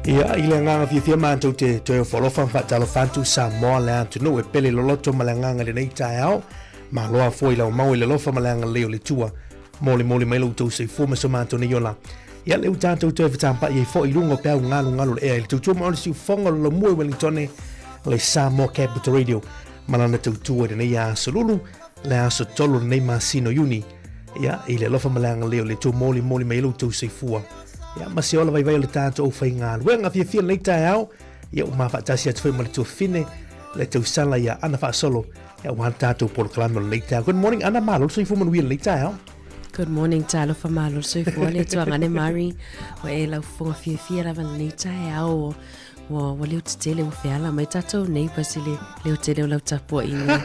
Ia, i le agaga fiafia matou te toe ofo alofa ma faatalofa atu Samoa le atunuu e pele loloto ma le agaga i lenei taeao. Malo lava foi i lau mau i le alofa ma le agalelei o le Atua. Molimoli mai lo outou soifua ma so matou nei ola. Ia, lea ua tatou toe fetapa'i ai foi i luga o peau galugalu o le ea i le tautua ma o le siufofoga o le laumua i Wellingtone, le Samoa Capital Radio ma lana tautua i lenei aso lulu, le aso 3 o lenei masina o Iuni. Ia, i le alofa ma le agalelei o le Atua molimoli mai ai lo outou soifua. Ia, ma se ola vaivai o le tatou aufaigaluega fiafia lenei taeao. Ia, ua mafaatasi atu foi ma le tuafafine le tausala ia Ana Faasolo ia aua le tatou polokalame o lenei taeao. Good morning Ana, malo le soifua manuia lenei taeao. Good morning, talofa malo le soifua le tuagane Mari. Ua e lau fofoga fiafia lava lenei taeao. Ua, ua leo tetele ua feala mai tatou neighbours i le leo tele o lau tapuaiga.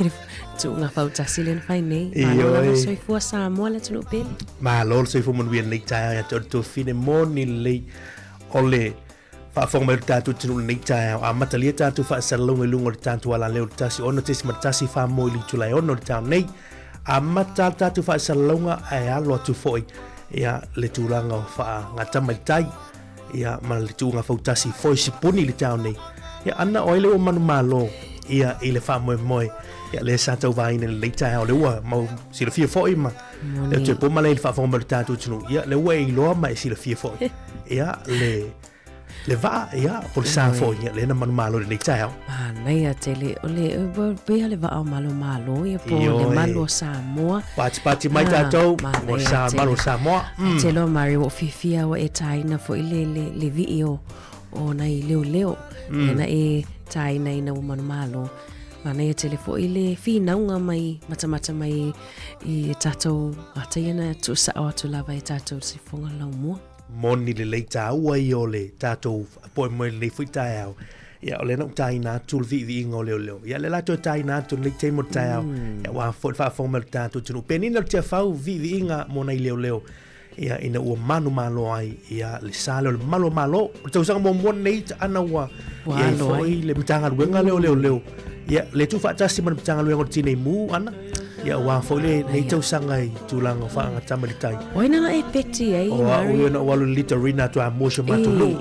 I le tuuga fautasi lea na fai nei. Malo lava le soifua Samoa le atunuu pele. Malo le soifua manuia lenei taeao ia te oe le tuafafine moni lelei o le faafofoga mai o le tatou atunuu lenei taeao. Amatalia tatou faasalalauga i luga o le tatou alaleo le 16.1 whāmoe i le itula e 6 o le taeao nei. Amata le tatou faasalalauga ae alo atu foi ia le tulaga o faagatama i le tai ia ma le tuuga fautasi foi sipuni i le taeao nei. Ia ana o ai le ua manumalo ia i le faamoemoe ia lea sa tauvaina i lenei taeao le ua mau silafia foi ma le toe po ma le faafofoga mai o le tatou atunuu ia le ua e iloa ma e silafia foi ia le le vaa ia po le sa foi ia lea na manumalo i lenei taeao. Manaia tele o le pei le vaa o malo malo ia po le malu o Samoa. Patipati mai tatou o sa malu o Samoa. Tele o Mari ua fiafia ua e tāina foi le le le vii o o nai leoleo. Na e tāina ina ua manumalo. Manaia tele foi le finauga mai matamata mai i tatou atai ana tuusao atu lava e tatou sifoga laumua. Moni lelei tāua ia o le tatou faamoemoe i lenei foi taeao. Ia, o lea na ou tāina atu le viiviiga o leoleo. Ia, lea la toe tāina atu lenei taimi o le taeao. Ia, aua foi le faafofoga mai o le tatou atunuu. Penina o le Tiafau, viiviiga mo nai leoleo. Ia, ina ua manumalo ai, ia, le sa lea o le malu o Malo. O le tausaga muamua lenei, ana ua i ai foi le Matagaluega lea o Leoleo. Ia, le tuufaatasi ma le Matagaluega o le Tinei Mu, ana. Ia, aua foi lenei tausaga i tulaga o faagatama i le tai. O ai nana e peti ai, O au ia na ou alu i le litarina atu a mua si o matou nuu.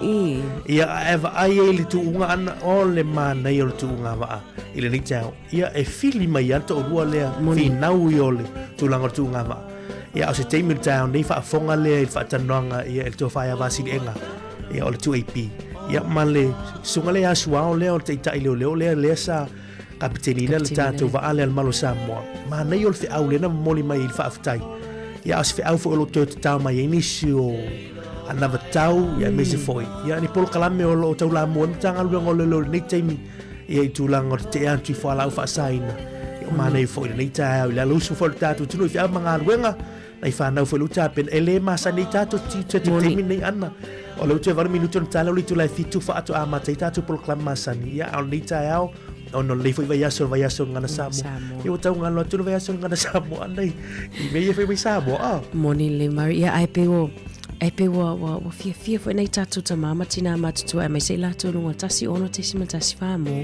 Ia, ae vaai ai i le tuuga ana, o le manaia o le tuuga vaa i lenei taeao. Ia, e fili mai lava le toalua lea, finau ia o le tulaga o le tuuga vaa. Ia, a o se taimi o le taeao nei, faafofoga lea i le faatalanoaga ia i le tofa ia Vasiliega, ia o le 2AP. Ia, ma le susuga lea ia Suao lea o le taitai leoleo lea, lea sa Kapiteni le tatou vaa lea le Malo Samoa. Manaia o le feau lea na momoli mai i le faafetai. Ia, a o se feau foi o lo o toe tatao mai ai nisi o anavatau, ia aemaise foi. Ia, ni polokalame o lo o taulamua ai Matagaluega o Leoleo i lenei taimi, ia i tulaga o le tetee atu i fualaau faasaina. Ia, o manaia foi i lenei taeao i le alausu foi o le tatou atunuu i feau ma galuega, nai fanau foi lea ua tapena. E le masani ai tatou tiute atu i le taimi lenei Ana. O lea ua toe 8 minute ona ta lea o le itula e 7 faatoa amata ai tatou polokalame masani. Ia, a o lenei taeao, ona o lenei foi vaiaso, le vaiaso o le Gagana Samoa. Ia ua tau galo atu le vaiaso o le Gagana Samoa Ana i mea ia fai mai Samoa. Ah. Moni lelei Mari. Ia, ae pei ua, ae pei ua, ua, ua fiafia foi nai tatou tamā ma tinā matutua aemaise i latou luga 16.14 mō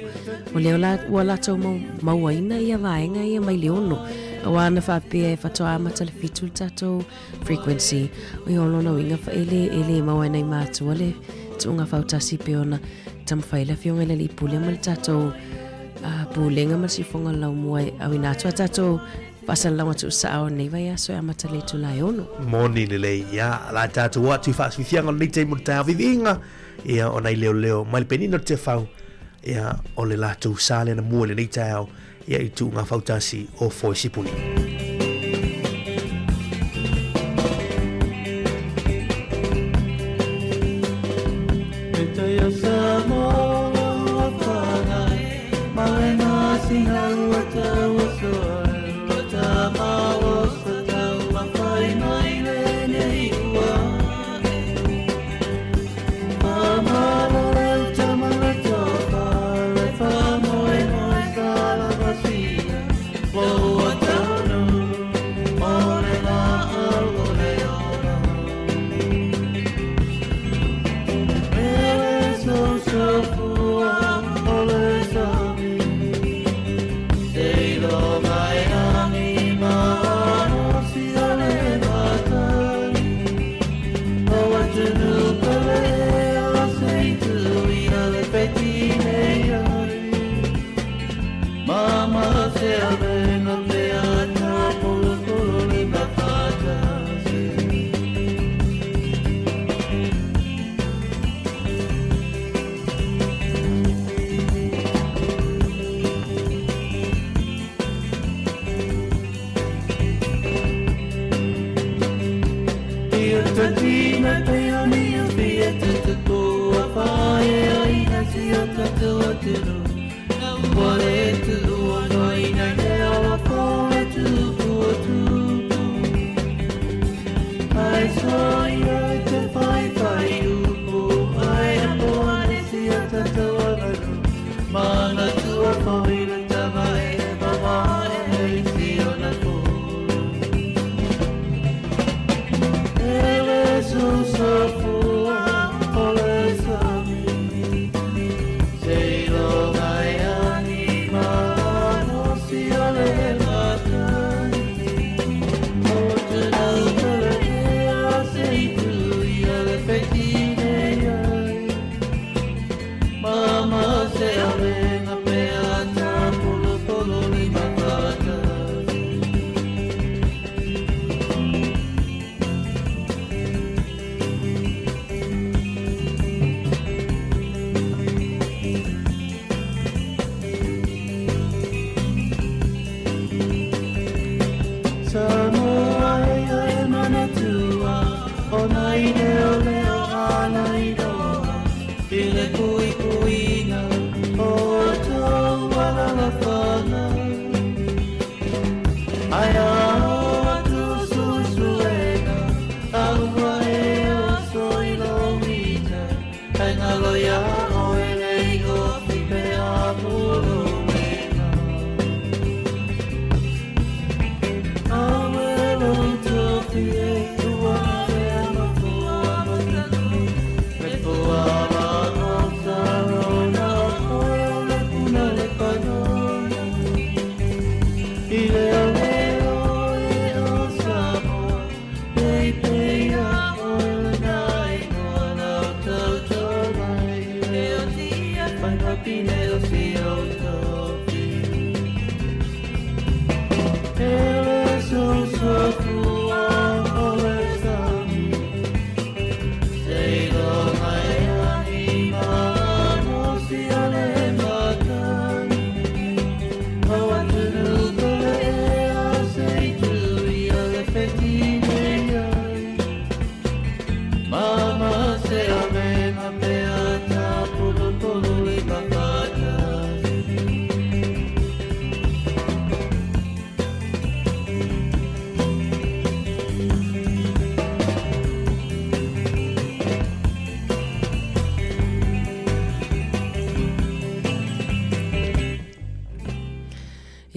o lea la, ua latou mau, mauaina ia vaega ia mai le ono. Aua ana faapea e faatoa amata le 7 le tatou frequency. O ia o lona uiga fa e le, e le maua e nai matua le tuuga fautasi pei ona taumafai le afioga i le alii pule ma le tatou pulega ma le siufofoga o le laumua e auina atu a tatou faasalalauga tuusao o lenei vaiaso e amata i le itula e 6. Moni lelei, ia, la tatou o atu i faasifiaga o lenei taimi o le taeao viviiga, ia, o nai leoleo mai le penina o le Tiafau, ia, o le latou sa lea na mua i lenei taeao, ia, i tuuga fautasi o Foi Sipuni.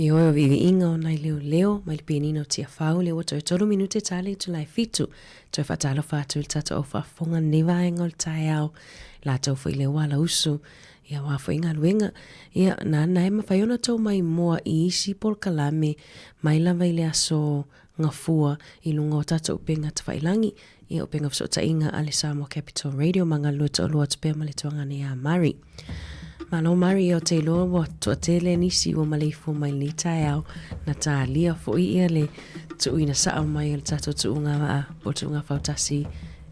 Ioe o viiviiga o nai leoleo mai le penina o Tiafau lea ua toe tolu minute tale i tulae fitu. Toe faatalofa atu i le tatou au faafofoga lenei vaega o le taeao. Latou foi lea ua alausu ia aua foi galuega. Ia, nana e mafai ona tou maimoa i isi polokalame mai lava i le aso Gafua i luga o tatou upega tafailagi, ia upega fesootaiga a le Samoa Capital Radio ma galulue toalua atu pea ma le tuagana iā Mari. Malo Mari, ia o te iloa ua toatele nisi ua maleifua mai lenei taeao na talia foi ia le tuuina sao mai o le tatou tuuga vaa po o tuuga fautasi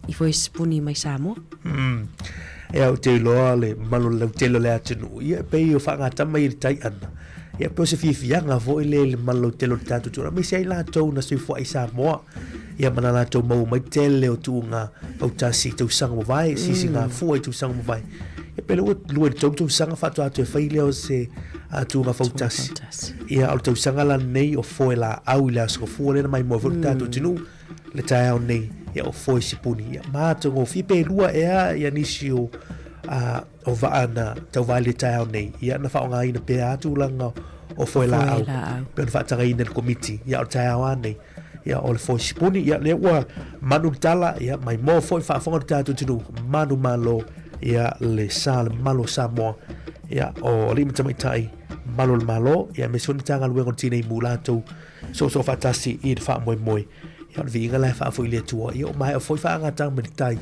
i foe sipuni mai Samoa. Mm. Ia ou te iloa le mamalu o le lautele o le atunuu, ia e pei o faagatama i le tai ʻana. Ia pei o se fiafiaga foi lea i le mamalu lautele o le tatou atunuu, aemaise ai latou na soifua i Samoa, ia ma na latou maua mai tele o tuuga fautasi i tausaga ua mavae, sisigafua i tausaga ua mavae. Ia pei o lea ua lua i le tolu tausaga faatoa toe fai lea o se tuuga fautasi. Ia, o le tausaga la lenei o foe laau i le Aso Gafua lea na maimoa foi le tatou atunuu le taeao nei, ia o foe sipuni. Ia matagofie pe lua ea ia nisi o o vaa na tauvae i le taeao nei, ia na faaaogaina pea lava tulaga o foe laau pei ona faatagaina e le Komiti. Ia o le taeao lava nei, ia o le foe sipuni, ia lea ua manu le tala, ia maimoa foi faafofoga le tatou atunuu, manumalo ia le sa le mamalu o Samoa, ia o alii ma tamaitai, mamalu o le Malo, ia aemaise foi le Matagaluega o le Tinei Mu latou soosoo faatasi i le faamoemoe. Ia o le viiga la e faafoi i le Atua, ia ua maea foi faagatama mai le tai,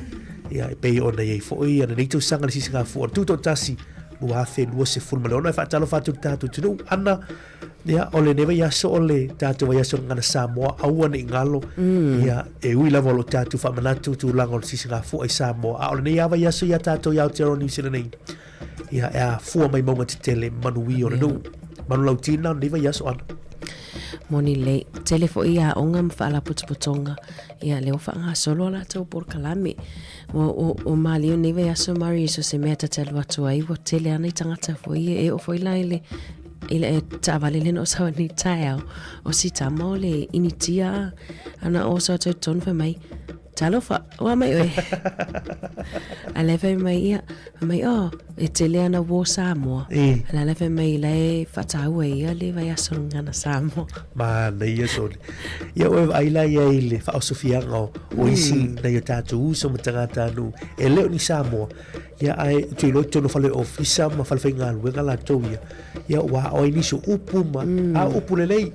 ia e pei ona i ai foi ia lenei tausaga le sisigafua o le Tutoatasi 2026. E faatalofa atu i le tatou atunuu, Ana. Ia, o lenei vaiaso o le tatou vaiaso o le Gagana Samoa, aua ne i galo, ia, e ui lava o lo o tatou faamanatu tulaga o le sisigafua i Samoa, a o lenei lava vaiaso ia tatou i Aotearoa Niu Sila nei, ia, e afua mai mauga tetele, manuia o le nuu. Manulautina o lenei vaiaso ana. Moni lelei. Tele foi aoga ma faalapotopotoga, ia, lea ua faagasolo a latou polokalame. Ua, ua, ua malie lenei vaiaso Mari, so se mea ta te alu atu ai, ua tele lava nai tagata foi ia, e oo foi la i le, i le taavale lea na ou sau ai nei taeao, o si tama o le Initia a, ana oso atu ai totonu fai mai, Talofa, ua mai oe. A la e fai mai ia, fai mai, oh, e tele ana uō Samoa. E. A la e fai mai, la e whataua ia le vaiaso ngana Samoa. Manaia sole. Ia oe vaai la ia i le faaosofiaga o, o isi nai o tatou uso ma tagatanuu e le o ni Samoa. Ia ae ou te iloa i totonu o fale ofisa ma fale faigaluega latou ia. Ia ua aʻo ai nisi o upu ma a upu lelei.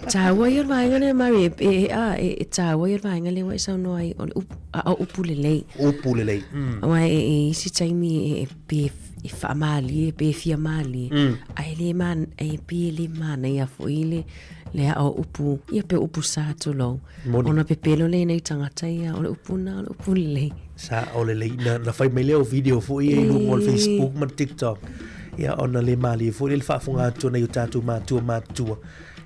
Tāua ia o le vaega lea Mari, e, e, e, a, e, e tāua ia o le vaega lea ua e saunoa ai, o le upu, a o upu lelei. Upu lelei. Aua e, e isi taimi e, e, pe e faamalie, pe fia malie, ae le man, e pe le manaia foi le, le aʻo upu, ia pe upu sa tulou. Moni. Ona pepelo lea i nai tagata ia, o le upu na, o le upu lelei. Sa o lelei, na, na fai mai lea o video foi ia i luga o le Facebook ma le TikTok. Ia ona le malie foi lea le faafofoga atu a nai o tatou matua matutua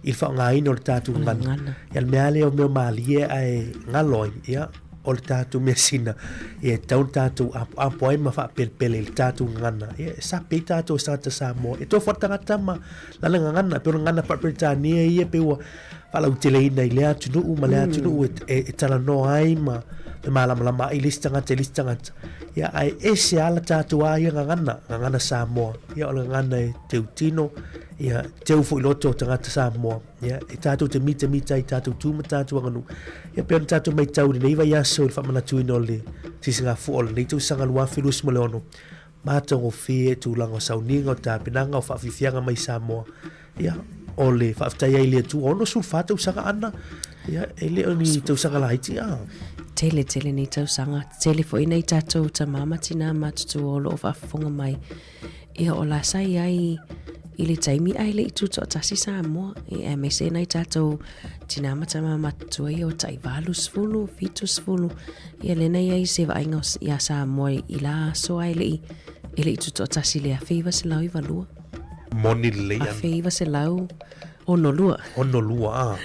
i le faaaogaina o le tatou gagana. Gagana. Ia le mea lea o mea malie ae galo ai, ia o le tatou measina, ia e tatau ona tatou apoapo ai ma faapelepele i le tatou gagana. Ia e sapi ai tatou e tagata Samoa. E tofu lava le tagata ma lana gagana, e pei o le gagana faa-Peretania ia pei ua faalauteleina i lea atunuu ma lea atunuu e, e, e talanoa ai ma e malamalama ai le isi tagata i le isi tagata. Ia, ae ese lava la tatou a ia gagana, gagana Samoa. Ia, o le gagana e teutino, ia, teu foi loto o tagata Samoa. Ia, e tatou te mitamita ai tatou tu ma tatou aganuu. Ia, pei ona tatou matau i lenei vaiaso i le faamanatuina o le sisigafua o lenei tausaga 2026, matagofie tulaga o sauniga, o tapenaga, o faafiafiaga mai Samoa. Ia, o le faafetai ai i le Atua, 64 tausaga ana, ia, e le o ni tausaga laiti, a. Tele, tele nei tausaga, tele foi nei tatou tamā ma tinā matutua o lo o faafofoga mai. Ia, o la sa i ai i le taimi ae le i tutoatasi Samoa, e aemaise nai tatou tinā ma tamā matutua ia o tai 80, 70, ia lea na i ai se vaaiga iā Samoa i la aso ae le i, e le i tutoatasi i le 1992. Moni lelei ana. 1962. 62, a.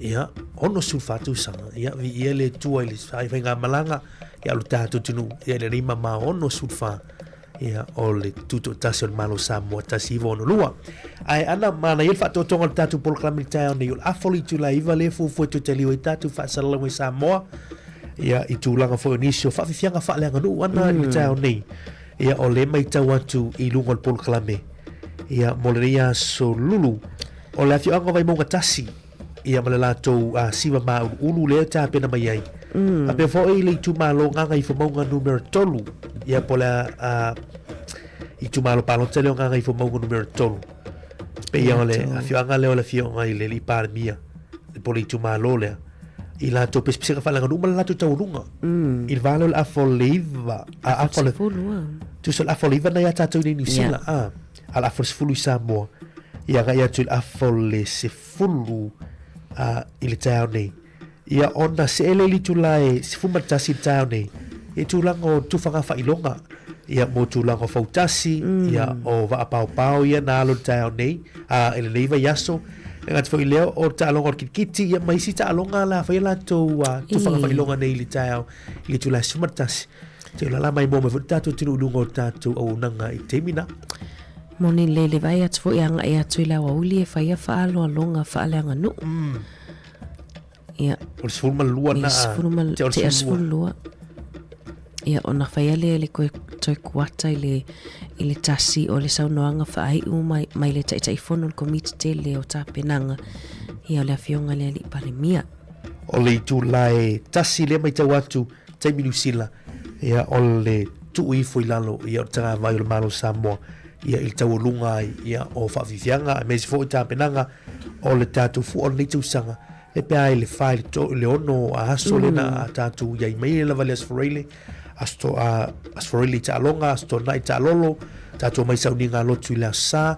Ia, 64 tausaga. Ia, viia le Atua i le faigamalaga, ia o le tatou atunuu, ia i lenei mamao 64. Ia, o le tutoatasi o le Malo o Samoa 1962. Ae ana, manaia le faatoatoga o le tatou polokalame i le taeao nei, o le afa o le itula e 9 lea e fuafua e toe taliu ai tatou faasalalauga i Samoa, ia, i tulaga foi o nisi o faafiafiaga faaleaganuu ana i le taeao nei. Ia, o lea e matau atu i luga o le polokalame, ia, mo lenei aso lulu, o le afioaga o Vaimauga 1, ia ma le latou siva māuluulu lea e tapena mai ai. Faapea foi le itumalo Gagaifomauga numera 3, ia po o le itumalo palota lea o Gagaifomauga numera 3. Pei o le afioaga lea o le afioga i le alii Palemia, po o le itumalo lea, i latou pesepesega faaleaganuu ma le latou taualuga. I le va lea o le afa o le 9, a afa o le, tusa o le afa o le 9 na ia tatou i inei i Niu Sila, a, a o le afa o le 10 i Samoa, ia agai atu i le afa o le 10 i le taeao nei. Ia ona see lea i le itula e 11 i le taeao nei, i tulaga o tufaga faailoga, ia mo tulaga o fautasi, ia o vaapaopao ia na alo i le taeao nei, a i lenei vaiaso. E gata foi i lea o le taaloga o le kilikiti, ia ma isi taaloga la fai a latou tufaga faailoga nei i le taeao i le itula e 11. Te lala mai mo mai foi le tatou atunuu i luga o le tatou auaunaga i le taimi na. Moni lelei le vaai atu foi agai atu i le aoauli e fai a faaaloaloga faaleaganuu. Ia. O le 12 na. Le 12 tea 12. Ia, ona faia lea le koe toe kuata i le, i le tasi o le saunoaga faaiu mai, mai le Taitaifono o le Komiti tele o Tapenaga, ia o le Afioga i le Alii Palemia. O le itula e tasi lea matau atu taimi Niu Sila, ia o le tuu ifo i lalo ia o le tagavai o le Malo o Samoa ia i le taualuga ai ia o faafiafiaga aemaise foi tapenaga o le tatou fua o lenei tausaga e pe a i le fa i le to, le ono a aso mm. lena a tatou iai mai le lava le Aso Faraile aso to, a, Aso Faraile i taaloga aso Toonai i taalolo tatou mai sauniga lotu i le aso Sa.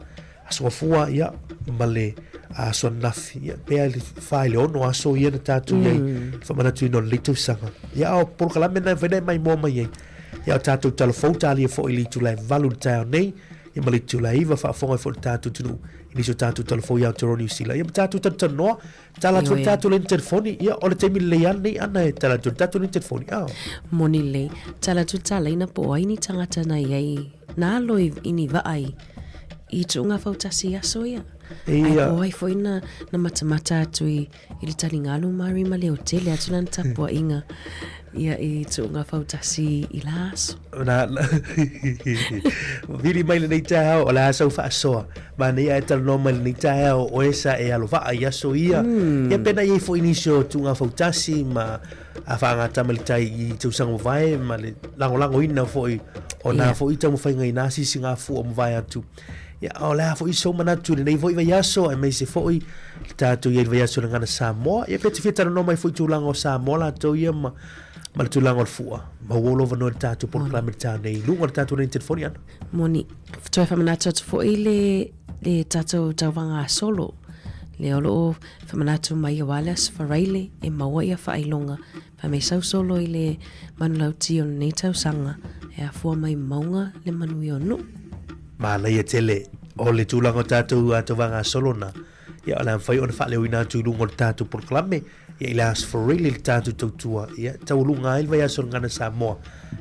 Aso Gafua, ia, ma le aso ananafi, ia, pe ai le 4 i le 6 aso ia na tatou i ai, le faamanatuina o lenei tausaga. Ia, a o polokalame na e mafai ona e maimoa mai ai. Ia, o tatou talavou talia foi i le itula e 8 i le taeao nei, ia ma le itula e 9 faafofoga ai foi le tatou atunuu i nisi o tatou talavou i Aotearoa Niu Sila. Ia ma tatou talatalanoa, tala atu ai le tatou laina telefoni, ia, o le taimi lelei lava lenei Ana e tala atu ai le tatou laina telefoni. A. Moni lelei, tala atu le ta laina po o ai ni tagata na i ai Na alo i ni vaa i tuuga fautasi i aso ia. Ae po ai foi na, na matamata atu i, i le taligalu Mari ma le hotele atu lana tapuaiga ia i tuuga fautasi i la aso. Na, na, vili mai lenei taeao, o le a sau faasoa. Manaia ae talanoa mai lenei taeao o oe sa e alo vaa i aso ia. Ia pe na i ai foi nisi o tuuga fautasi ma a faagata mai le tai i tausaga mavae ma le lagolagoina foi o nā foi taumafaiga i nā sisigafua o mavae atu. Ia, o le a foi sou manatu i lenei foi vaiaso, aemaise foi le tatou i ai i le vaiaso o le Gagana Samoa. Ia pe te fia talanoa mai foi i tulaga o Samoa latou ia ma, ma le tulaga o le fua. Maua lou avanoa i le tatou polokalame i le taeao nei i luga o le tatou laina telefoni ana. Moni. Toe faamanatu atu foi le, le tatou tauvaga solo. Lea o lo o Whamanatu mai aua le Aso Faraile e maua ia faailoga fai mai sau solo i le manulauti o lenei tausaga e afua mai mauga le manuia o Nuu. Manaia tele o le tulaga o tatou tauvaga solo na, ia o le a mafai ona faaleoina atu i luga o le tatou polokalame, ia i le Aso Faraile le tatou tautua, ia taualuga ai le vaiaso o le Gagana Samoa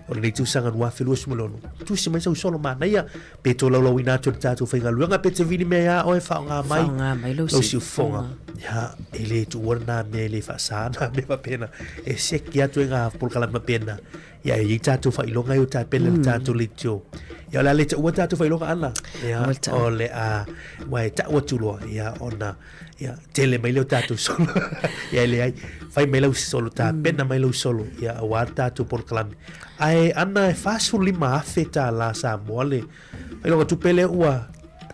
o lenei tausaga 2026. Tusi mai sau solo manaia Pe tolaulauina atu e le tatou faigaluega pe te vili mea iā oe faaaoga mai Faaaoga mai lou lau siufofoga. Ia, e le tuua lena mea, e le faasa na mea faapena. E seki atu e ngā polokalame faapena. Ia, e i ai tatou faailoga e o tapena le tatou leitio. Ia, o le a le taua tatou faailoga Ana. Ia, Ua tau. o le a, ua e tau atu loa, ia, ona, ia, tele mai lea o tatou solo. Ia, e leai, fai mai lau solo, tapena mai lau solo, ia, aua le tatou polokalame. Ae ana e $45,000 Samoa le faailoga tupe lea ua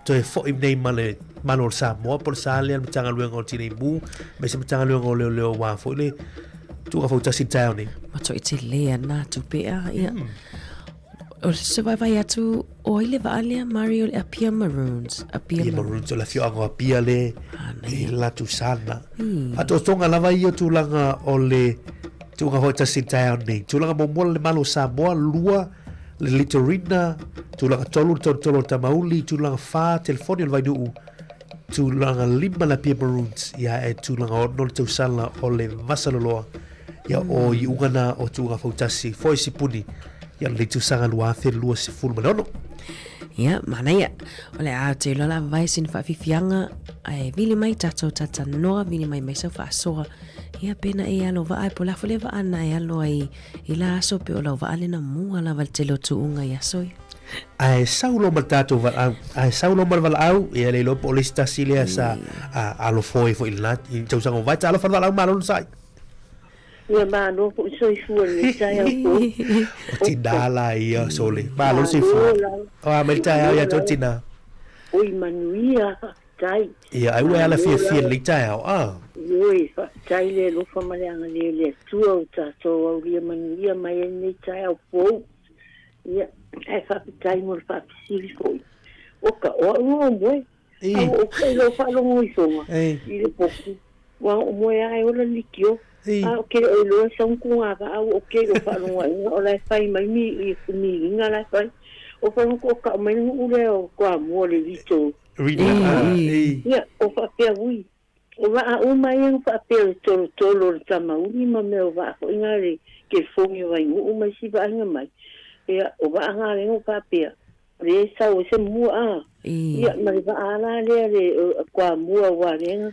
toe foi nei ma le Malo o Samoa po o le sa lea le Matagaluega o Tinei Mu aemaise Matagaluega o Leoleo aua foi le tuuga fautasi i le taeao nei. Matuai tele ana tupe a, ia. O se vaivai atu, o ai le vaa lea, Mario, le Apia Maroons. Apia Apia Maroons, o le afioaga o Apia le, i le latou sa lena. Faatoatoga lava ia o tulaga o le tuuga fautasi i le taeao nei. Tulaga muamua le Malo o Samoa, lua le Litorina, tulaga tolu le Tolotolo o le Tamauli, tulaga whā telefoni o le Vainuu, tulaga lima le Apia Maroons, ia e tulaga ono le tausala o le Vasaloloa, ia o iuga na o tuuga fautasi, foi sipuni, ia lenei tausaga 2026. Ia, manaia. O le a te iloa la vavae sina faafiafiaga, ae vili mai tatou talatalanoa, vili mai mai sau faasoa. Ia, pena e alo vaa, po o le a foi le vaa na e alo ai i la aso, pe o lau vaa lena mua lava i le tele o tuuga i aso ia. Ae sau loa ma le tatou valaau, ae sau loa ma le valaau, ia le iloa po o le isi tasi lea sa alofoe foi i lena i tausaga ua mavae. Talofa le valaau malo le sai. Ia malo foi soifua i lenei taeao fou. O tina la ia sole. Malo le soifua. O a mai le taeao ia tou tina. Oi manuia, faafetai. Ia ai ua e ala fiafia i lenei taeao a. Ioe, faafetai le alofa ma le agalelei o le Atua ua tatou aulia manuia mai ai lenei taeao fou. Ia, ae faafetai mo le faafesili foi. Oka, o au o moe. A ua ou kai lou faalogo ifoga i le potu, ua oo moe a e ola le likio. A o ke o iloa e sau ku ga va a ua o ke lou faalogo aiga o la e fai mai mi milinga la e fai. O fai ko ka mai nuu le o Toamua le lito. Ia, o faapea ui. O vaa uma ia na faapea o le tolotolo o le tamauli ma mea o vaa foi na le telefoni o Vainuu ma isi vaaiga mai. Ia, o vaa na lea na faapea, o lea e sau ai se mua a. Ia, ma le vaa la lea le Toamua aua lea na,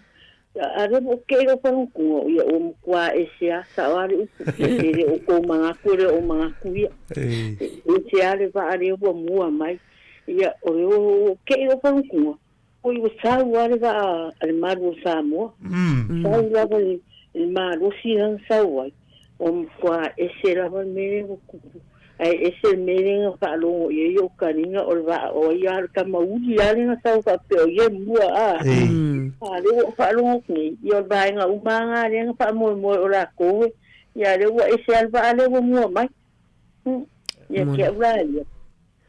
a lea ua kei lou falutuga, ia ua matua ese lava, sao lava le upu, e le o tou manatu e le o ou manatu ia. E ese lava le vaa lea ua mua mai. Ia, o lea ua kei lou falutuga. Oi ua sau lava le vaa a le Malu o Samoa. Sau lava le malosi lea na sau ai, ua matua ese lava le mea lea ua tupu. Ae ese le mea lea na faalogo i ai ou taliga o le vaa o ai lava, o le tama uli lava lea na sau faapea o ia e mua a. A lea ua ou faalogo atu nei, ia o le vaega uma lava lena lea na faamoemoe o latou e, ia a lea ua ese lava le vaa lea ua mua mai. Ia te au la ia.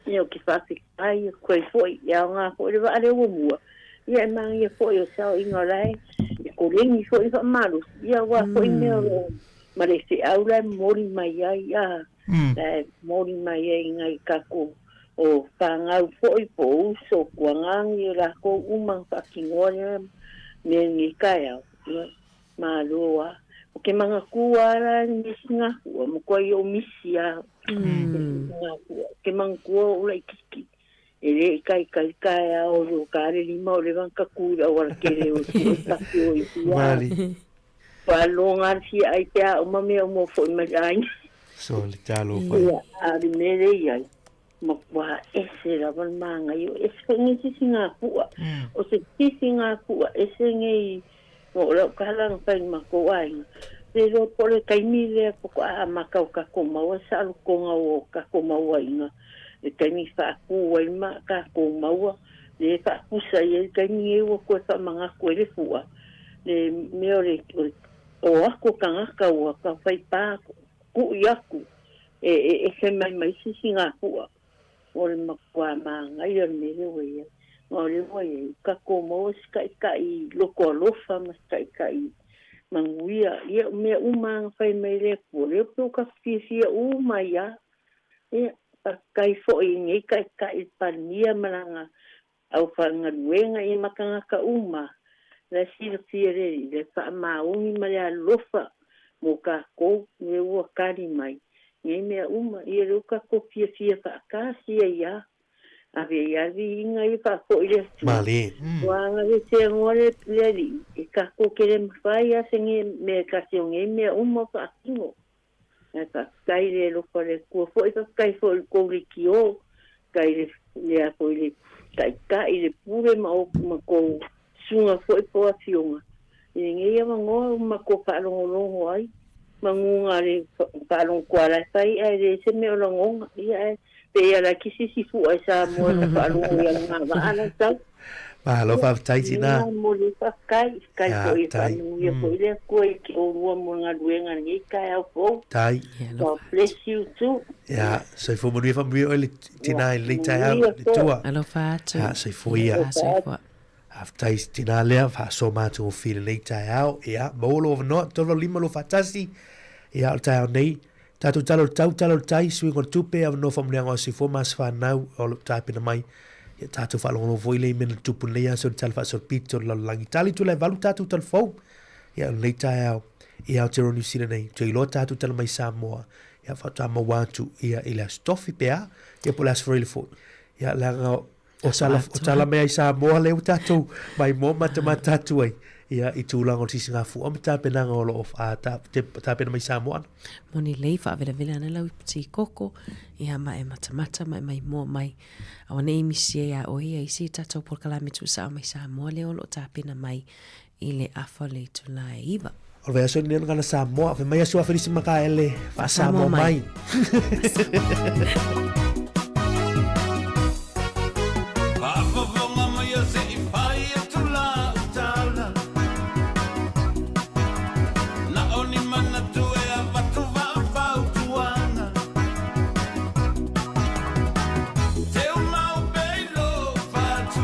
Ia ou te faafetai atu ai foi, e aoga foi le vaa lea ua mua, ia e manaia foi o saoiga o la e koleni foi le faamalosi, ia aua foi mea o lo o ma le feau la e momoli mai ai, a, la e momoli mai ai i nai tatou o fanau foi po o uso, o tuagani, o latou uma na faatinoa lea mea i lenei taeao, ia Malo a. O ke manatua a la lenei sigafua, matuai ou misi a i le sigafua. Ke manatua o laititi, e le i taitai taeao i o ta le lima o leva na tatu i le auala tele o sue pasi o i fia. Faaloga le fia ai pe a uma mea uma o foi mai le aiga. Sole talofa. Ia, a o le mea lea i ai, Matua ese lava le manaia, ua ese foi nei sisigafua. O se sisigafua ese nei o lau tala na fai i le matou aiga, le iloa po o le taimi lea faatoa amata o tatou maua le saolotoga o tatou mauaiga, le taimi faatu ai ma tatou maua le faapusa i ai le taimi nei ua toe faamanatu ai le fua, le mea o le o atu o tagata ua tau fai pa ku'i atu E ese mai ma isi sigafua o le matua manaia o le mea lea ua i ai. Ma o lea ua i ai, ua tatou maua se taitai loto alofa ma se taitai manuia. Ia, o mea uma lava na fai mai e le Atua, lea pei ua tatou fiafia uma ai lava. Ia, faafetai foi i lenei taitai le Palemia ma lana aufaigaluega ia ma tagata uma la e silafia le Alii le faamaoni ma le alofa mo tatou lea ua tali mai nei mea uma ia lea ua tatou fiafia faatasi ai a ave ai a le viiga ia faafoi le Atua Malie. Ua agavese le le Alii e tatou te le mafai a se mea e tasi o nei mea uma faatino. Ae faafetai le alofa o le Atua foi, faafetai foi i le tou leitio, faafetai le lea foi le taitai, le pule ma o ma tou susuga foi po o afioga i lenei avanoa ua matou faalogologo ai, manuga le faalogo koala e fai ae leai se mea o lagona, ia ae pei lava laiti se isi fua i Samoa i lou faalogo i alagavaa la tau. Malo faafetai tina. Momoli faafetai, faafetai foi faamanuia foi le Atua i te oulua mo le galuega i lenei taeao fou. Tai. God bless you too. Ia, soifua manuia faamanuia oe le tina i lenei taeao le tua. Alofa atu. Ia, soifua ia. Soifua. Faafetai tina lea, faasoa matagofie i lenei taeao. Ia, maua lou avanoa, 385 21. Ia, o le taeao nei, Tatou tala o le tau, tala o le tai, suiga o le tupe, avanoa faamanuiaga o aso soifua ma aso fanau o lo o tapena mai. Ia tatou faalogologo foi lea i mea na tupu nei aso i le tala faasolopito o le lalolagi. Tali itula e valu tatou talafou. Ia o lenei taeao i Aotearoa New Zealand nei. Toe iloa tatou tala mai Samoa. Ia faatoa maua atu ia i le aso Tofi pe a. Ia po o le aso Faraile foi. Ia leaga O tala, o tala mea i Samoa lea ua tatou maimoa matamata atu ai ia, i tulaga o le sisigafua ma tapenaga o lo o tapena mai Samoa ana. Moni lei faavelavela ana lau ipu ti koko, ia ma e matamata ma e maimoa mai. Aua ne i misi ai a oe ia isi tatou polokalame tuusao mai Samoa lea o lo o tapena mai i le afa o le itula e iva. O le vaiaso lenei o le Gana Samoa, fai mai aso a Felisi Makaele, faa-Samoa mai. Faafofoga mai se i fai atu lau tala Na o ni manatu e avatu faafautuaga Teu mau pea i lou fatu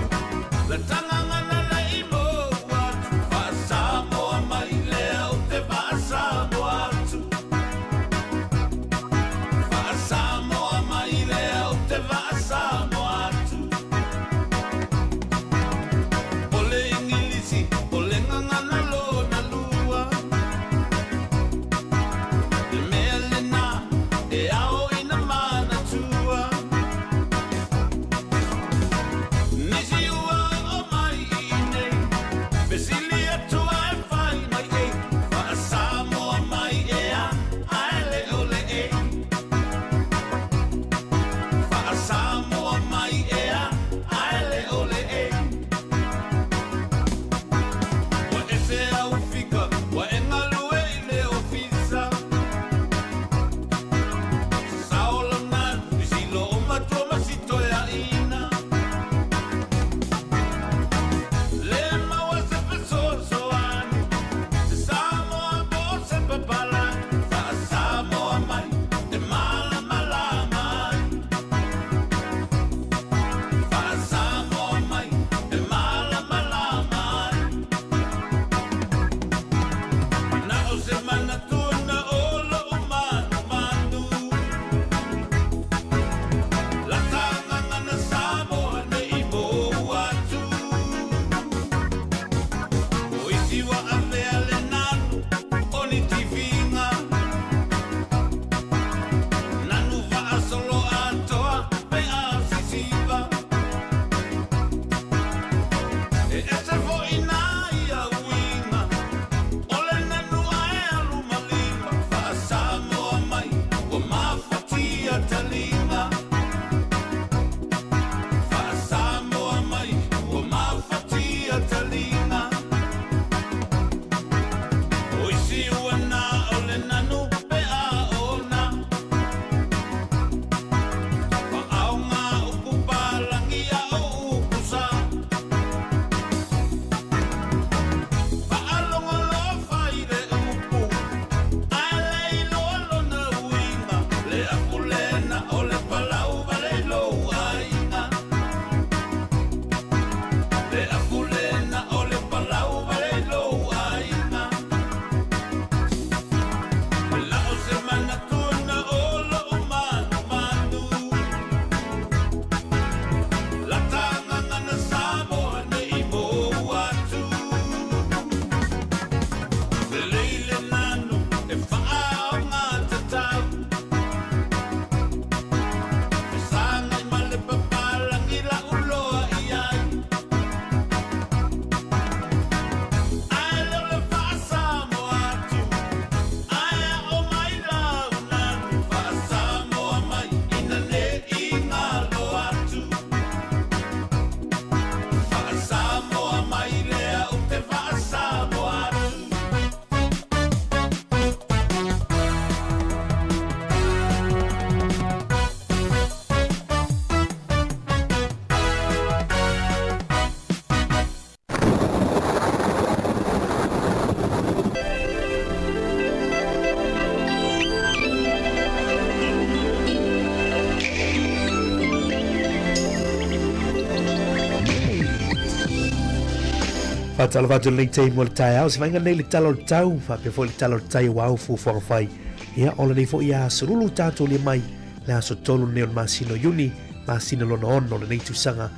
Faatalofa atu i lenei taimi o le taeao, se vaaiga nei le tala o le tau, faapea foi le tala o le tai ua au fuafuaga fai. Ia, o lenei foi aso lulu tatou lia mai, le aso 3 lenei o le masina o Iuni, masina lona ono o lenei tausaga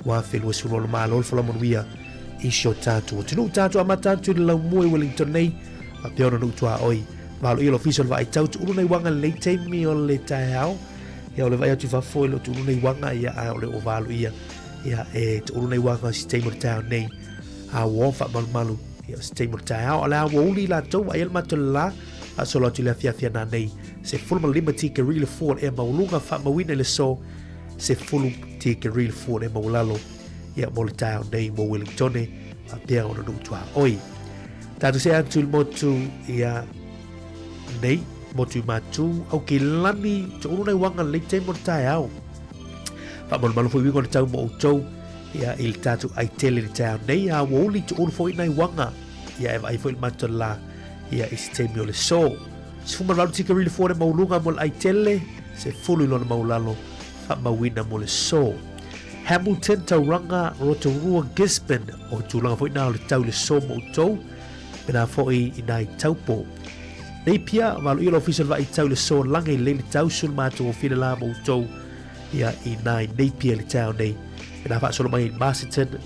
2026. Malo le folau manuia i si o tatou atunuu. Tatou amata atu i le laumua i Wellington nei, faapea ona nuu tuaoi. Malo ia le ofisa o le vaai tau tuulu nei uaga lenei taimi o le taeao. Ia o le vaai atu i fafo i le tuulu nei uaga, ia a o le o valo ia. Ia e tuulu nei uaga o si taimi o le taeao nei. A ua faamalumalu ia o si taimi o le taeao. O le a ua uli latou ai le matou le la. Faasolo atu i le afiafi ana nei. 15 tikeri le fua o le ea maualuga faamauina i le so. 10 tikeri le fua o le ea maualalo. Ia mo le taeao nei mo Wellingtone. Faapea ona nuu tuaoi. Tatou see atu i le motu ia nei, motu i Matu, au ke lani, te ulu nei wanga lei te mo le taeao. Faamalumalu foi uiga o le tau mo outou, ia i le tatou ai tele le taeao nei, a ua uli te ulu foi nei wanga, ia e vaai foi le matou la, ia i se taimi o le so. 18 tikeri le fua le mauluga mo le ai tele, se fulu i lona maulalo, faamauina mo le so. Hamilton, Tauranga, Rotorua, Gisborne, o tulaga foi na o le tau i le so mo outou, pena foi i nai Taupo. Napier, valo ia le ofisa o le vaai tau i le so lage i le tau sulu matou o file la mo outou ia i nai Napier le tau nei. Pena faasolo mai i Masterton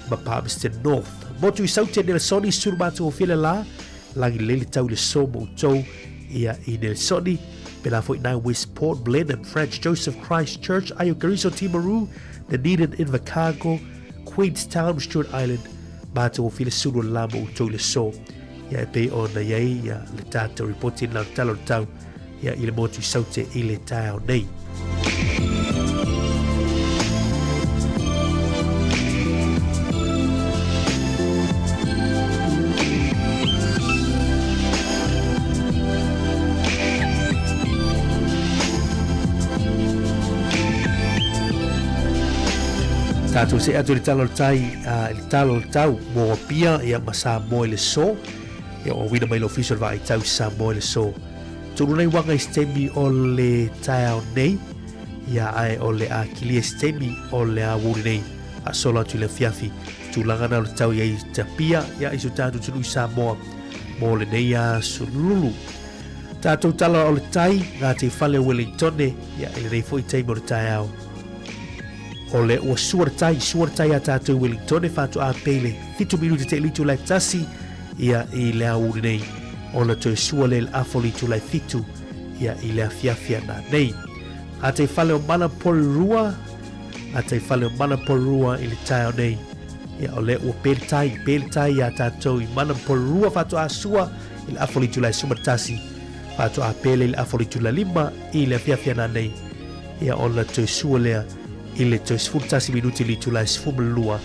ma Palmerston North. Motu i Saute Nelsoni sulu matou o file la lagi le tau i le so mo outou ia i Nelsoni. Pēlā foi nā Westport, Blenheim, Franz Joseph, Christchurch, Aio Keriso, Timaru, Dunedin, Invercargill, Queenstown, Stewart Island, mātou o file sulu o le la mo outou i le so. Ia e pei ona i ai ia le tātou ripoti na le tala o le tau ia i le motu i Saute i le taeao nei. Tātou see atu i le tala o le tai, i le tala o le tau mō Apia ia ma Samoa i le so. Ia o wina mai le ofisa o le vaai tau i Samoa i le so. Tolu nei wanga i se taimi o le taeao nei, ia ae o le a kilia i se taimi o le aoauli nei. A solo atu i le afiafi, tulaga na o le tau i ai te Apia, ia i so tātou tunu i Samoa mō lenei aso lulu. Tātou tala o le tai, ngā te whale o Wellingtone, ia i lenei foi taimi o le taeao. O le ua sua le tai, sua le tai a tātou Wellingtone, whātua a peile, 7 minuti te litu lai tasi, ia i le aoauli nei. Ona toe sua le le afo litu lai 7, ia i le afiafi ana nei. Ngā te whale o Mana Porirua, ngā te whale o Mana Porirua i le taeao nei. Ia o le ua pele tai, pele tai ia tātou i Mana Porirua whātua a sua, i le afa o le itula e 11, faatoa pele i le afa o le itula 5 i le afiafi ana nei, ia ona toe sua lea i le toe 11 minuti i le itula e 12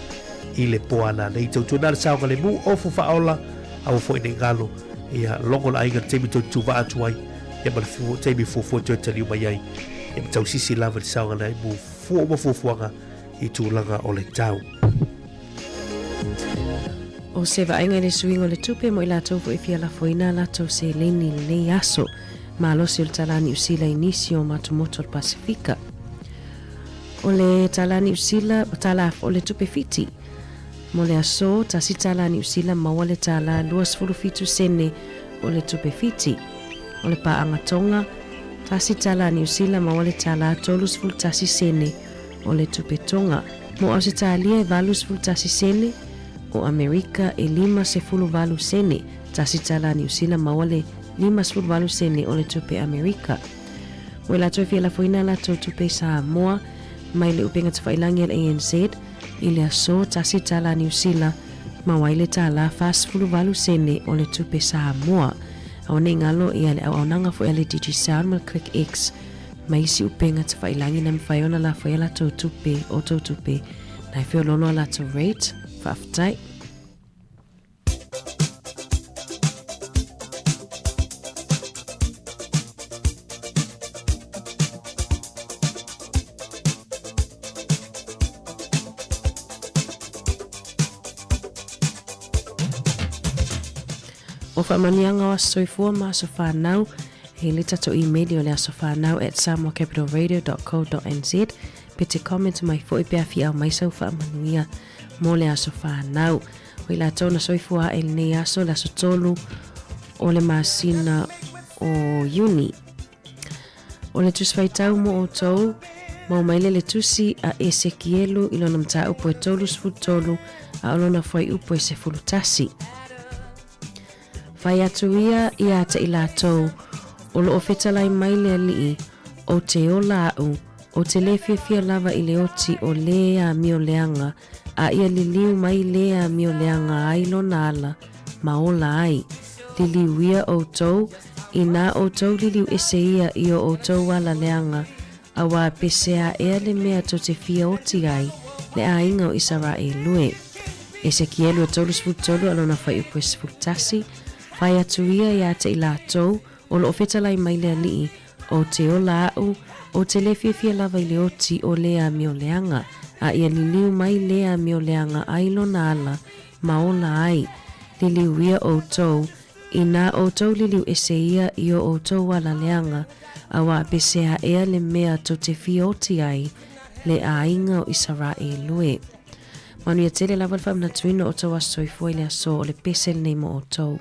i le po ana nei. Tautuana le saogalemu, ofu faaola, aua foi nei galo, ia logo le aiga i le taimi tou te tuvaa atu ai, ia ma le taimi fuafua toe taliu mai ai, ia ma tausisi lava i le saogalemu fua uma fuafuaga i tulaga o le tau. O se vaaiga i le suiga o le tupe mo i latou foi e fia lafoina a latou seleni i lenei aso. Malosi o le tala Niu Sila i nisi o matomoto o le Pasifika. O le tala Niu Sila, tala o le tupe Fiti. Mo le aso, tasi tala Niu Sila maua le tala 27 sene o le tupe Fiti. O le paaga Tonga, tasi tala Niu Sila maua le tala 31 sene o le tupe Tonga. Mo Ausetalia e 81 sene, o Amerika e 58 sene, tasi tala Niu Sila maua le 58 sene o le tupe Amerika. Mo i latou e fia lafoina a latou tupe Samoa mai le upega tafailangi a le ANZ i le aso, tasi tala Niu Sila maua ai le tala 48 sene o le tupe Samoa. Aua nei galo ia le auaunaga foi a le Digicel ma le ClickX Ma isi upega tafailangi na mafai ona lafo ai a latou tupe, o tou tupe, na e feoloolo a latou rate. Faafetai. O faamanuiaga o aso soifua ma aso whanau, He leta to īmeli o le aso whanau at samoacapitalradio.co.nz pe te comment mai foi pe a fiau mai sau whaamanuia mō le aso whanau. O i latou na soifua ae i lenei aso, le aso 3 o le masina o Iuni. O le tusi faitau mo outou, maua mai lea le tusi a Esekielu i lona mataupu e 33 a o lona fuaiupu e 11. Fai atu ia ia te i latou, o lo o fetalai mai le Alii, ou te ola au, ou te le fiafia lava i le oti o lē amio leaga, a ia liliu mai lē amio leaga ai lona ala, ma ola ai. Liliu ia outou, inā outou liliu ese ia i o outou ala leaga, auā pesea ea le mea tou te fia oti ai le aiga o Isaraelu e. Esekielu e 33 a lona fuaiupu e 11, Fai atu ia iā te i latou, o lo o fetalai mai le Alii, Ou te ola aʻu, ou te le fiafia lava i le oti o lē amio leaga, a ia liliu mai lē amio leaga ai lona ala, ma ola ai. Liliu ia outou, inā outou liliu ese ia i o outou ala leaga, auā pesea ea le mea tou te fia oti ai le aiga o Isaraelu e. Manuia tele lava le faamanatuina o outou aso soifua i le aso o le pese lenei mo outou.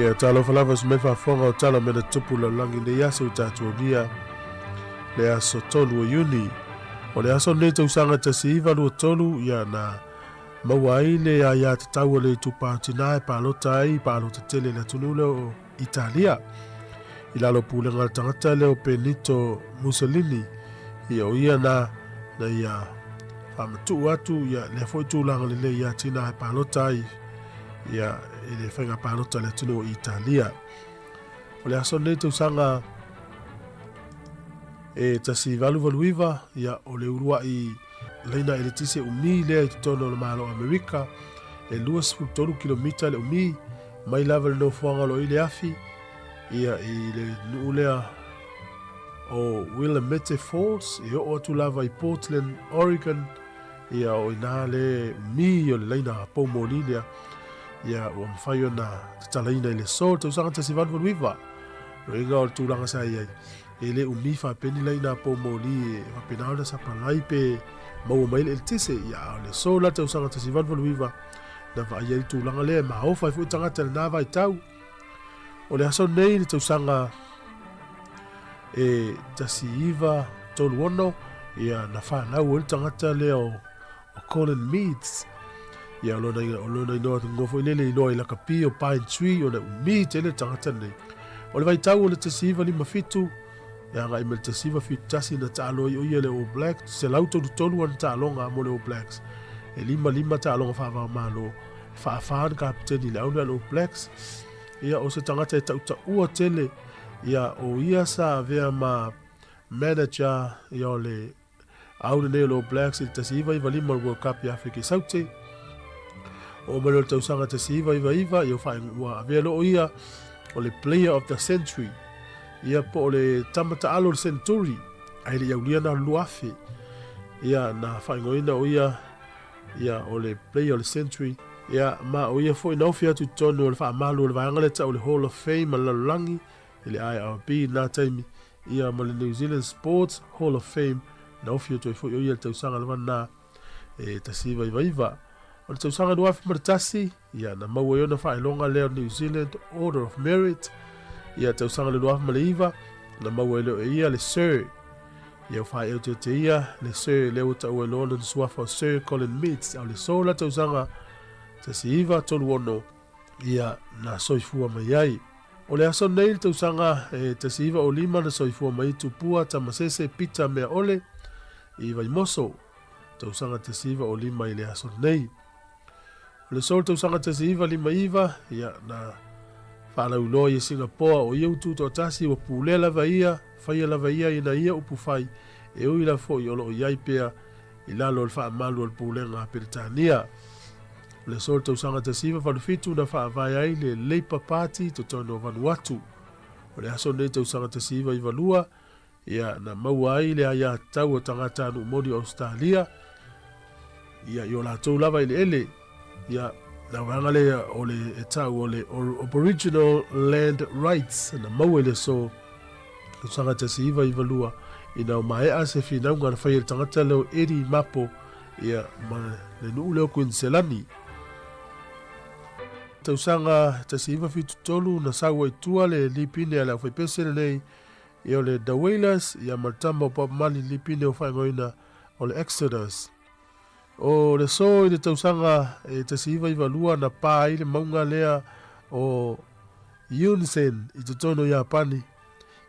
Ia, talofa lava se mai faafofoga o tala me le tupu lalolagi nei aso i tatou aulia le aso 3 o Iuni. O le aso lenei tausaga 1923, ia na maua ai le aiatatau a le itupa o tina e palota ai i palota tele i le atunuu lea o Italia. i lalo o pulega a le tagata lea o Benito Mussolini, ia o ia na na ia faamatuu atu ia lea foi tulaga lelei ia tina e palota ai ia i le faiga palota a le atunuu o Italia. O le aso lenei tausaga e 1889, ia o le uluai laina eletise umi lea i totonu o le Malo o Amerika, e 23 kilomita le umi, mai lava i le nofoaga o lo o i le afi, ia i le nuu lea o Willamette Falls, e oo atu lava i Portland, Oregon, ia o ina le umi o le laina poumoli lea, ia ua mafai ona tatalaina i le aso tausaga 1889. Loiga o le tulaga sa i ai, e le umi faapeni laina poumoli e faapena ona sapalai pe maua mai le eletise, ia a o le aso la tausaga 1889 na vaai ai le tulaga lea e maofa ai foi tagata i lena vaitau. O le aso nei le tausaga e 1936, ia na whanau ai le tagata lea o, o Colin Meads. Ia o lona, o lona inoa ngoa foi lele iloa i lakapi o Pine Tree ona umi tele le tagata nei. O le vaitau o le 1957, e agai mai le 1971 na taalo ai o ia le All Blacks, 133 ana taaloga mo le All Blacks, e 55 taaloga faava o Malo, e faafa le kapiteni i le au lea a le All Blacks. Ia o se tagata e tautaua tele, ia o ia sa avea ma manager ia o le au lenei o le All Blacks i le 1995 o le World Cup i Afrika i Saute. O mai le tausaga 1999 ia ua avea loa o ia o le Player of the Century, ia po o le tama taalo o le Century, ae le i aulia na o le 2000. Ia na faaigoaina o ia ia o le Player of the Century, ia ma o ia foi na ofi atu i totonu o le faamalu o le vaega lea tau o le Hall of Fame a le lalolagi i le IRB i lena taimi, ia ma le New Zealand Sports Hall of Fame na ofi atu ai foi o ia i le tausaga lava lena e 1999. O le tausaga 2001, ia na maua ai ona faailoga lea o New Zealand Order of Merit, ia tausaga le 2009 na maua ai lea e ia le Sir, ia ua faaiauteute ia le Sir lea ua taua ai loa lona suafa o Sir Colin Meads, a o le so la tausaga 1936 ia na soifua mai ai. O le aso nei le tausaga e 1905 na soifua mai ai Tupua Tamasese Peter Meaole i Vaimoso, tausaga 1905 i le aso nei. O le aso o le tausaga 1959, ia, na faalauiloa ia Singapoa o ia utu toatasi ua pulea lava ia, faia lava ia ina ia upu fai, e ui lava foi o lo o i ai pea i lalo o le faamalu o le pulega a Peretania. O le aso o le tausaga 1987 na faavae ai le Labour Party i totonu o Vanuatu. O le aso lenei tausaga 1992, Ia, na maua ai le aiatatau a tagatanuu moni o Ausetalia, ia, i o latou lava eleele, ia, na vaega lea o le e tau o le Aboriginal Land Rights, na maua i le aso tausaga 1992, ina ua maea se finauga na faia e le tagata lea o Eddie Mapo, ia, ma le nuu lea o Kuiniselani. Tausaga 1973 na sau ai tua le lipine a le aufaipese lenei Ia o le The Wailers, ia ma le tama o Bob Marley lipine o faaigoaina o le Exodus. O le aso i le tausaga e 1992 na pā ai le mauga lea o Unzen i totonu o Iapani.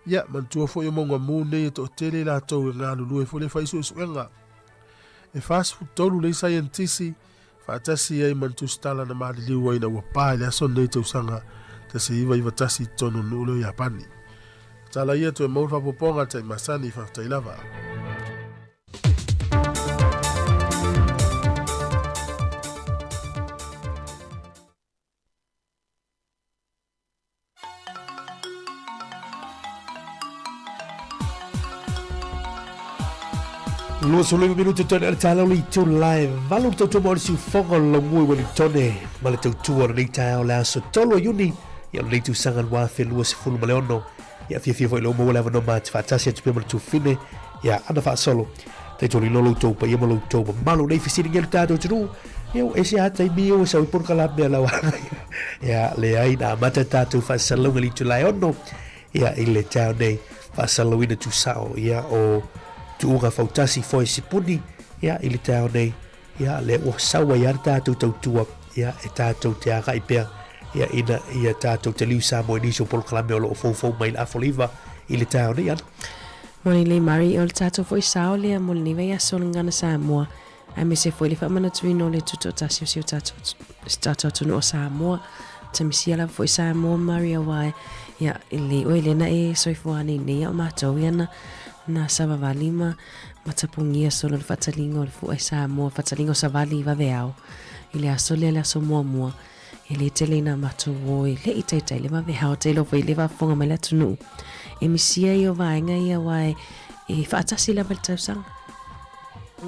Ia, manatua foi o mauga mū nei e toatele i latou e galulue foi le fai suesuega. E 43 nei saienitisi Faatasi ai ma le tusitala na maliliu ai ina ua pa i le aso lenei tausaga 1991 i totonu o le nuu lea o Iapani. Tala ia toe maua le faaopoopoga a le tai masani, faafetai lava. 29 minute tone ale talau le itu lae valu le tautua mo le siufoga o le laumua i Wellingtone ma le tautua o lenei taeao le aso 3 o Iuni ia o lenei tausaga 2026. Ia fiafia foi le maua le avanoa ma te faatasi atu pea ma le tufine ia ana faasolo. Taitolu ilo lo tou paia ma lo tou mamalu nei fesiligia le tatou atunuu. Ia ua ese lava taimi ia ua sau ai polokalame a lau Ia leai na amata tatou faasalalauga i le itula e 6 ia i le taeao nei faasalalauina tusao ia o tuuga fautasi foe sipuni ia i le taeao nei ia lea ua sau ai lava le tatou tautua ia e tatou te agai pea ia, ina ia tatou taliu Samoa i nisi o polokalame o lo o foufou mai i le afa o le 9 i le taeao nei, Ana. Moni lelei Murray, o le tatou foi sao lea mo lenei vaiaso o le Gagana Samoa, aemaise foi le faamanatuina o le tutoatasi o si o tatou, si tatou atunuu o Samoa. Tamisia lava foi Samoa Murray aua ia, e lelei oe lea na e soifua nei nei a o matou ia na, na savavali ma matapogia solo le faataliga o le fua i Samoa, faataliga o savali i vaveao i le aso lea, le aso muamua. E le tele ina matou o e le i taitai le vaveao tailo foi le faafofoga mai le atunuu. E misia ia o vaega ia aua e, e faatasi lava le tausaga.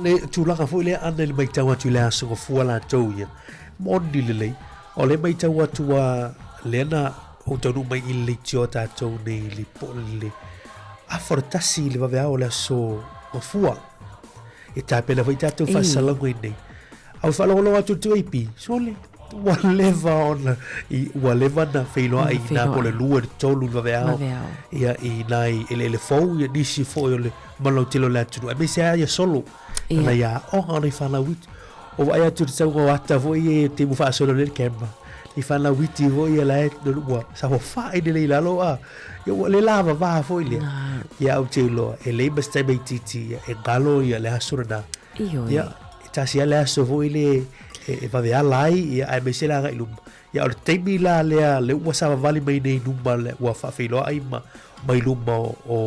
Le tulaga foi lea ana i le matau atu i le aso gafua latou ia, moni lelei, o le matau atu a lea na ou taunuu mai i le leitioa tatou nei i le po le afa o le tasi i le vaveao o le aso gafua. E tapena foi tatou faasalalauga i nei. A ua faalogologo atu i le 2AP, sole, ua leva ona, i, ua leva na feiloai i nā po le lua, le tolu, le vaveao, ia, i nai eleele fou, ia, nisi foi o le malautele o le atunuu, aemaise lava ia solo, ia. Nai aoga o nai fanau iti. O vaai atu i le tauga o ata foi e te mu faasolo le camera. I fanau iti foi ia la e, ua saofai lelei i lalo a, ia ua le lavava foi lea. Ia ou te iloa, e leai ma se taimi itiiti ia, e galo ia le aso lena. Ioe. Ia, e tasi lava le aso foi le e, e vave ala ai, ia, aemaise le agai i luma. Ia, o le taimi la lea, le ua savavali mai nei luma, le, ua faafeiloai ma, mai luma o, o,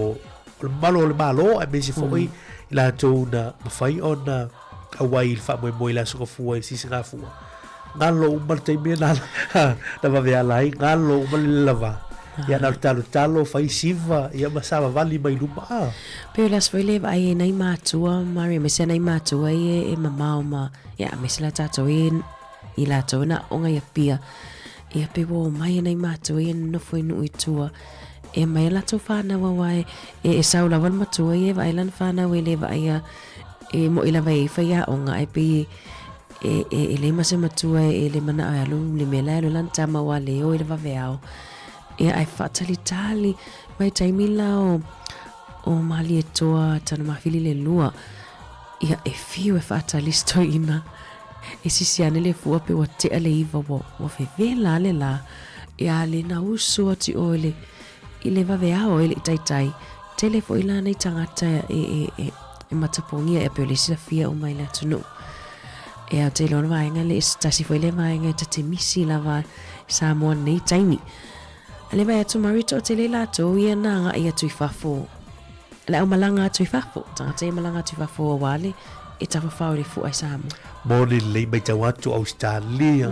o le mamalu o le Malo, aemaise foi i latou na mafai ona auai i le faamoemoe i le Aso Gafua i le Sisigafua. Galo uma le taimi na, na vave ala ai, galo uma le lava. Ia na o le talotalo, fai siva, ia ma savavali mai luma. Ah. Pei o le aso foi lea e vaai ai nai matua, Mari, aemaise nai matua ia e mamao ma, ia, aemaise la tatou ia i latou na aoga i Apia. Ia pei ua omai nai matua ia nonofo i nuu i tua. E aumai a latou whanau aua e, e, e sau lava le matua ia e vaai lana whanau e le vaaia e mo'i lava e i faiaoga ae pei e, e, e leai ma se matua e, e le manao e alu le mea la e alu lana tama aua le o i le vaveao. Ia ae faatalitali mai taimi la o o Malietoa Tanumafili le lua. Ia e fiu e faatali si toeaina e sisi ane le fua pe ua tea le iva ua, ua vevela le la. Ia le na usu atu i o i le, i le vaveao e le i taitai. Tele foi la nei tagata e, e, e, e matapogia e pei o le silafia uma i le atunuu. E au te iloa le vaega le, se tasi foi lea vaega e ta te misi lava i Samoa nei taimi. A le vaai atu Murray toatele i latou ia na agai atu i fafo, le au malaga atu i fafo, tagata ia malaga atu i fafo aua le e tafafao i le fua i Samoa. Moni lelei matau atu Australia,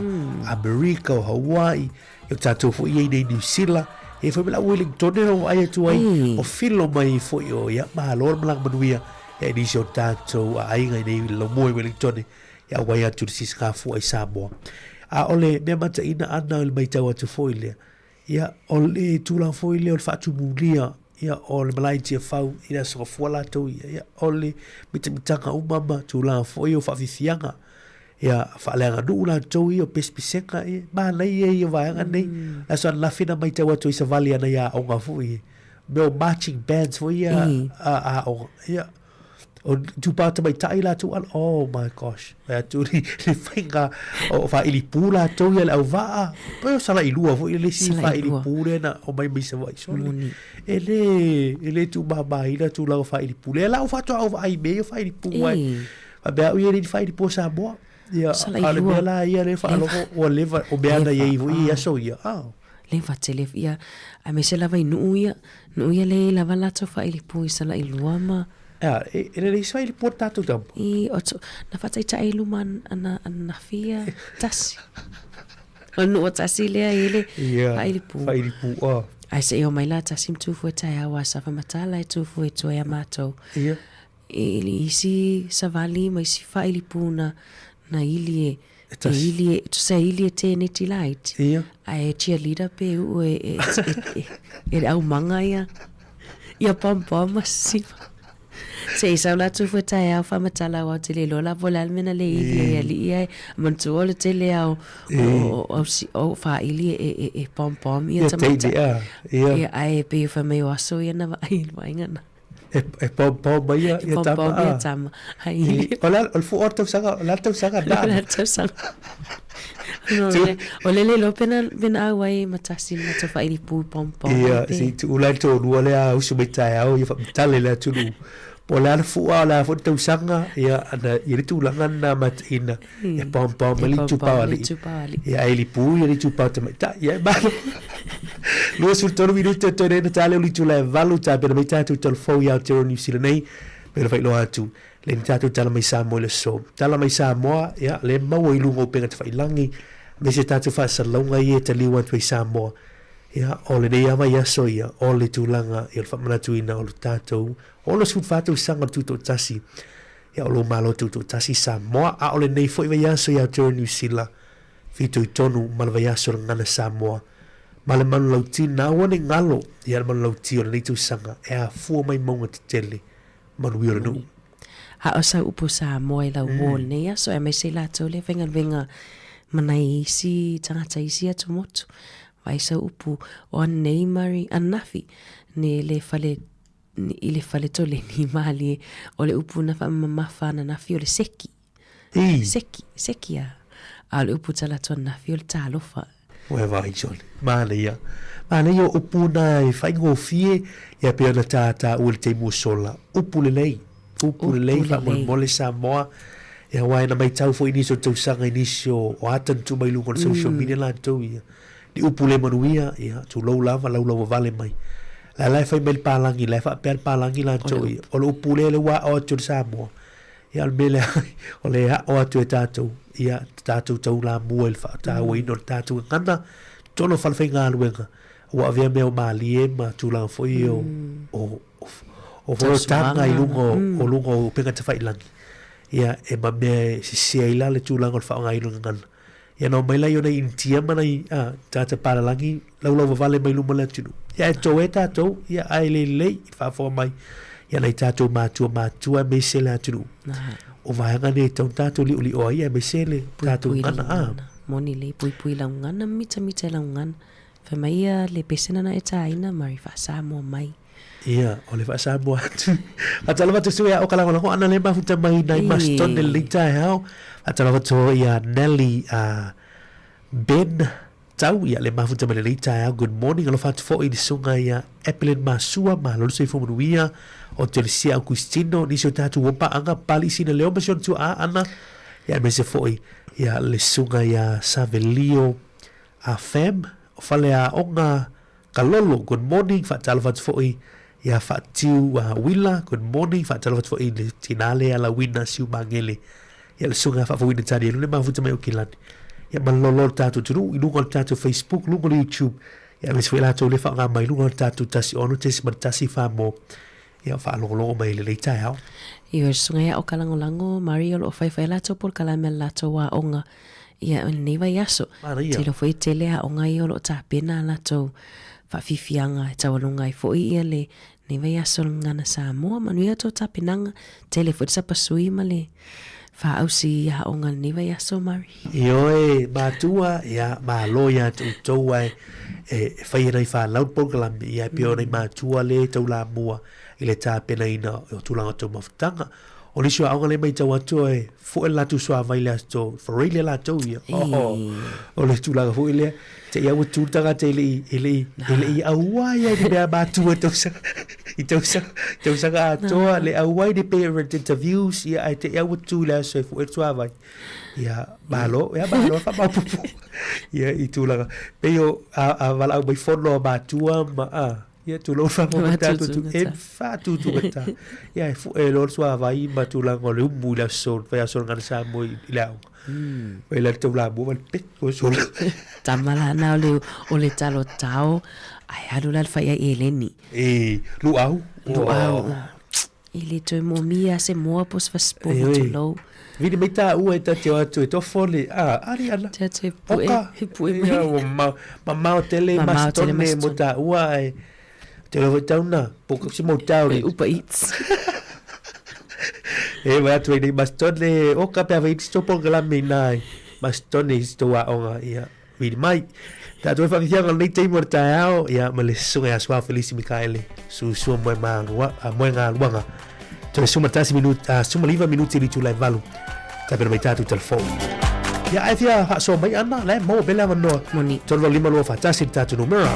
Amerika, o Hawaii, E o tatou foi ia i nei Niu Sila, e foi ma lau Wellington e vaai atu ai, o filo mai foi o ia, malo le malaga manuia, ia i nisi o tatou aiga i nei laumua i Wellington, ia auai atu i le sisigafua i Samoa. A o le mea mataina ana o le matau atu foi lea, ia o le tulaga foi lea o le faatumulia, ia o le malae i Tiafau i le aso gafua latou ia, ia o le mitamitaga uma ma tulaga foi o faafiafiaga, Ia, faaleaganuu latou ia o pesepesega, ia, manaia ia o vaega nei. Mm. Le aso ananafi na matau atu ai savali ana i aoga foi, mea o marching bands foi ia mm. a aoga. Ia, o itupa tamaitai latou ala, oh my gosh, vae atu le, le faiga o faaili pū latou ia le auvaa, pei o Salailua foi le isi faaili pū lea na omai mai Savaii sole. E le, e le tuumamaina tulaga o faaili pū. Lea la ua faatoa ou vaai i mea ia o faaili pū ai. Faapea au ia e le i faaili pū o Samoa. Ia, a o le mea la ia lea faalogo ua leva, o mea na i ai foi i aso ia. Ah. Leva tele ia, aemaise lava i nuu ia, nuu ia le i lava latou faaili pū i Salailua ma. Ea, e, e le isi faaili pū a le tatou tama. I, o to, na faataitai i luma ana, ananafi ia tasi. O le nuu o tasi lea i le Ia, faaili pū. faaili pū, ah. Ae se i omai la tasi ma tu fua taeao a safa matala e tu fua i tua ia matou. Ia. E le isi savali ma isi faaili pū na, na ili e, e ili e, tusa e ili e tēneti laiti. Ia. Ae cheerleader pe uu e, e, e, e, e le aumaga ia, ia pom-pom ma siva. Se i sau latou fua taeao faamatala aua ou te le iloa la po o le a le mea na le ili ai e alii ae manatua o le tele lava o, o, o, o, o faaili e, e, e pom-pom ia Ia tamaitai. teine, ah, ia. Ia, ae pei e fai mai o aso ia na vaai i le vaaiga na. E, e paopao mai ia, ia tama. Paopao mai ia tama. Hai. O le, o le fua o le tausaga, o le a le tausaga na. O le a le tausaga. No, o le le lo pena pena au ai ma tasi ma to whairi pū pom pom. Ia, si tu ulai to lua le a usu mai tae au, ia whamitale le atunu. Po le ana fua o le a fo tausaga, ia, ana, ia le tulaga na mataina, e pom pom ma li tupau ali. Ia, ai li pū, ia li tupau te mai tai, ia, malo. 23 minute o tō na tā leo li tula e valu tā pena mai tātou telefou i Aotearoa New Zealand nei, me le whailoa atu. Le ni tātou tala mai Samoa i le aso. Tala mai Samoa, ia, le maua i luga o upega tawhailangi, me se tātou whaasalauga ia e taliu atu ai Samoa. Ia, o lenei lava i aso ia, o le tulaga, ia o le whaamanatuina o le tātou, o le 14 tausaga o le Tutoatasi, ia o lou Malo Tutoatasi Samoa, a o lenei foi vaiaso i Aotearoa Niu Sila, fitoitonu ma le vaiaso o le Gagana Samoa, ma le manulauti, na aua ne i galo, ia le manulauti o lenei tausaga e afua mai mauga tetele manuia o le nuu. A o sau upu Samoa i lau wall nei aso aemaise i latou lea faigaluega ma nai isi tagata isi atu motu. Vaai sau upu o anei mari ananafi ne le fale i le fale toleni malie o le upu na faamamafa ananafi o le seki. Ii. Seki, seki a. A o le upu talaatu ananafi o le talofa. Ua vaai Johnny. Manaia. Manaia o upu na e faigofie ia pei ona tātāua i le taimi ua sola. Upu lelei. Upu lelei faamolemole Samoa. Ia aua e na maitau foi i nisi o tausaga i nisi o o ata na tuu mai luga o le social media latou ia. Ni upu le manuia, ia, tulou lava, laulauavale mai. La la e fai mai le palagi, la e faapea le palagi latou ia. O le upu lea lea ua aʻo atu e le Samoa. Ia, o le mea lea, o le aʻo atu e tatou, ia, tatou taulamua i le faatauaina o le tatou gagana, totonu o falefaigaluega, ua avea mea o malie ma tulaga foi o, o, o fonotaga i luga o, o luga o upega tafailagi. Ia, e ma mea e sese ai la le tulaga o le faaaogaina o le gagana. Ia na omai laia o nai Initia ma nai a, tagata palalagi laulauvavale mai luma o le atunuu. Ia e toe tatou, ia ae le lelei i le faafofoga mai ia nai tatou matua matua aemaise le atunuu. O vaega nei e tatau ona tatou liolio ai aemaise le tatou gagana a. Moni lei puipui lau gagana ma mitamita i lau gagana. Fai mai ia le pesena na e tāina mari faa-Samoa mai. Ia, o le faa-Samoa atu. Faatalofa atu sui o ka lagolago ana le mafuta mai nai Maston le lenei taeao. Faatalofa atu ia Nelly Ben Tau ia le mafuta mai lenei taeao. Good morning. Alofa atu foi i le susuga ia Evelyn Masua, malo le soifua manuia. O Telesia Augustino, nisi o tatou ua paaga, Pali Sina Leo ma si ona tuaa Ana. Ia aemaise foi ia le susuga ia Savelio Fam, o Faleaoga Kalolo, good morning, faatalofa atu foi ia Faatiu Wila, good morning, faatalofa atu foi i le tina lea Lauina Siumagele, ia le susuga ia Faafouina Tanielu le mafuta mai Aukilani. Ia malolo le tatou atunuu i luga o le tatou Facebook, luga o le YouTube, ia aemaise foi latou lea faaaoga mai luga o le tatou 16.14 mo ia faalogologo mai i lenei taeao. Ioe, susuga ia o ka lagolago, Marie o lo o faifai latou polokalame a le latou aoga ia i lenei vaiaso. Manaia. Tilo foi e tele aoga ia o lo o tapena a latou faafiafiaga e taualuga ai foi ia lenei vaiaso o le Gagana Samoa. Manuia tou tapenaga, tele foi le sapasui ma le faaausi i aoga i lenei vaiaso, Marie. Ioe, matua, ia, malo ia te outou ae e fai ana i whanau le polokalame, ia e pei ona i matua le taulamua i le tapenaina o tulaga o tou mafutaga. O nisi o aoga le maitau atu e fue le latou suavai i le aso Freile latou ia. Oh, o le tulaga foi lea. Te ia ua tu le tagata e le i, e le i, e le i auai ai ni mea matua i tausaga, i tausaga, tausaga atoa, le auai ni parent interviews, ia ae te ia ua tu i le aso e fue le suavai. Ia, malo, ia malo, whamaopopo. Ia, i tulaga. Pei o, a, a valaau mai fono a matua ma, a, ia, tulou whaamaopopo tātou tu, e whaatūtūgata. Ia, e fue loa le suavai ma tulaga o le umu i le aso, le vaiaso o le Gagana Samoa i, i le aoga. Mai la le taulamua ma le peko solo. Tama la na o le, o le talo tao, ae alu la le whai ai eleni. E, luau. Luau. E le toe mōmia se moa po se fasipo mo tulou. Vili mai tāua e ta te o atu e tofo le, a, ari ana. Te atu e pue, Oka. e pue mai. Ia, ua ma, mamao tele, Mamao tele masitone mo masitone. tāua e. Te ora foi tauna, po se mau tauri. E Uber Eats. E vai atu ai nei masitone, oka pea vai iti tō polokalame inā e. Masitone i si tō aonga, ia. Vili mai. Tātou e whakawhianga o lenei taimi o le taeao, ia, ma le susuga ia Suao Felisi Mikaele, susua moe mālua, a moe ngā luanga. Toe suma tasi minuti, a suma liva minuti i le itula e valu. Tapena mai tātou telefoni. Ia, a e fia faasoa mai ana, la e maua pea le avanoa. Moni. 385 241 le tatou numera.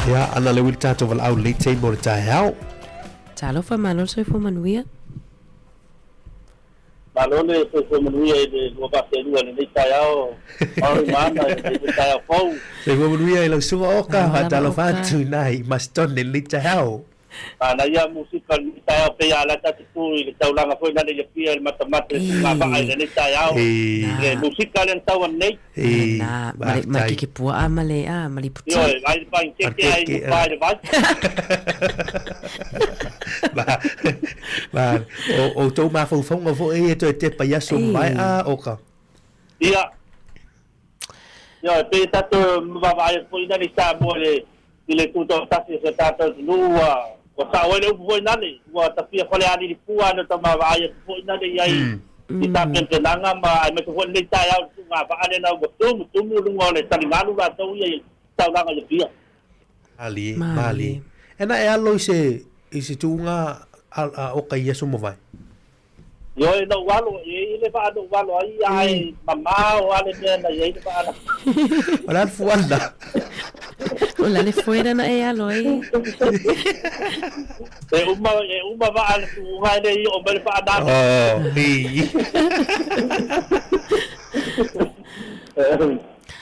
Ia, ana le uili tatou valaau lelei taimi o le taeao. Talofa, malo le soifua manuia. Malo le soifua manuia i le 2002 i lenei taeao, Maori ma Ana i lenei taeao fou. Soifua manuia i lau susuga Oka, faatalofa atu i na i Masetone i lenei taeao. Manaia musika i lenei taeao pei a lata atu tu i le taulaga foi lale i Apia i le matamata i le tuugava'a i lenei taeao i le musika lea na tau anei. Na, ma le, ma le kekepua'a ma le, a, ma le iputi. Ioe, ai le panikeke ai le pa i le vai. Ma, ma, o outou mafaufauga foi ia e toe tepa i aso mavae, a, Oka. Ia. Ioe, pei e tatou vaavaai atu foi inane i Samoa i le, i le tutoatasi o si o tatou atunuu, ua, ua sao ai le upu foi inane, ua tafia Falealili fua ane o tau vaavaai atu foi inane i ai i tapenapenaga ma aemaise foi lenei taeao i le tuugavaa lea ua tumutumu i luga o le taligalu latou ia i taulaga i Apia. Malie, malie. E na e alo i se, i se tuuga a, a oka i aso mavae. Ioe, na ou alo, e i ai le vaa na ou alo ai, ae mamao lava le mea na i ai le vaa na. O le a le fuana? O le a le foe na e alo ai? E uma, e uma vaa le tuuga e le i oo mai le vaa na. Oh, i.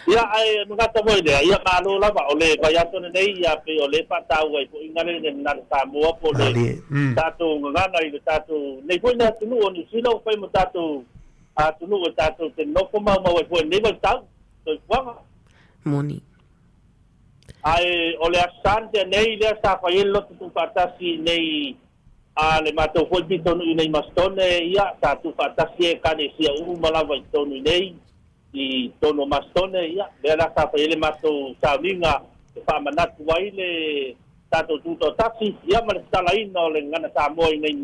Ia, ae manatu foi lea, ia malo lava, o le vaiaso lenei, ia pei o lea e faataua ai foi gale le gagana Samoa po o le tatou gagana i le tatou, nei foi le atunuu o Niu Sila ua fai ma tatou atunuu e tatou te nofo maumau ai foi i lenei vaitau, soifuaga. Moni. Ae o le Aso Sa na tea nei lea sa fai ai le loto tuufaatasi nei a le matou foi pitonuu i nei Masitone, ia, sa tuufaatasi e Ekalesia uma lava i totonu i nei. I totonu o Masitone, ia, lea la sa fai ai le matou sauniga e faamanatu ai le tatou tutoatasi, ia, ma le tatalaina o le gagana Samoa i inei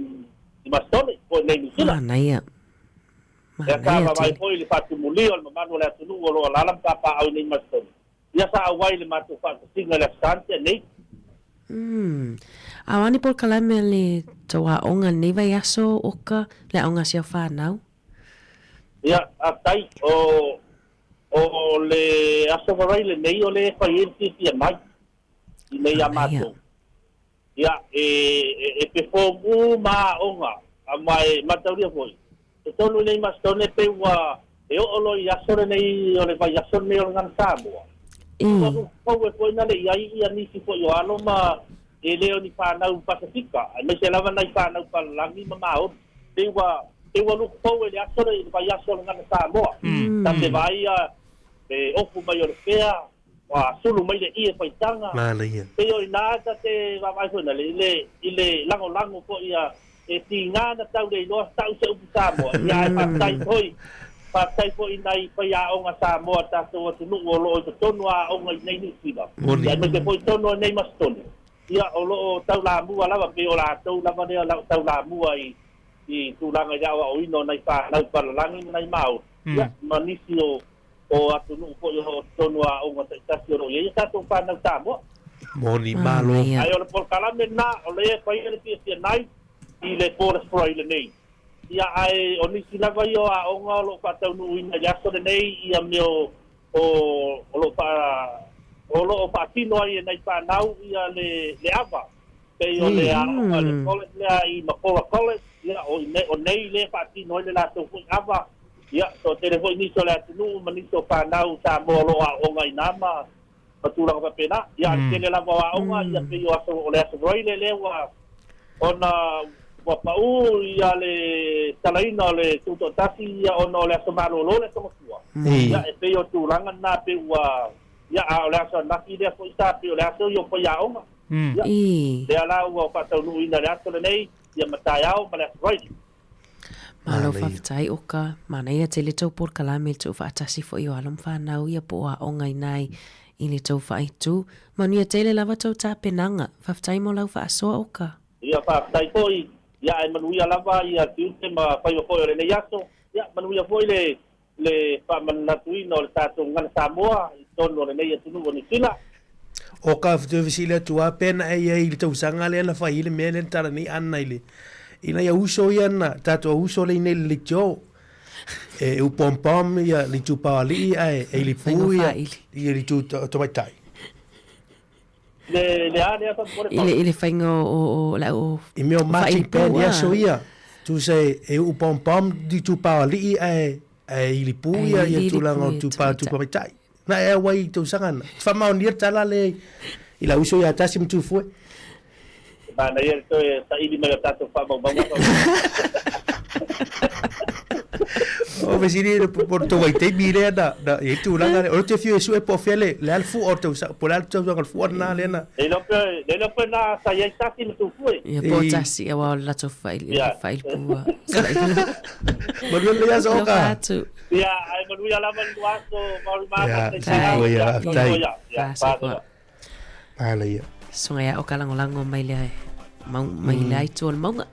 i Masitone, po o inei i Niu Sila. Manaia. Lea sa Manaia vaavaai tele. foi i le faatumulia o le mamalu o le atunuu o lo o alaala ma papaaao i inei i Masitone. Ia sa auai le matou faatasiga i le Aso Sa na tea nei. Umm. A o a ni polokalame a le tou aoga i lenei vaiaso, Oka, le aoga a si au fanau? Ia, faafetai. O, o le Aso Faraile lenei o lea e fai ai le fiafia mai i nei ia matou. Ia, e, e, e perform uma aoga, ma e mataulia foi. Totonu nei Masitone pei ua e oo loa i aso lenei o le vaiaso lenei o le Gagana Samoa. Ua fou e foi na le i ai ia nisi foi o alo ma e le o ni fanau Pasefika, aemaise lava nai fanau Palalagi ma Maori. Pei ua, pei ua look forward i le aso lea, i le vaiaso o le Gagana Samoa. Ta te vaai ia le ofu mai o le fea, ua sulu mai le ie faitaga. Manaia. Pei o ina ta te vaavaai foi na le, i le, i le lagolago foi a, e tiga na tau le iloa tau se upu Samoa. Ia ae faafetai foi, faafetai foi i nai faiaoga Samoa tatou atunuu o lo o i totonu a aoga i nei Niu Sila. Moni. Ia aemaise foi totonu o nei Masitone. Ia, o lo o taulamua lava, pei o latou lava lea o lau taulamua i, i tulaga i le aoaoina o nai fanau palalagi ma nai Māori, ia, ma nisi o, o atunuu foi o lo o totonu o aoga taitasi o lo o i ai a tatou fanau Samoa. Moni, malo. Ae o le polokalame lena o lea e fai ai le fiafia nai i le po o le Aso Faraile lenei. Ia, ae o nisi lava ia o aoga o lo o faataunuuina i le aso lenei ia mea o o lo o faa o lo o faatino ai e nai fanau ia le le ava pei o le aoga le college lea i Makora College ia o i o nei lea e faatino ai le latou foi ava ia toatele foi nisi o le atunuu ma nisi o fanau Samoa o lo o aooga i ina ma ma tulaga faapena. Ia, a o le tele lava o aoga, ia pei o aso, o le Aso Faraile lea ua, ona ua pau ia le talaina o le Tutoatasi ia ona o le aso malolo le Aso Gafua. Ia, e pei o tulaga na pei ua, ia, a o le aso ananafi lea foi sa pei o le aso ia o faiaoga. Ia, lea la ua faataunuuina i le aso lenei, ia ma taeao ma le Aso Faraile. Malo faafetai Oka, manaia tele tou polokalame i le tuufaatasi foi o alo ma fanau ia po o aoga ina i le tou faaitu. Manuia tele lava tou tapenaga. Faafetai mo lau faasoa Oka. Ia faafetai foi, ia ae manuia lava ia tiute ma faiva foi o lenei aso. Ia manuia foi le le faamanatuina o le tatou gagana Samoa i totonu o lenei atunuu o Niu Sila. O ka fesili atu lava pe na e i ai i le tausaga lea na fai ai le mea lea na tala nei Anna i le ina ia uso ia na tatou uso lea i nei i le leitio e upompom ia le itupa o alii ae e ilipu ia ia le itu tamaitai. Le, le a lea faamolemole I le, i le faiga o, o, o, la, o, I mea o marching band i aso ia, tusa e, e uu pompom i itupa o alii ae, ae ilipu ia, ia tulaga o itupa, itupa maitai. Na e auai i tausaga na. Te faamaonia le tala lea i lau uso ia Tasi ma Tufue. E manaia le toe saili mai o tatou faamaumauga. O fesili le po to vaitaimi lea na na i tulaga lea. O le te fiu e sue po o fea le le a le fua o le tausaga po o le a le tausaga o le fua lena lea na. Le iloa pe le iloa pe na sa i ai Tasi ma Tufue. Ia po o Tasi aua o le latou failipua. Manuia lenei aso Oka. Alofa atu. Ia, ae manuia lava le lua aso, Maori mā, Ia, faafetai soifua ia, faafetai. Ia, Soifua. Manaia. Susuga ia Oka lagolago mai le mau, mai le aitu o le mauga.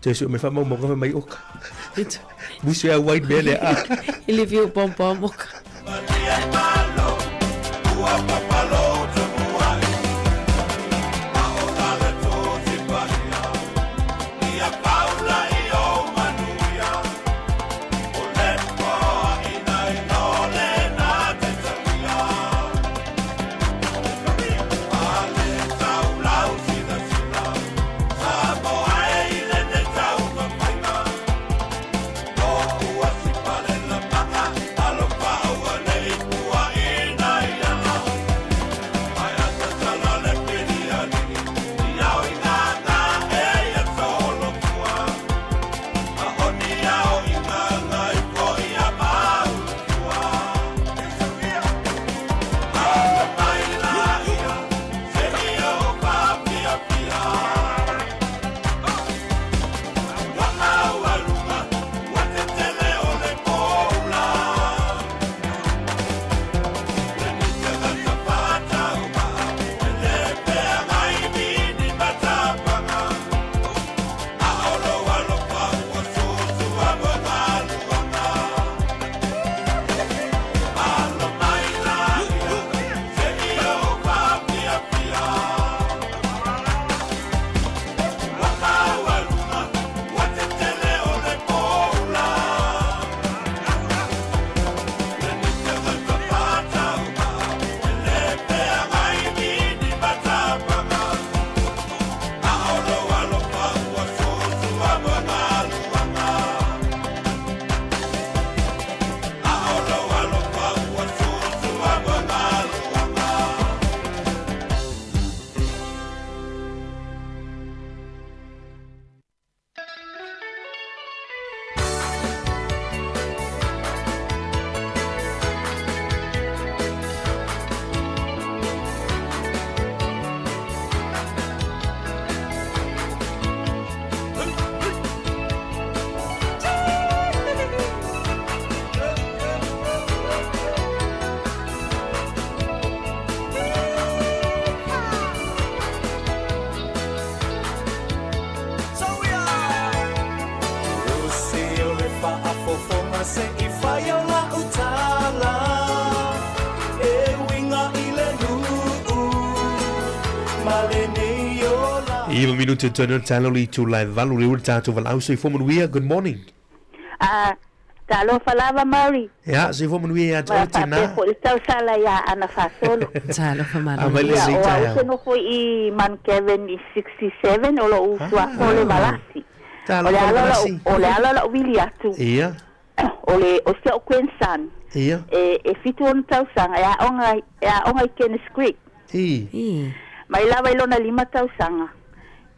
Toe sue mai faamaumauga fai mai Oka. Musu e auai mea lea. Ah. I le fiu pompom Oka. 9 minute to no talo li tu lai valu le ul tatou valaau soifua manuia. Good morning. Ah, talofa lava Maori. Ia, soifua manuia ia te Ma oe tina. faapea foi le tausala ia Ana Fasolo. Talofa malo. Aumai le Ia, sei o au taeao. se nofo i Mount Kevin i 67, o lou suafa o le Valasi. O le Talofa le ala o lau, Valasi. o le ala o lau vili atu, Ia, o le, o si au grandson, ia, e, e 76 tausaga, e aoga, e aoga i Kenneth Creek. i. I. Mai lava i lona 5 tausaga,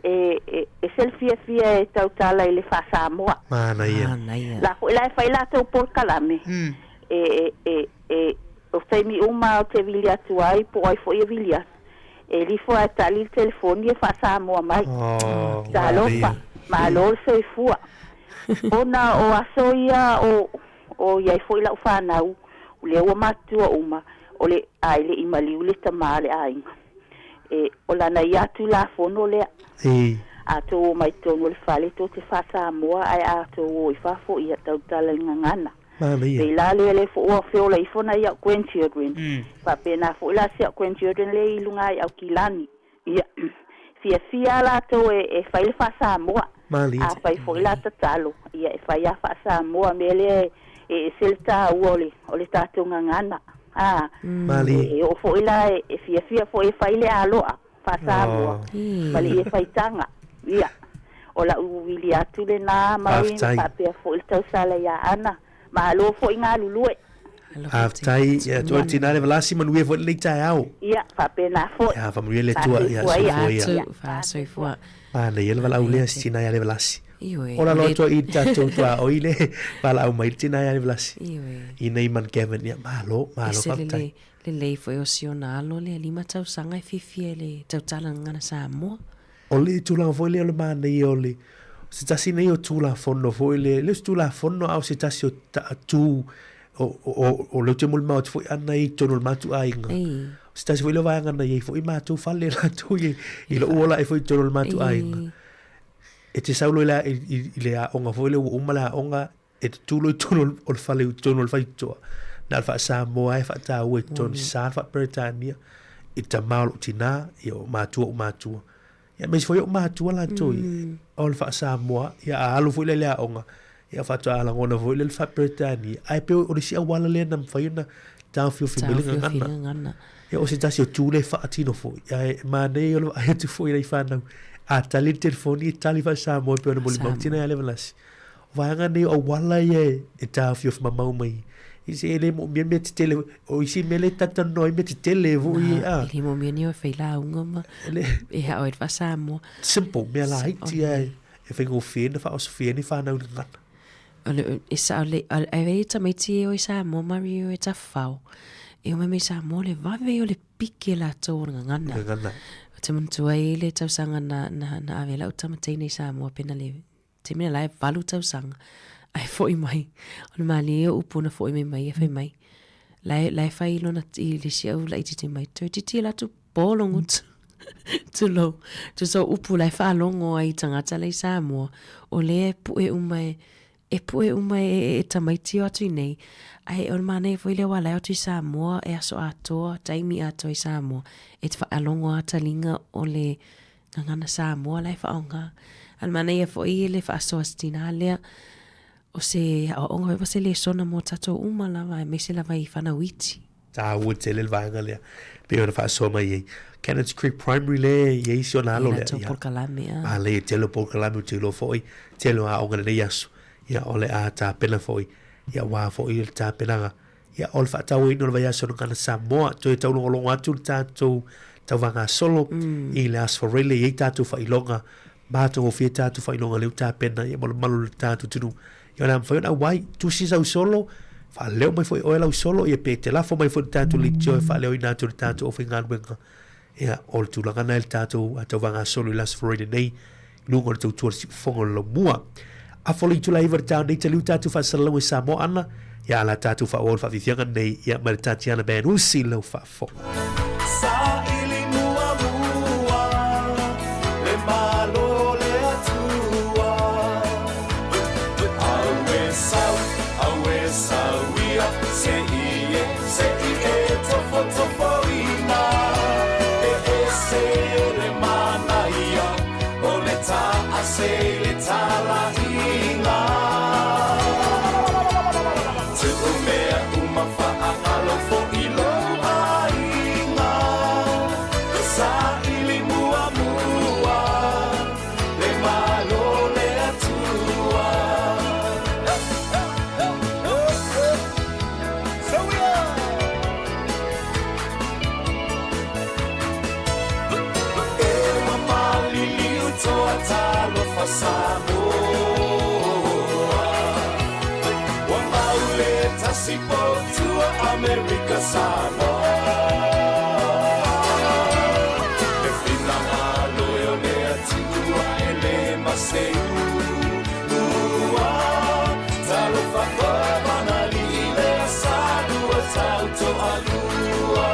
e, e, e se le fiafia e tautala i le faa-Samoa. Manaia. Manaia. La foi la e fai latou polokalame. E, e, e, e, o taimi uma o te vili atu ai, po o ai foi e vili atu. E lifo ae tali le telefoni e faa-Samoa mai. Oh, Talofa, malo le soifua. Ona o aso ia o, o iai foi lau fanau, o lea ua matutua uma, o le ai le i maliu le tama a le aiga. E, o lana ia Tulafono lea. I. A tou o mai totonu o le fale tou te faa-Samoa ae a tou o i fafo ia tautala i le gagana. Manaia. Pei la lea le foi ua feola ifo nai au grandchildren. Faapena foi la si au grandchildren lea i luga i Aukilani. Ia, fiafia lava latou e, e fai le faa-Samoa. Malie. A fai foi la tatalo, ia e fai lava faa-Samoa mea lea e, e ese le taua o le, o le tatou gagana. A, Malie. e, e oo foi la e, e fiafia foi e fai le aloa faa-Samoa. Oh. Ma le ie faitaga. Ia, o lau vili atu lenā Maureen, Faafetai. faapea foi le tausala iā Ana. Malo foi galulue. Faafetai ia te oe tina le Valasi manuia foi lenei taeao. Ia, faapena foi. Ia, faamanuia le Atua, ia, Faasoifua ia. soifua ia. Atu, faasoifua. Manaia le valaau lea si tina ia le Valasi. Ioe. Ola loa atu ai i tatou tuaoi le valaau mai le tina ia le Valasi. Ioe. I nei Man Gavin, ia, malo, malo, Ese faafetai. lelei, lelei foi o si ona alo lea 5 tausaga e fiafia i le tautala gagana Samoa. O le tulaga foi lea o le manaia o le se tasi nei o Tulafono foi lea, le o se Tulafono a o se tasi o tu o, o, o le te molimau atu foi ana i totonu o le matou aiga. Ei. O se tasi foi lea o vaega na i ai foi matou fale latou i, i lou ola ai foi i totonu o le matou aiga. E te sau loa i le, i, i le aoga foi lea ua uma le aoga, e te tu loa i totonu o le fale i totonu o le faitotoa. Na o le faa-Samoa e faataua i totonu, sa le faa-Peretania, i tama o lou tinā, ia o matua o matua. Ia aemaise foi o matua latou ia, o le faa-Samoa, ia a alu foi lea i le aoga, ia faatoa lagona foi lea le faa-Peretania. Ae pei o le isi auala lea na mafai ona taofiofi mai le Taofiofi gagana. le gagana. Ia o se tasi o tu lea e faatino foi. Ae manaia o le vaai atu foi i nai fanau. A tali le telefoni, e tali faa-Samoa e pei ona molimau tina ia le Valasi. O vaega nei o auala ia e taofiofi mamau mai. I se e le moomia mea tetele, o isi mea le talatalanoa ai mea tetele foi e a. E le moomia ni o e fai lauga ma e hao e le faa-Samoa. Simple, mea laiti ae e faigofie ona faaosofia ni fanau i le gagana. O le, e sao le, ai vei tamaiti e o i Samoa Mario e tafafao. E o mai mai Samoa le vave o le piki e latou o le gagana. Gagana. O te manatua ai le tausaga na, na, na ave lau tama teine i Samoa pena le taimi la e 8 tausaga. Ae foi mai, o le malie o upu na foi mai mai e fai mai. La e, la e fai lona i le isi au laitiiti mai, toeitiiti e latou po logotu. Tulou, tusa o upu la e faalogo ai i tagata la i Samoa, o lea e pue uma e, e pue uma e, e, e tamaiti o atu i nei. Ae o le manaia foi lea aua la e o atu i Samoa, e aso atoa, taimi atoa i Samoa, e te faalogo lava taliga o le gagana Samoa la e faaaoga. A o le manaia foi le faasoa se tinā lea, o se aoaoga foi po o se lesona mo tatou uma lava, aemaise lava i fanau iti. Taua tele le vaega lea, pei ona faasoa mai ai. Cannons Creek Primary lea e i ai si ona alo I lea. latou polokalame, a. Malei, e tele o polokalame ou te iloa foi, tele o aoga i lenei aso. Ia, o le a tapena foi, ia aua foi le tapenaga. Ia, o le faatauaina o le vaiaso o le Gagana Samoa, toe taulogologo atu le tatou tauvagasolo i le Aso Faraile, e i ai tatou faailoga, matagofie tatou faailoga lea ua tapena, ia malumalu le tatou atunuu. Ia o le a mafai ona auai, tusi sau solo, faaleo mai foi oe lau solo, ia pe te lafo mai foi i le tatou leitio e faaleoina atu e le tatou aufaigaluega. Ia, o le tulaga lena i le tatou tauvagasolo i le Aso Faraile nei, i luga o le tautua o le siufofoga o le laumua. Afa o le itula 9 i le taeao nei, taliu tatou faasalalauga i Samoa ana, ia a la tatou faaauau le faafiafiaga nei, ia mai le Tatiana Band Usi lau faafofoga. Saili muamua le Malo le Atua. Aue sau, aue sau ia, se i e, se i e tofotofoina. E ese le manaia, Talofa Samoa Ua mau le tasi potua Amerika Samoa Le finagalo e o le Atua e le maseu Ua Talofa koe Manalii le asalua tau toalua.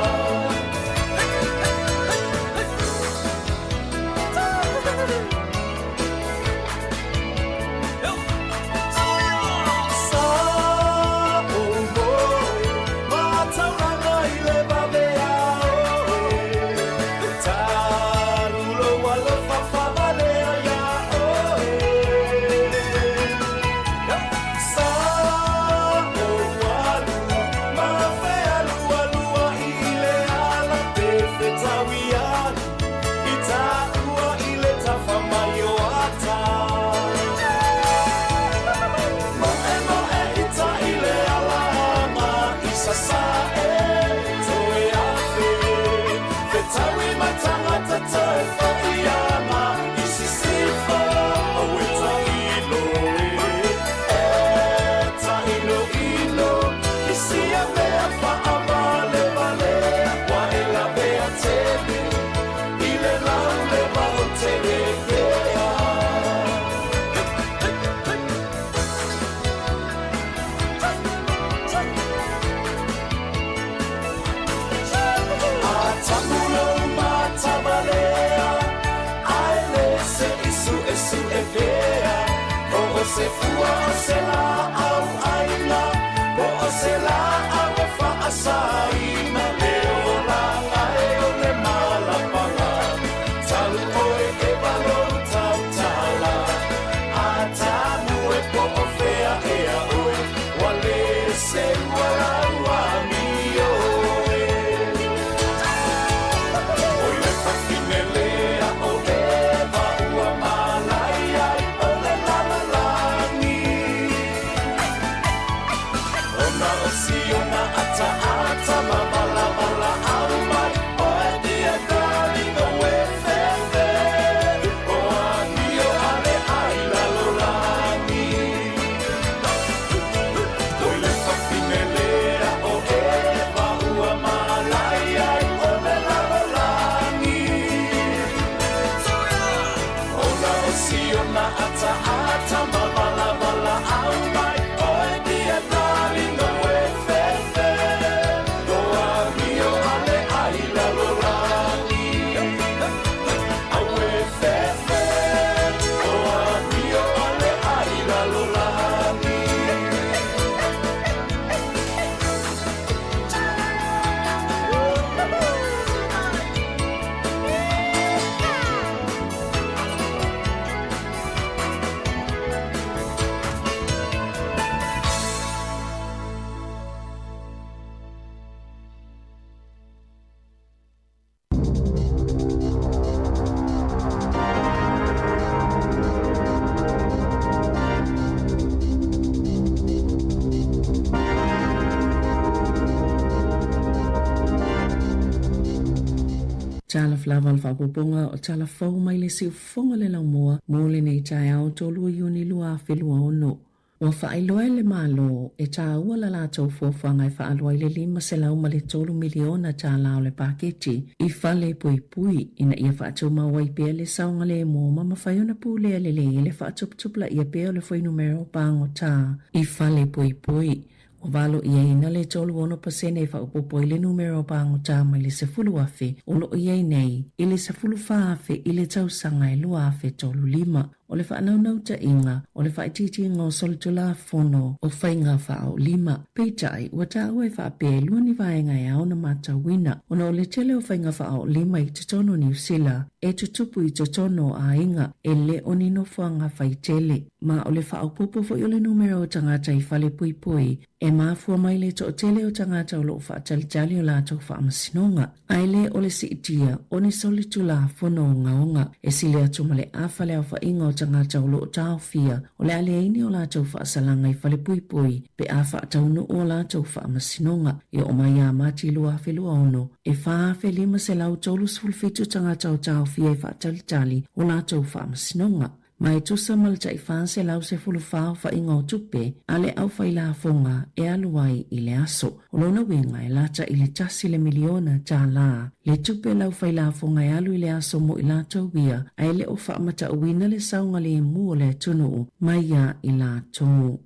Talofa lava le faaopoopoga o tala fou mai le siufofoga le laumua mo lenei taeao 3 Iuni 2026. Ua faailoa e le Malo e taua la latou fuafuaga e faalua ai le $503 miliona tala o le paketi i fale puipui ina ia faatumau ai pea le saogalemu ma mafai ona pulea lelei e le faatuputupulaia pea o le fuainumera o pagota i fale puipui. Ua valoiaina le 36 pasene e faaopoopo ai le numera o pagota mai le 10,000 o lo o i ai nei i le 14,000 i le tausaga e 2035. O le faanaunautaiga o le faaitiitiga o solitulafono o faiga faaolima. Peitai, ua taua e faapea e lua ni vaega e ao ona matauina, ona o le tele o faiga faaolima i totonu o Niu Sila e tutupu i totonu o aiga e le o ni nofoaga faitele. Ma o le faaopoopo foi o le numera o tagata i fale poipoi e mafua mai le toatele o tagata o lo o faatalitali o latou faamasinoga. Ae le o le siitia o ni solitulafono ogaoga e sili atu ma le afa le aofaiga o. tagata o lo o taofia o le a leai ni o latou faasalaga i falepuipui pe a faataunuu a latou faamasinoga. E oo mai ia Mati 2026, e 4,537 tagata o taofia e faatalitali o latou faamasinoga. Ma e tusa ma le tai 414 aofaiga o tupe a le aufailafoga e alu ai i le aso. O lona uiga e lata i le tasi le miliona tālā le tupe a le aufailafoga e alu i le aso mo i latou ia ae le o faamatauina le saogalemu o le atunuu mai iā i latou.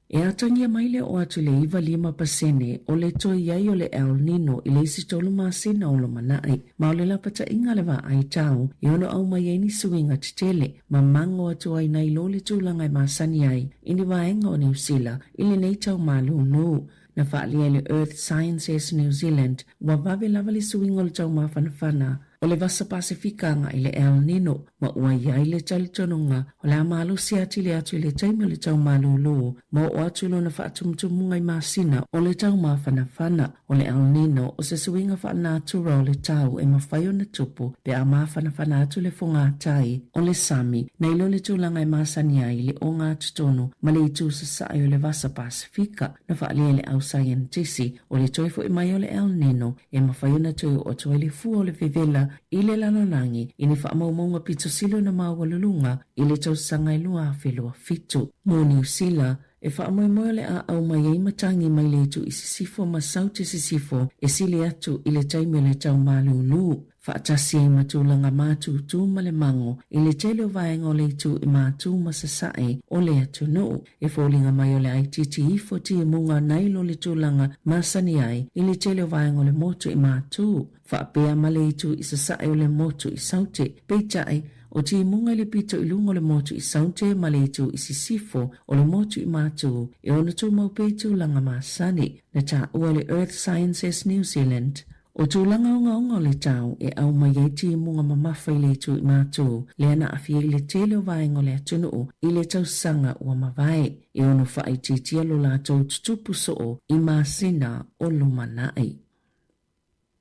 E atagia mai le oo atu i le 95 pasene o le toe i ai o le El Nino i le isi tolu masina o lumanai, ma o le lapataiga a le vaai tau e ono aumai ai ni suiga tetele ma mago atu ai nai lo le tulaga e masani ai i ni vaega o Niu Sila i lenei tau malūlū. Na faaalia e le Earth Sciences New Zealand ua vave lava le suiga o le taumafanafana o le Vasa Pasefika agai i le El Nino ma ua i ai le talitonuga o le a malosi atili atu i le taimi o le tau malūlū ma oo atu lona faatumutumuga i masina o le taumafanafana. O le El Nino o se suiga faalenatura o le tau e mafai ona tupu pe a mafanafana atu le fogātai o le sami nai lo le tulaga e masani ai le ogatotonu ma le itu sasae o le Vasa Pasefika. Na faaalia e le au saienitisi o le toe foi mai o le El Nino e mafai ona toe oo atu ai le fua o le vevela i le lalolagi i ni faamaumauga pito sili ona maualuluga i le tausaga e 2027. Mo Niu Sila, e faamoemoe o le a aumai ai matagi mai le itu i sisifo ma saute sisifo e sili atu i le taimi o le tau malūlū, faatasi ai ma tulaga mātūtū ma le mago i le tele o vaega o le itu i mātū ma sasae o le atunuu. E foliga mai o le a itiiti ifo timuga nai lo le tulaga masani ai i le tele o vaega o le motu i mātū, faapea ma le itu i sasae o le motu i saute. Peitai, o timuga i le pito i luga o le motu i saute ma le itu i sisifo o le motu i mātū e ono tumau pea i tulaga masani, na taua e le Earth Sciences New Zealand. O tulaga ogaoga o le tau e aumai ai timuga mamafa i le itu i mātū, lea na aafia i le tele o vaega o le atunuu i le tausaga ua mavae, e ono faaitiitia lo latou tutupu soo i masina o lumanai.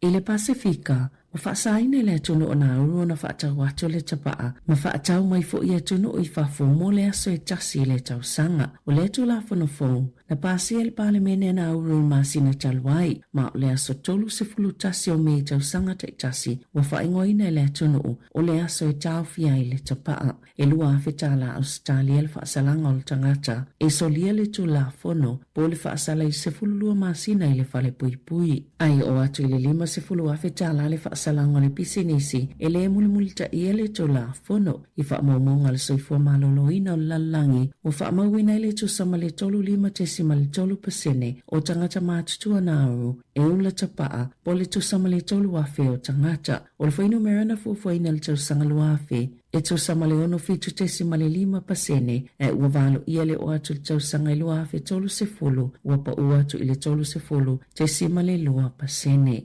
I le Pasefika, ua faasaina e le atunuu o Nauru ona faatau atu le tapaa ma faatau mai foi i atunuu i fafo mo le aso e tasi i le tausaga. O lea Tulafono fou, na pasia e le Palemene a Nauru i le masina talu ai, ma o le aso 31 o Me tausaga taitasi ua faaigoaina e le atunuu o le aso e taofia ai le tapaa. E 2,000 tālā Ausetalia le faasalaga o le tagata e solia le Tulafono po o le faasala i 12 masina i le fale puipui. A e oo atu i le 50,000 tālā le faasalaga o le pisinisi e le mulimulitaia le Tulafono. I faamaumauga a le Soifua Maloloina o le Lalolagi, ua faamauina ai le tusa ma le 35.3 pasene o tagata matutua Nauru e ula tapaa po o le tusa ma le 3,000 o tagata. O le fuainumera na fuafuaina i le tausaga 2000 e tusa ma le 67.5 pasene, ae ua valoia le oo atu i le tausaga e 2030 ua pau atu i le 30.2 pasene.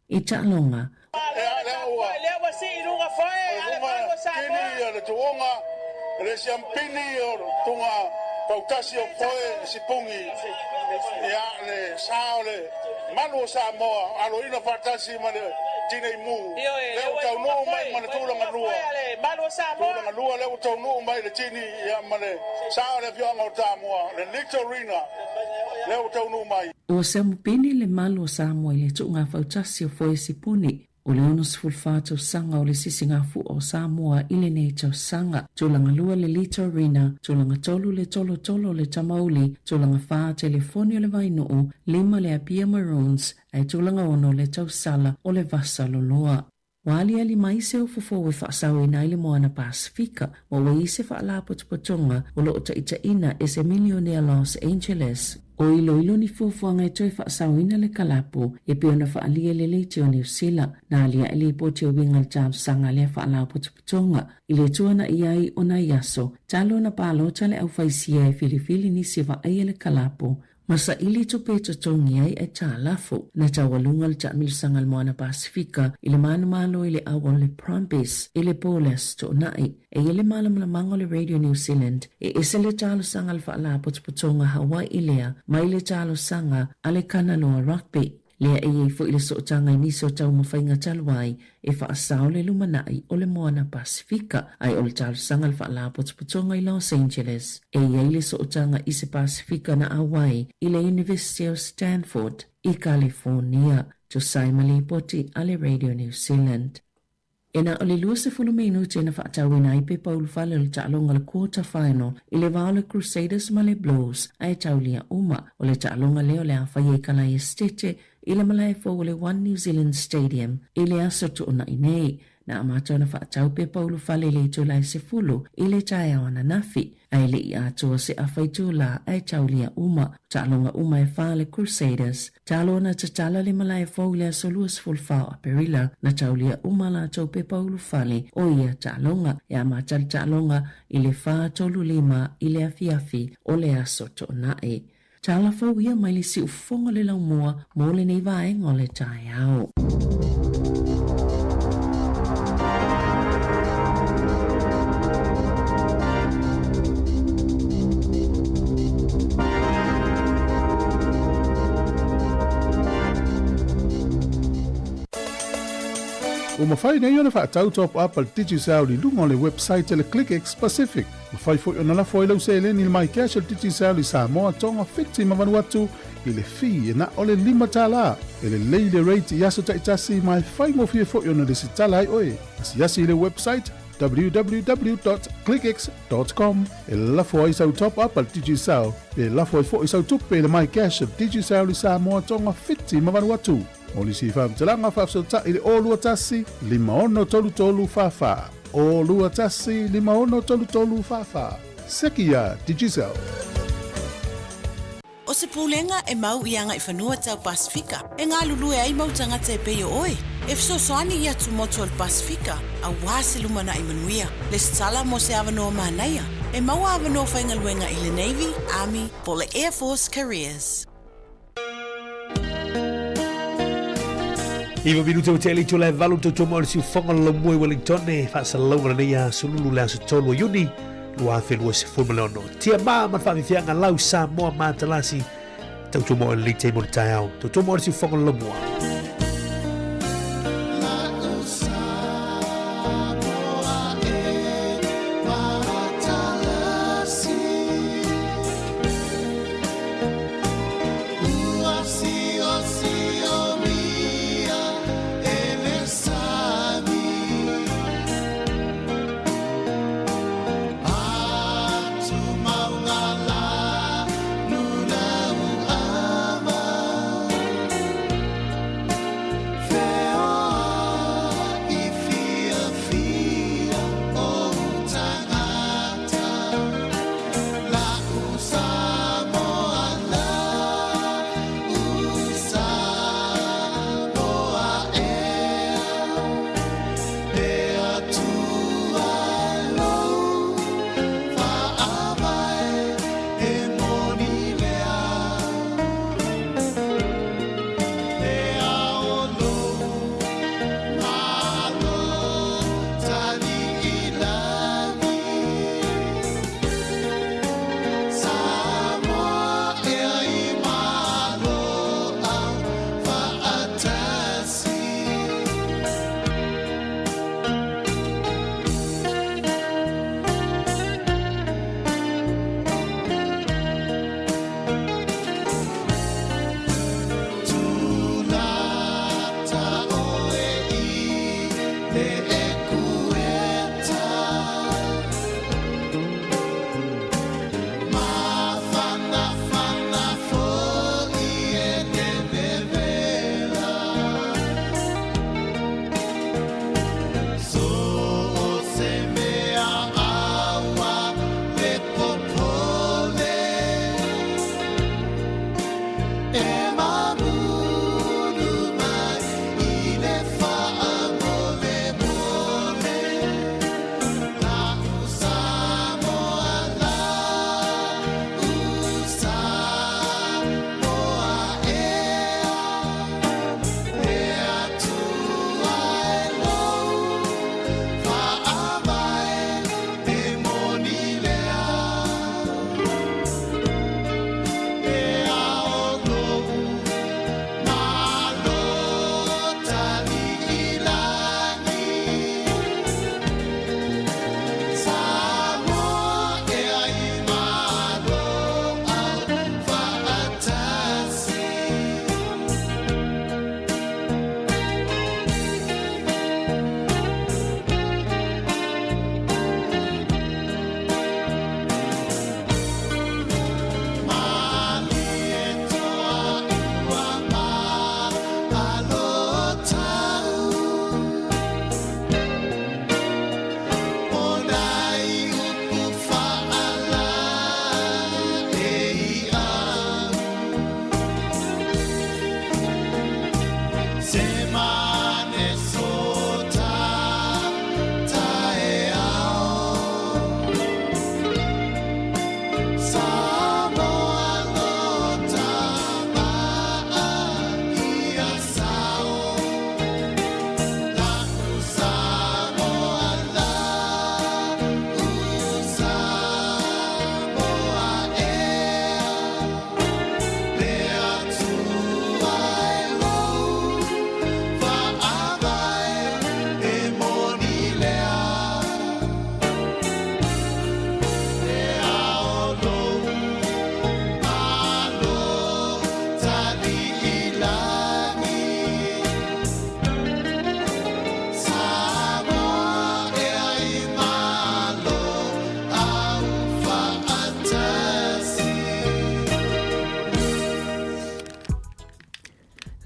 I taaloga. Lea ua sii i luga foe a le malu o Samoa. Kini o le tuuga, le siampini o tuga fautasi o foe sipungi ia le sa o le malu o Samoa aloina faatasi ma le tinei mu lea ua taunuu mai ma le tulaga lua tulaga lua lea ua taunuu mai le tini ia ma le sa o le afioaga o Tamua le Litorina lea ua taunuu mai. Ua siamupini le malu o Samoa i le tuuga fautasi o Foe Sipuni o le 64 tausaga o le sisigafua o Samoa i lenei tausaga. Tulaga lua le Litorina, tulaga tolu le Tolotolo o le Tamauli, tulaga fa Telefoni o le Vainuu, lima le Apia Maroons, ae tulaga ono le Tausala o le Vasa Loloa. Ua aliali mai se ofu fou e faasaoina ai le Moana Pasefika, ma ua i ai se faalapotopotoga o lo o taitaiina e se milionea Los Angeles. O iloilo ni fuafuaga e toe faasaoina le kalapu e pei ona faaalia e le Leitio o Niu Sila. Na aliae lipoti e uiga i le talosaga a lea faalapotopotoga i le tuanaia ai o nai aso talu ona palota le aufaisia e filifili nisi e vaaia le kalapu ma saili tupe e totogi ai aitalafu. Na taualuga le taamilosaga a le Moana Pasefika i le manumalo i le awa o le Brumbies i le po o le Aso Toonai. E i ai le malamalamaga o le Radio New Zealand e ese le talosaga a le Faalapotopotoga Hawai'i lea mai le talosaga a le Kanaloa Rugby. Lea e i ai foi le sootaga i nisi o taumafaiga talu ai e faasao le lumanai o le Moana Pasefika, ae o le talosaga a le Faalapotopotoga i Los Angeles e i ai le sootaga i se Pasefika na auai i le University o Stanford i Kalifornia, tusa ai ma lipoti a le Radio New Zealand. E na o le 20 minute na faatauina ai pepa ulufale o le taaloga o le quarter final i le va o le Crusaders ma le Blues ae taulia uma. O le taaloga lea o le a faia i Kalae Esitete i le malae fou o le One New Zealand Stadium i le aso Toonai nei. Na amata ona faatau pepa ulufale i le itula e 10 i le taeao ananafi, ae le i atoa se afa itula ae taulia uma. O taaloga uma e fa a le Crusaders. Talu ona tatala le malae fou i le aso 24 o Aperila, na taulia uma a latou pepa ulufale o ia taaloga. E amata le taaloga i le 4:35 i le afiafi o le aso Toonai. Tala fou ia mai le siufofoga o le laumua mo lenei vaega o le taeao. Ua mafai nei ona faatau top up a le Digicel i luga o le website a le ClickX Pacific. Mafai foi ona lafo ai lau seleni i le MyCash a le Digicel i Samoa, Tonga, Fiti ma Vanuatu i le fee e na o le $5. E lelei le rate i aso taitasi ma e faigofie foi ona lesitala ai oe. Asiasi i le website www.clickx.com e lafo ai sau top up a le Digicel pe lafo ai foi sau tupe i le MyCash a le Digicel i Samoa, Tonga, Fiti ma Vanuatu. Mo nisi faamatalaga faafesootai i le 021 5633 44. 021 5633 44. Seki iā Digicel. O se pulega e mau i agaifanua tau Pasefika e galulue ai mau tagata e pei o oe, e fesoasoani i atumotu o le Pasefika aua se lumanai manuia. Lesitala mo se avanoa manaia e maua avanoa faigaluega i le Navy, Army po o le Air Force Careers. Iva minute ua tea le itula e valu tautua mai o le siufoga o le laumua i Wellington e faasalalauga lenei aso lulu le aso 3 o Iuni 2026. Tia ma ma le faafiafiaga lau Samoa Matalasi tautua mai o lenei taimi o le taeao. Tautua mai o le siufoga o le laumua.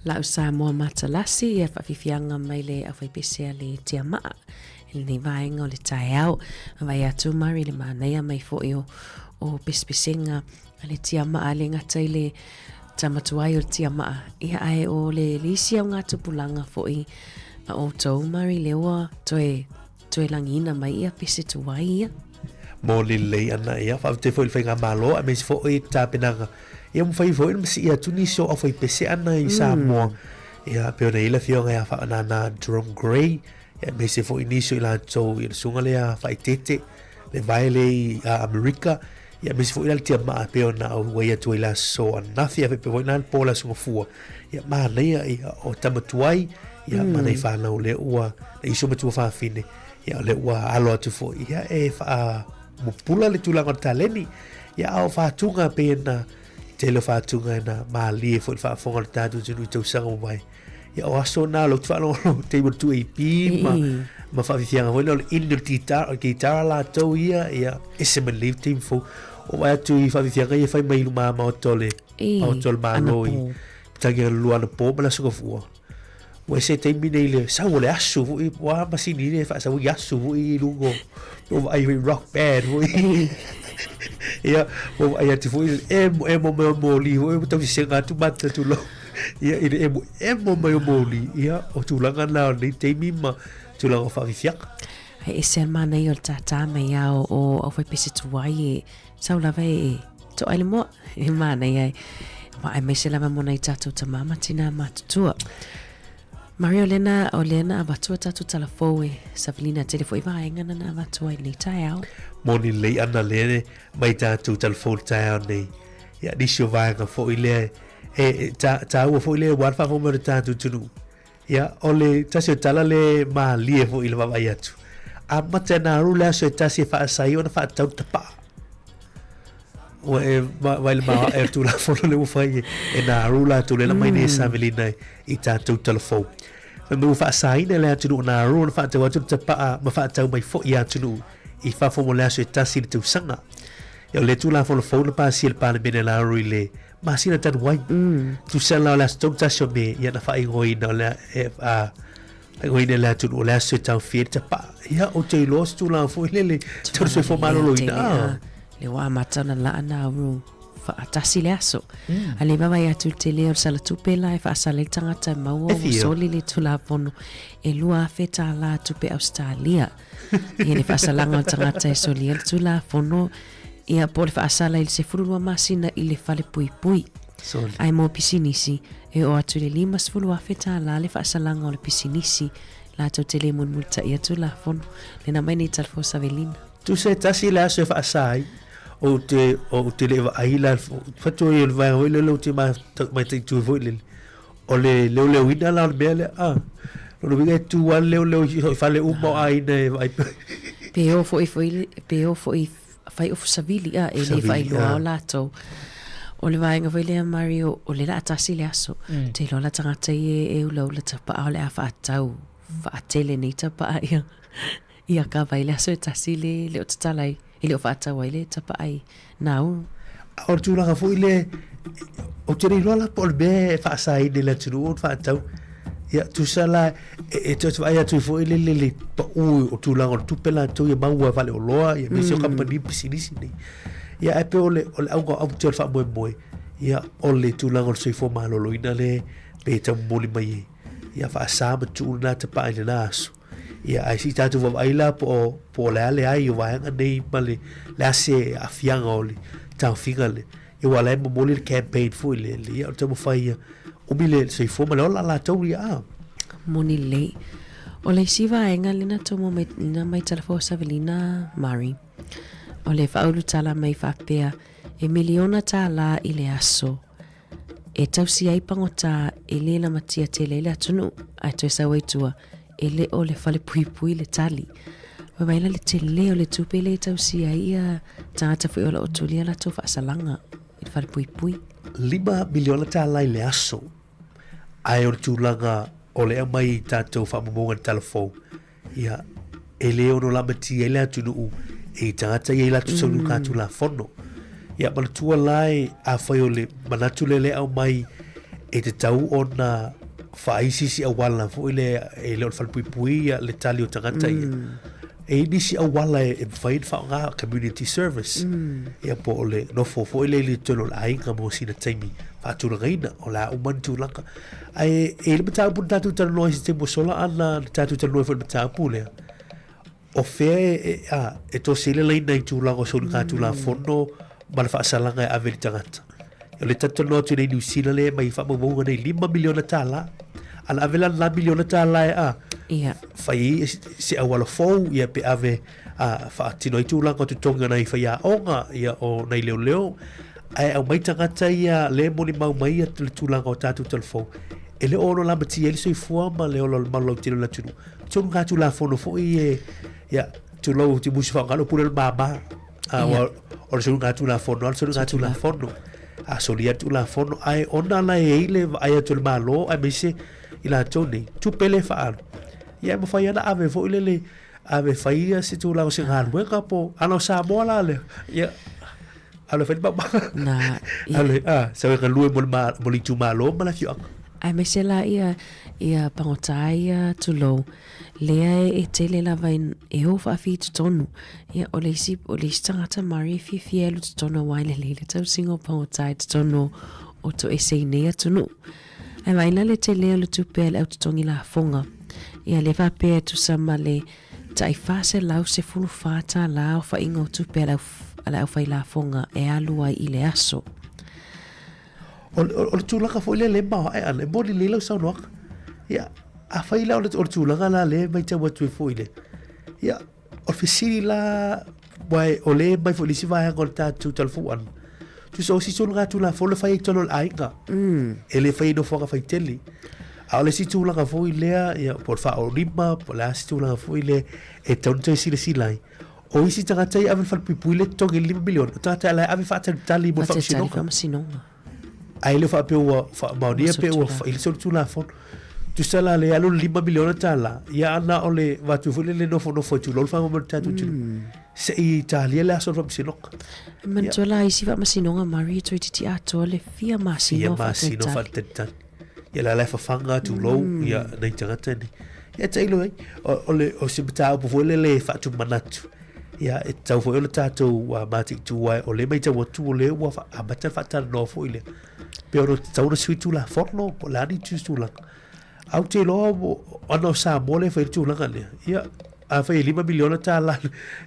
Lau Samoa Matalasi ia whawhiwhianga mai le awhaipese a le Tiamaa i lenei vaenga o le taeao. A vai atu Mari le manaia mai foi o, o pesepesenga a le Tiamaa le gata i le tamatuai o le Tiamaa. Ia ae o le, le isi au ngā tupulaga foi a outou Mari le ua toe Toe lagiina mai ia pese tuai ia. Moni lelei ana ia. Faafetai foi i le Faigamalo aemaise foi le tapenaga. Ia mafai foi ona masii atu nisi o aufaipese ana i Samoa. Ia pei ona i ai le afioga ia Faanana Jerome Gray, ia aemaise foi nisi o i latou ia le susuga lea Faaeteete, le vae lea i Amerika, ia aemaise foi la le Tiamaa pei ona auai atu ai i le aso ananafi, ae faapea foi la le po o le Aso Gafua. Ia manaia ia o tama tuai ia ma nai whanau lea ua na iso matua whawhine ia o lea ua alo atu foi ia e wha mupula le tulaga o le taleni ia a o whātunga pe na tele o whātunga e na mālie foi le whaafonga o le tātou tunu i tausaga mo mai ia o aso nā lo te whaalongolo te iwa tu AP ma ma whawhiwhianga foi lea o le ini o le gitara o le gitara lātou ia ia ese mai le team fo o vai atu i whawhiwhianga ia whai mai i luma ma o tole Maota o le Malo i tangi a lua ana pō ma le aso gafua. Ua ese taimi nei le sau o le asu foi, ua masini le faasau i asu foi i luga o o vaai foi rock band foi. Ia, ua vaai atu foi le emo emo mai o moli foi, ua tausesega atu mata tulou. Ia, i le emo emo mai o moli, ia, o tulaga na o lenei taimi ma tulaga o faafiafiaga. Ae ese a le manaia o le tātā mai a o, o Aufaipese Tuai e sau lava e Toa i le moa, e manaia e. Ma aemaise lava mo nai tātou tamā ma tinā matutua. Mario, lena, o lena avatua tātou tala fou e Savelina tele foi vaenga na na avatua i nei taeao. Moni lelei ana lea mai tātou tala fou le taeao nei. Ia, nisi o vaenga foi lea e, e tā, tāua foi lea ua whaafo mai o le tātou tunu. Ia, o le tasi o tala le mālie foi i le vaavaai atu. Amata e Nauru le aso e tasi e faasai ona faatatau le tapaa. Ua e vai le maoae o le Tulafono lea ua fai e, e Nauru latou lea na mai nei e Savelina i tātou tala fou. Fai mai ua faasaina le atunuu o Nauru ona faatau atu le tapaa ma faatau mai foi i atunuu i fafo mo le aso e tasi i le tausaga. Ia, o le Tulafono fou na pasia e le Palemene a Nauru i le Masina talu ai. Tusa la o le aso 31 o Me, ia na faaigoaina o le e, a, faaigoaina le atunuu o le aso e taofia ai le tapaa. Ia, ou te iloa o se tulaga foi lele, tau le soifua maloloina. Ah. Le ua amata ona laa Nauru faatasi le aso. A le vaavaai atu i le tele o le salatupe la e faasala ai le tagata e maua ua soli le Tulafono e $2,000 tupe Ausetalia. Ia le faasalaga o le tagata e solia le Tulafono Ia, po o le faasala i le 12 masina i le fale puipui. Soli. Ae mo pisinisi, e oo atu i le $50,000 le faasalaga o le pisinisi, latou te le mulimulitaia Tulafono. Lena mai nei tala fou Savelina. Tusa e tasi le aso e faasa ai, ou te, ou te le vaai la, fatu ai o le vaega foi lele ou te mataitu foi lele. O le leoleoina la o le mea lea, ah. Lona uiga e tu lava le leoleo i fale uma o aiga e vaai. Pe o foi foi, pe o foi fai ofu savili, ah, e le faailoa o latou. O le vaega foi lea, Mario, o le laa tasi le aso. Te iloa la tagata ia e ulaula tapaa o le a faatau faatele nei tapaa ia. Ia kava i le aso e tasi le le o tatala ai, e le o faatau ai le tapaa i Nauru. A o le tulaga foi lea, ou te le iloa la po o le mea e faasaina i le atunuu ona faatau. Ia, tusa la, e toe vaai atu ai foi le le pau o tulaga o le tupe latou ia maua e faleoloa, ia aemaise o kamupani pisinisi nei. Ia, ae pei o le o le auga o autu o le faamoemoe, ia, o le tulaga o le soifua maloloina lea pe tau momoli mai ai. Ia faasa ma tuu lena tapaa i lena aso. Ia ae se i tatou vaavaai la po o po o le a le ai o vaega nei ma le le a se aafiaga o le taofiga lea. Ia aua o la e momoli le campaign foi lele, ia o le taumafai ia umi le soifua ma le ola latou ia a. Moni lelei. O le isi vaega lena tou maua mai lena mai Talafou Savelina Murray, o le faaulutala mai faapea, e miliona tālā i le aso e tausi ai pagota e lē lamatia tele ai le atunuu, ae toe sau ai tua, e le o le falepuipui le tali. Ua vaai la le tele o le tupe lea e tausia ai ia tagata foi o lo o tuli a latou faasalaga i le falepuipui. $5 miliona i le aso, ae o le tulaga o le aumai i tatou faamaumauga i le Tala Fou, ia, e le ono lamatia ai le atunuu i tagata ia i latou soligatulafono. Ia, manatua la e, afai o le manatu lea e aumai e tatau ona faaisi isi auala foi lea e le o le falepuipui ia le tali o tagata ia. E i ai nisi auala e mafai ona faaaoga, community service, ia po o le nofo foi lea i totonu o le aiga mo sina taimi faatulagaina, o le a uma ni tulaga. Ae e i ai le mataupu na tatou talanoa ai i se taimi ua sola a na tatou talanoa ai foi i le mataupu lea, o fea e, e, a, e tosi ai le laina i tulaga o soligatulafono ma le faasalaga e ave i le tagata. O le talanoa atu nei Niu Sila lea e aumai i faamaumauga nei $5 miliona. A na ave la lena miliona tālā e a, Ia. fai ai se auala fou, ia pe ave a, faatino ai tulaga o totogi o nai faiaoga, ia o nai leoleo, ae aumai tagata ia lea e molimau mai ia le tulaga o tatou talavou, e le o ono lamatia ai le soifua ma le ola o le malu lautele o le atunuu. Soligatulafono foi e, ia, tulou te musu faaaoga le upu lea o le mama. A, ua, o le soligatulafono lava le soligatulafono. A solia le tulafono, ae ona la e i ai le vaai atu a le Malo aemaise i latou nei, tupe lea e faaalu, ia e mafai lava ona ave foi lele, ave fai ia se tulaga o se galuega po o, ana o Samoa la lea, ia, alu e fai le mama. Na, ia. Alu e, a, sau e galue mo le, mo le itumalo ma le afioaga. Aemaise la ia, ia pagota ia, tulou, lea e tele lava e o faafitotonu. Ia, o le isi, o le isi tagata Māori e fiafia e alu totonu aua e lelei le tausiga o pagota i totonu o toese i nei atunuu. Ae vaai la le tele o le tupe a le au totogi lafoga. Ia, lea faapea e tusa ma le tai $414 aofaiga o tupe a le au, a le aufailafoga e alu ai i le aso. O, o, o le tulaga foi lea le maoae ana, e moni lelei lau saunoaga. Ia, afai la o le, o le tulaga la lea e matau atu ai foi le, ia, o le fesili la, aua o lea e aumai foi i le isi vaega o le tatou Tala Fou ʻana, tusa o isi soligatulafono e fai ai i totonu o le aiga, e le fai i nofoaga faitele. A o le isi tulaga foi lea, ia, po o le faaolima, po o le a se tulaga foi lea e tatau ona toe silasila ai, O isi tagata ia e ave i le falepuipui lea e totogi ai le $5 miliona, o tagata la e ave faatalitali mo le Faatalitali faamasinoga. Ae le o faapea ua faamaonia pe ua fai le solitulafono. Tusa la lea e alu le $5 miliona, ia a na o le avatu foi lele nofonofo ai tulou le faamoemoe o le tatou atunuu, se i talia le aso o le faamasinoga. E manatua la isi faamasinoga Mari e toeitiiti atoa le fia masina o faatalitali. Fia masina o faatalitali. Ia la la e fafaga tulou ia nai tagata nei. Ia tailo ai, o, o, le, o se mataupu foi lele e faatumanatu. Ia e tatau foi ona tatou uh, mataitu ai, o lea matau atu o lea ua amata le faatalanoa foi lea. Pe ono tatau ona sui tulafono, po o le a ni tulaga. Ae ou te iloa ona o Samoa lea e fai le tulaga lea. Ia, afai e $5 miliona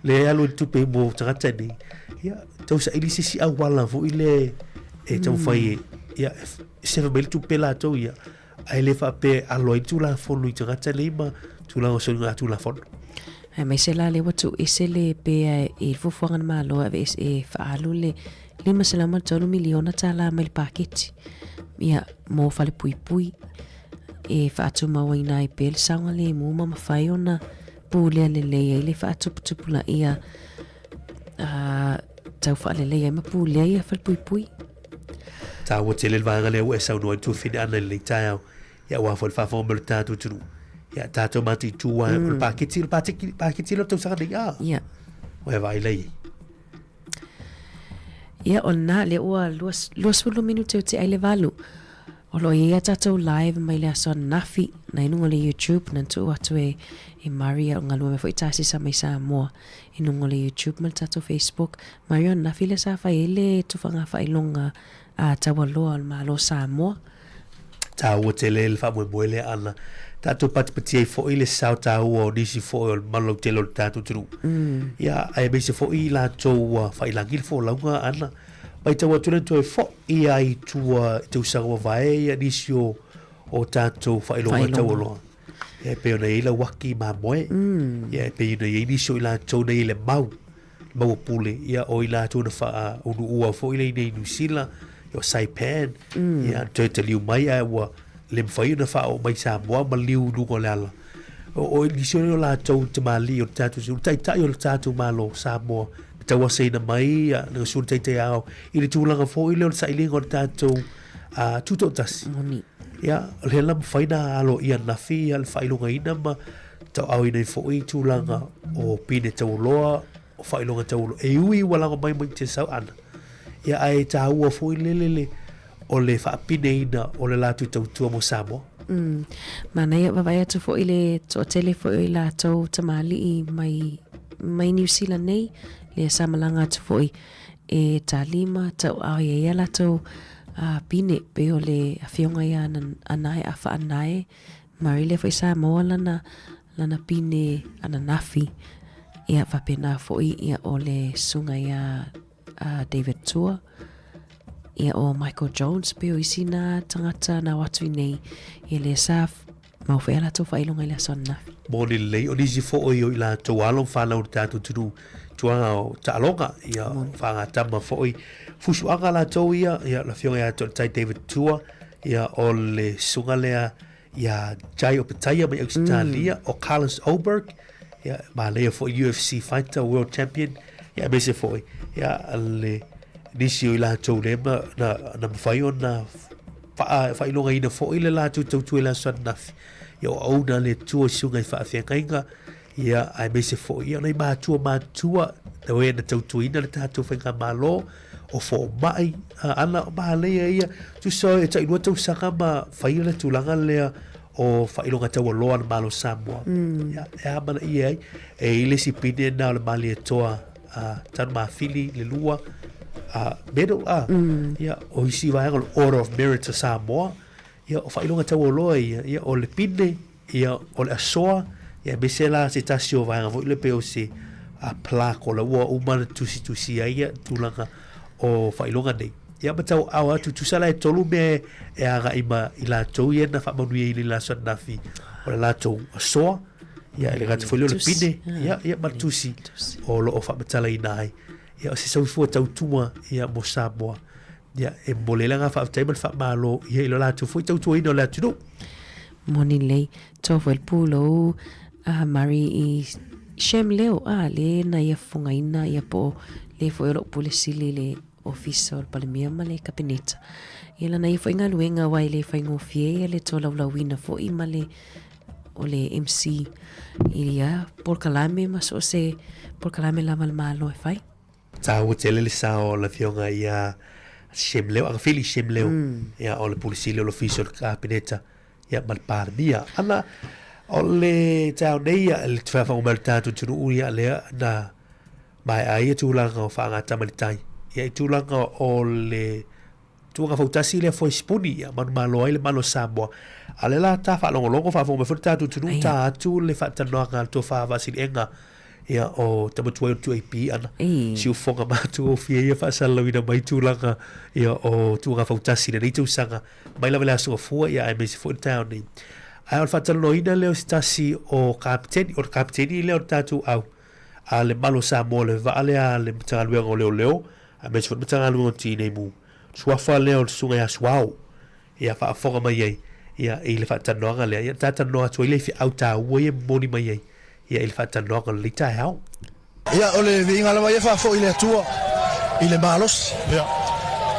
lea e alu i le tupe mo tagata nei, ia, tau saili se isi auala foi lea e taumafai e, ia, e serve mai le tupe latou ia, ae le faapea e alo ai le Tulafono i tagata nei ma tulaga o soligatulafono. Aemaise la lea ua tuuese le pea i le fuafuaga a le Malo e aveese e faaalu le $503 miliona tala mai le paketi ia mo falepuipui e faatumauina ai pea le saogalemu ma mafai ona pulea lelei ai le faatuputupulaia uh, tau faalelei ai ma pulea ia falepuipui. Taua tele le vaega lea ua e saunoa ai tuafine ana i lenei taeao. Ia aua foi le faafofoga mai o le tatou atunuu. Ia tatou mataitu ai o le paketi, o le paketi, paketi lea o le tausaga nei. Ah. Ia. Ua e vaai la i ai. Ia, o lena, lea ua 22 minute o te ai le valu. O lo o i ai a tatou live mai le aso ananafi, na i luga o le YouTube, na tuu atu e, e Maria, o galue mai foi Tasisa mai Samoa, i luga o le YouTube ma le tatou Facebook. Maria, o ananafi lea sa fai ai le tufaga faailoga a Taualoa o le Malo o Samoa. Tāua tele le faamoemoe lea ana tatou patipati ai foi le sao tāua o nisi foi o le mamalu lautele o le tatou atunuu. Ia, aemaise foi i latou ua faailagi le folauga ana. Matau atu le toe foi lava i tua i tausaga ua vae ia nisi o o tatou faailoga taualoa. Ia, e pei ona i ai lauaki mamoe. Ia, e pei ona i ai nisi o i latou na i ai le mau. maua pule, ia o i latou na faaunuua foi lea i inei i Niu Sila, ia o Saipan, ia toe taliu mai ae ua le mafai ona faaoo mai i Samoa ma liu i luga o le ala. O, o nisi o latou tamalii o le tatou atunuu, taitai o le tatou Malo o Samoa, na tauasaina mai ia le Susuga Taitaiao i le tulaga foi lea o le sailiga o le tatou uh, tutoatasi. Moni. Ia, o lea la mafai na aloaia ananafi ia le faailogaina ma tauaaoina ai foi tulaga o pine taualoa, o faailoga taualoa. E ui ua lago mai mai te sau ana. Ia, ae taua foi le lele o le faapineina o le latou tautua mo Samoa. Mm. Manaia, vaavaai atu foi i le toatele foi o i latou tamalii mai, mai Niu Sila nei, lea sa malaga atu foi e talima tauaao i ai ia latou uh, pine, pei o le afioga ia Anae Afa Anae, Murray lea foi sa maua lana, lana pine ananafi. Ia faapena foi ia o le susuga ia uh, David Tua, ia o Michael Jones, pei o isi na tagata na o atu i nei, ia lea sa mau foi a latou faailoga i le aso ananafi. Moni lelei, o nisi foi o i latou alo ma fanau o le tatou atunuu, tulaga o taaloga, ia, faagatama foi, fusuaga latou ia, ia, le afioga ia Taitai David Tua, ia, o le susuga lea ia Jai Opetaia mai Ausetalia, mm. o Carlos Ulberg, ia, manaia foi UFC fighter, world champion, ia, aemaise foi, ia, le nisi o i latou lea ma, na, na mafai ona faailogaina foi le latou tautua i le aso ananafi. Ia, o auauna a le Atua i susuga i faafeagaiga, ia, aemaise foi, ia, nai matua matutua, o e na tautuaina le tatou faigamalo, o fomai, ana, manaia ia, tusa e tailua tausaga ma faia le tulaga lea o faailoga taualoa a le Malo o Samoa. Mm. Ia, e amanaia ai, e i le isi pine na o le Malietoa uh, Tanumafili le lua, uh, medal, uh, mm. ia, o isi vaega o le Order of Merit o Samoa, ia, o faailoga taualoa ia, ia, o le pine, Ia, o le asoa, ia aemaise la se tasi o vaega foi lea pei o se a plaque o la ua uma ona tusitusi ai ia tulaga o faailoga nei. Ia ma tauaao atu, tusa la e tolu mea e agai ma i latou ia na faamanuiaina i le aso ananafi o le latou asoa, ia e le gata foi lea o le pine, ia, ia ma le tusi o lo o faamatalaina ai. Ia o se soifua tautua ia mo Samoa. Ia, e momoli ai le agaga faafetai ma le faamalo ia i lo latou foi tautuaina o le atunuu. Moni lelei, toa foi le pulou a Murray i Shem Leo, a le na ia fofogaina ia po o le foi o lou pule sili i le ofisa o le Palemia ma le Kapeneta. Ia lana ia foi galuega aua e le faigofie ia le tolaulauina foi ma le o le MC i ia polokalame ma so o se polokalame lava a le Malo e fai. Taua tele le sao o le afioga ia Shem Leo, Agafili Shem Leo, mm. ia, o le Pule Sili o le Ofisa o le Kapeneta, ia, ma le Palemia. Ana, o le taeao nei, ia, le faafofoga mai o le tatou atunuu, ia, lea na maea ai ia tulaga o faagatama i le tai. Ia, i tulaga o le Tuaga fautasi lea foi sipuni ia manumalo ai le Malo o Samoa. A o lea la ta faalogologo faafofoga mai foi le tatou atunuu ta atu le faatalanoaga a le Tofa Vaasiliega ia o tama tuai o le 2AP ana siufofoga matagofie ia faasalalauina mai tulaga ia o tuaga fautasi i lenei tausaga mai lava i le Aso Gafua ia aemaise foi le taeao nei. Ae o le faatalanoaina lea o se tasi o Kapeteni, o le Kapeteni lea o le tatou au a le Malo o Samoa le vaa lea a le Matagaluega o Leoleo aemaise foi le Matagaluega o Tinei Mu, suafa lea o le Susuga ia Suao, ia faafofoga mai ai ia i le faatalanoaga lea, ia ta talanoa atu ai le feau taua ia e momoli mai ai ia i le faatalanoaga o lenei taeao. Ia, o le viiga lava ia e faafoi i le Atua i le malosi. Ia,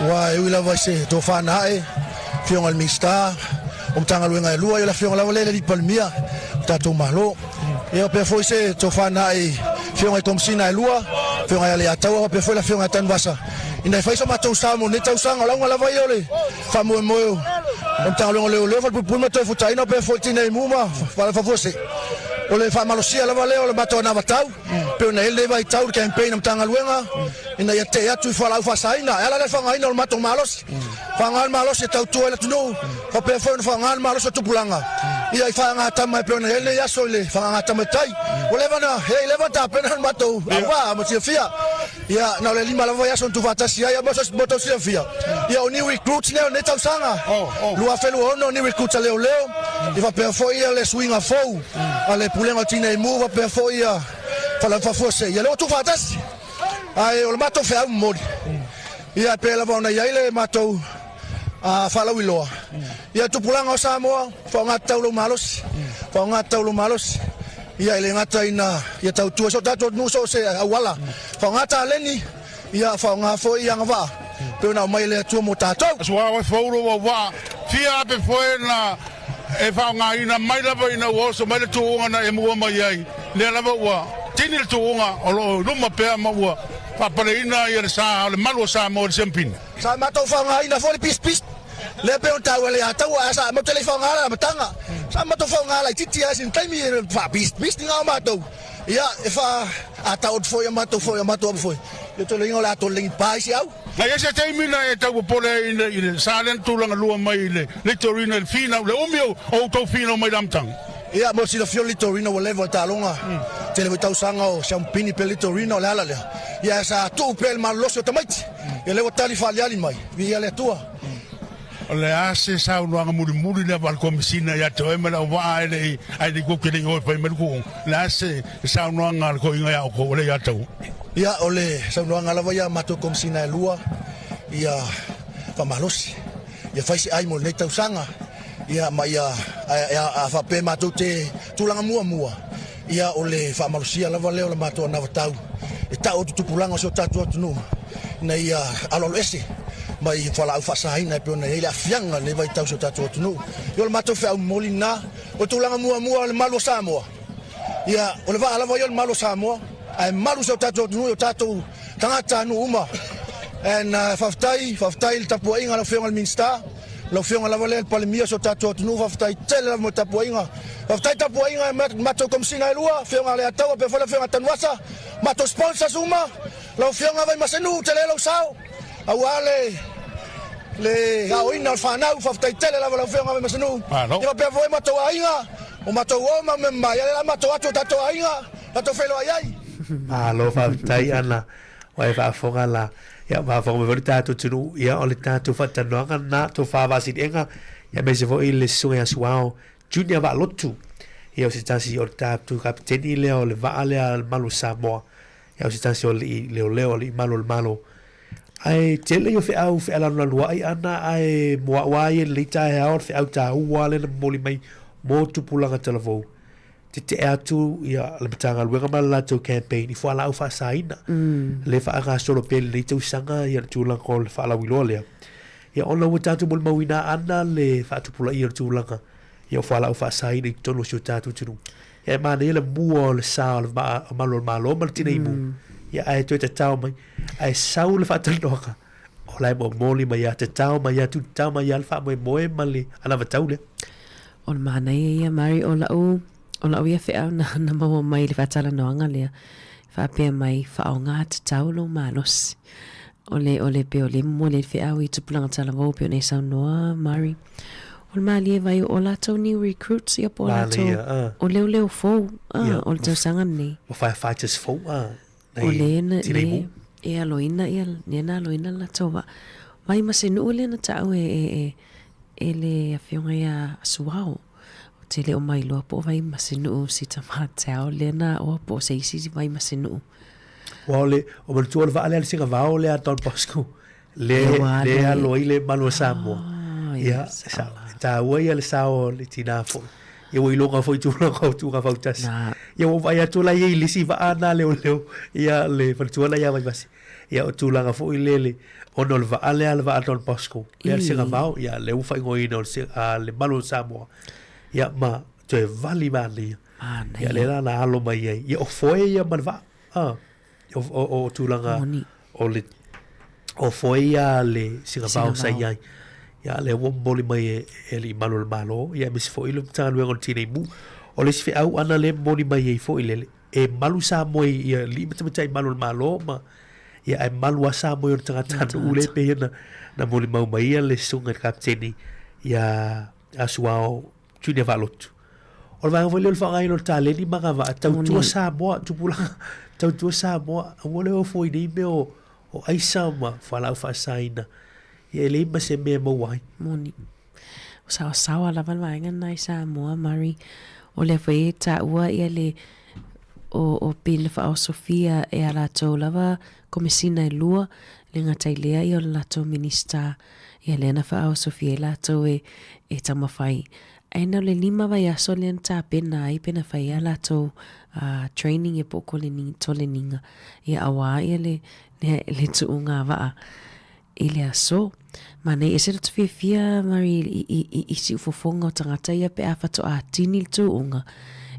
aua e ui lava i se tofa na ae, Afioga i le Minisita o Matagaluega e lua, ia o le Afioga lava lea i le Alii Palemia o tatou Malo. Ia faapea foi se tofa na ae i Afioga i Komesina e lua, Afioga ia Leiataua faapea foi le Afioga ia Tanuvasa ina ia fai so matou sao mo lenei tausaga. O le auga lava ia o le faamoemoe o le Matagaluega o Leoleo, Falepuipui ma Toefutaina faapea foi Tineimu ma Falefafuasei. O le faamalosia lava lea o le matou anavatau pei ona i ai lenei vaitau i le campaign a Matagaluega ina ia tetee atu i fualaau faasaina e ala lea le faaaogaina o le matou malosi. Faaaoga le malosi e tautua ai le atunuu, faapea foi ona faaaoga le malosi o tupulaga ia i faaagatama e pei ona i ai lenei aso i le faaagatama i tai. Ua leva ona i ai leva ona tapena le matou auvaa ma silafia, ia na o le lima lava vaiaso na tuufaatasi ai. Mo tou silafia, ia o new recruits nei o lenei tausaga 2026, new recruits a leoleo, ia faapea foi le suiga fou a le Pulega o Tinei Mu faapea foi ia Faleafa Fuasei. Ia lea ua tuufaatasi, ae o le matou feau momoli, Ia e pei lava ona i ai le matou faalauiloa, ia tupulaga o Samoa, faaaoga tatau lou malosi, faaaoga tatau lou malosi. Ia e le gata ina ia tautua i so tatou atunuu so o se auala, faaaoga taleni, ia faaaoga foi agavaa pei ona aumai e le Atua mo tatou. Suafa e fou lou auvaa, fia ape foe na e faaaogaina mai lava ina ua oso mai le tuuga na e muua mai ai, lea lava ua tini le tuuga o lo o i luma pea ma ua faapaleina ia le sa o le malu o Samoa i le siampini. Sa matou faaaogaina foi le pisipisi lea pei ona taua e le Ataua ae sa matou te le i faaaogaina i le amataga. Sa matou faaaoga laitiiti lava i sina taimi e faapisipisi na o matou. Ia e faa ataoto foi a matou foi a matou ava foi. Ia toloina o le a tolelegi pa isi au. Na i ai se taimi na e tau popole ai i le sa lea na tulaga lua mai i le Litorina i le finau, le umi o outou finau mai le amataga? Ia, mo le silafia o le Litorina ua leva le taaloga, tele foi tausaga o Siamupini pea le Litorina, o le ala lea, ia sa tuu pea i le malolosi o tamaiti, ia lea ua tali faaliali mai, viia le Atua. O le a se saunoaga mulimuli lea a le Komesina ia te oe ma le auvaa ae le i ae le i kou te le i o e fai mai le kuuga? O le a se saunoaga a le toeaina ia outou o lea ia taua? Ia, o le saunoaga lava ia a matou Komesina e lua, ia faamalosi, ia fai se ai mo lenei tausaga, ia ma ia a faapea matou te tulaga muamua, Ia, o le faamalosia lava lea o le matou anavatau e tau atu tupulaga o si o tatou atunuu ina ia aloaloese mai fualaau faasaina e pei ona i ai le aafiaga i lenei vaitau i si o tatou atunuu. Ia, o le matou feau momoli lena. O le tulaga muamua o le malu o Samoa, ia, o le vaa lava ia o le malu o Samoa, ae malu si o tatou atunuu i o tatou tagatanuu uma. And faafetai, faafetai i le tapuaiga a lau Afioga i le Minisita. Lau Afioga lava lea le Palemia o si o tatou atunuu, faafetai tele lava mo le tapuaiga. Faafetai tapuaiga e matou Komesina e lua, Afioga Alaiataua faapea foi le Afioga Tanuvasa, matou sponsors uma, lau Afioga Vaimasenuu, tele lou sao aua le le aoina o le fanau, faafetai tele lava lau Afioga Vaimasenuu. Ia faapea foi matou aiga, o matou uo ma mea mama, ia lea la matou atu o tatou aiga, tatou feiloai ai. Malo faafetai Ana. Ua e faafofoga la, ia faafofoga mai foi le tatou atunuu, ia o le tatou faatalanoaga lena, Tofa Vaasiliega, ia aemaise foi le Susuga ia Suao Junior Vaalotu, ia o se tasi o le tatou kapiteni lea o le vaa lea a le Malu o Samoa, ia o se tasi o alii leoleo, alii malu o le Malo. Ae tele ia o feau fealanulanuai ana ae mo au lava ia i lenei taeao o le feau taua lava lea na momoli mai mo tupulaga talavou. Tetee atu ia le Matagaluega ma le latou campaign i fualaau faasaina. Lea e faagasolo pea i lenei tausaga ia le tulaga o le faalauiloa lea. Ia ona ua tatou molimauina ana le faatupulaia o le tulaga ia o fualaau faasaina i totonu o si o tatou atunuu. Ia e manaia le mua o le sa o le malu o le Malo ma le Tineimu. Ia ae toe tatao mai, ae sau le faatalanoaga o la e momoli mai lava, tatao mai lava, tutatao mai lava le faamoemoe ma le anavatau lea. O le manaia ia Mary o la'u o la'u ia feau na na maua mai i le faatalanoaga lea, faapea mai, faaaoga tatau lou malosi. O le o le pei o lea e momoli ai le feau i tupulaga talavou pei ona e saunoa Mary, o le malie vai o latou new recruits ia po o latou Malie, ah. o leoleo fou ah, Ia, o le tausaga lenei. Ma firefighters fou ah, O le na le e aloina ia lea na aloina le latou vaa. Mai ma se nuu lea na taʻu e e e e le afioga ia Suao. Ou te le o mailoa po o Vaimasenuu si tama Tao lea na aoa po o se isi Vaimasenuu. Aua o le, o manatua o le vaa lea le Sigavao lea a Don Bosco, le, le alo ai le malu o Samoa. Ia, sa, taua ia le sao o le tinā foi. Ia ua iloga foi tulaga o tuga fautasi. Ia ua ou vaai atu la i ai i le isi vaa na leoleo, ia le faletua la ia Vaivase. Ia o tulaga foi lele, ona o le vaa lea, le vaa a Don Bosco, lea le Sigavao, ia lea ua faaigoaina o le, a, le malu o Samoa. Ia ma toe vali manaia. Ia lea la na alo mai ai. Ia o foe ia ma le vaa. Ah. O, o, o tulaga Moni. o le o foe ia le Sigavao sa i ai. Ia lea ua momoli mai e, e alii malu o le Malo, ia aemaise foi le Matagaluega o le Tinei Mu. O le isi feau ana lea e momoli mai ai foi lele, e malu Samoa i alii ma tamaitai malu o le Malo ma. Ia, ae malu lava Samoa i ona tagatanuu lea e pei ona na molimau mai ia le susuga i le Kapeteni ia Asuao Junior Faalotu. O le vaega foi lea o le faaaogaina o le taleni ma agavaa, tautua Samoa, tupulaga, tautua Samoa, aua le ofo i nei mea o, o aisa ma fualaau faasaina. Ia e leai ma se mea e maua ai. Moni. O saosaoa lava le vaega lena i Samoa, Murray. O lea foi e taua ia le o, o pei na faaosofia e a latou lava komesina e lua, le gata i lea ia o le latou Minista, ia lea na faaosofia ai latou e, e taumafai. Ae na o le lima vaiaso lea na tapena ai pe na fai ai a latou uh, training ia po o toleniga, ia auā ia le, le, le tuuga vaa i le aso. Manaia ese le fiafia Mari i, i, i, i siufofoga o tagata ia pe a faatoa tini le tuuga.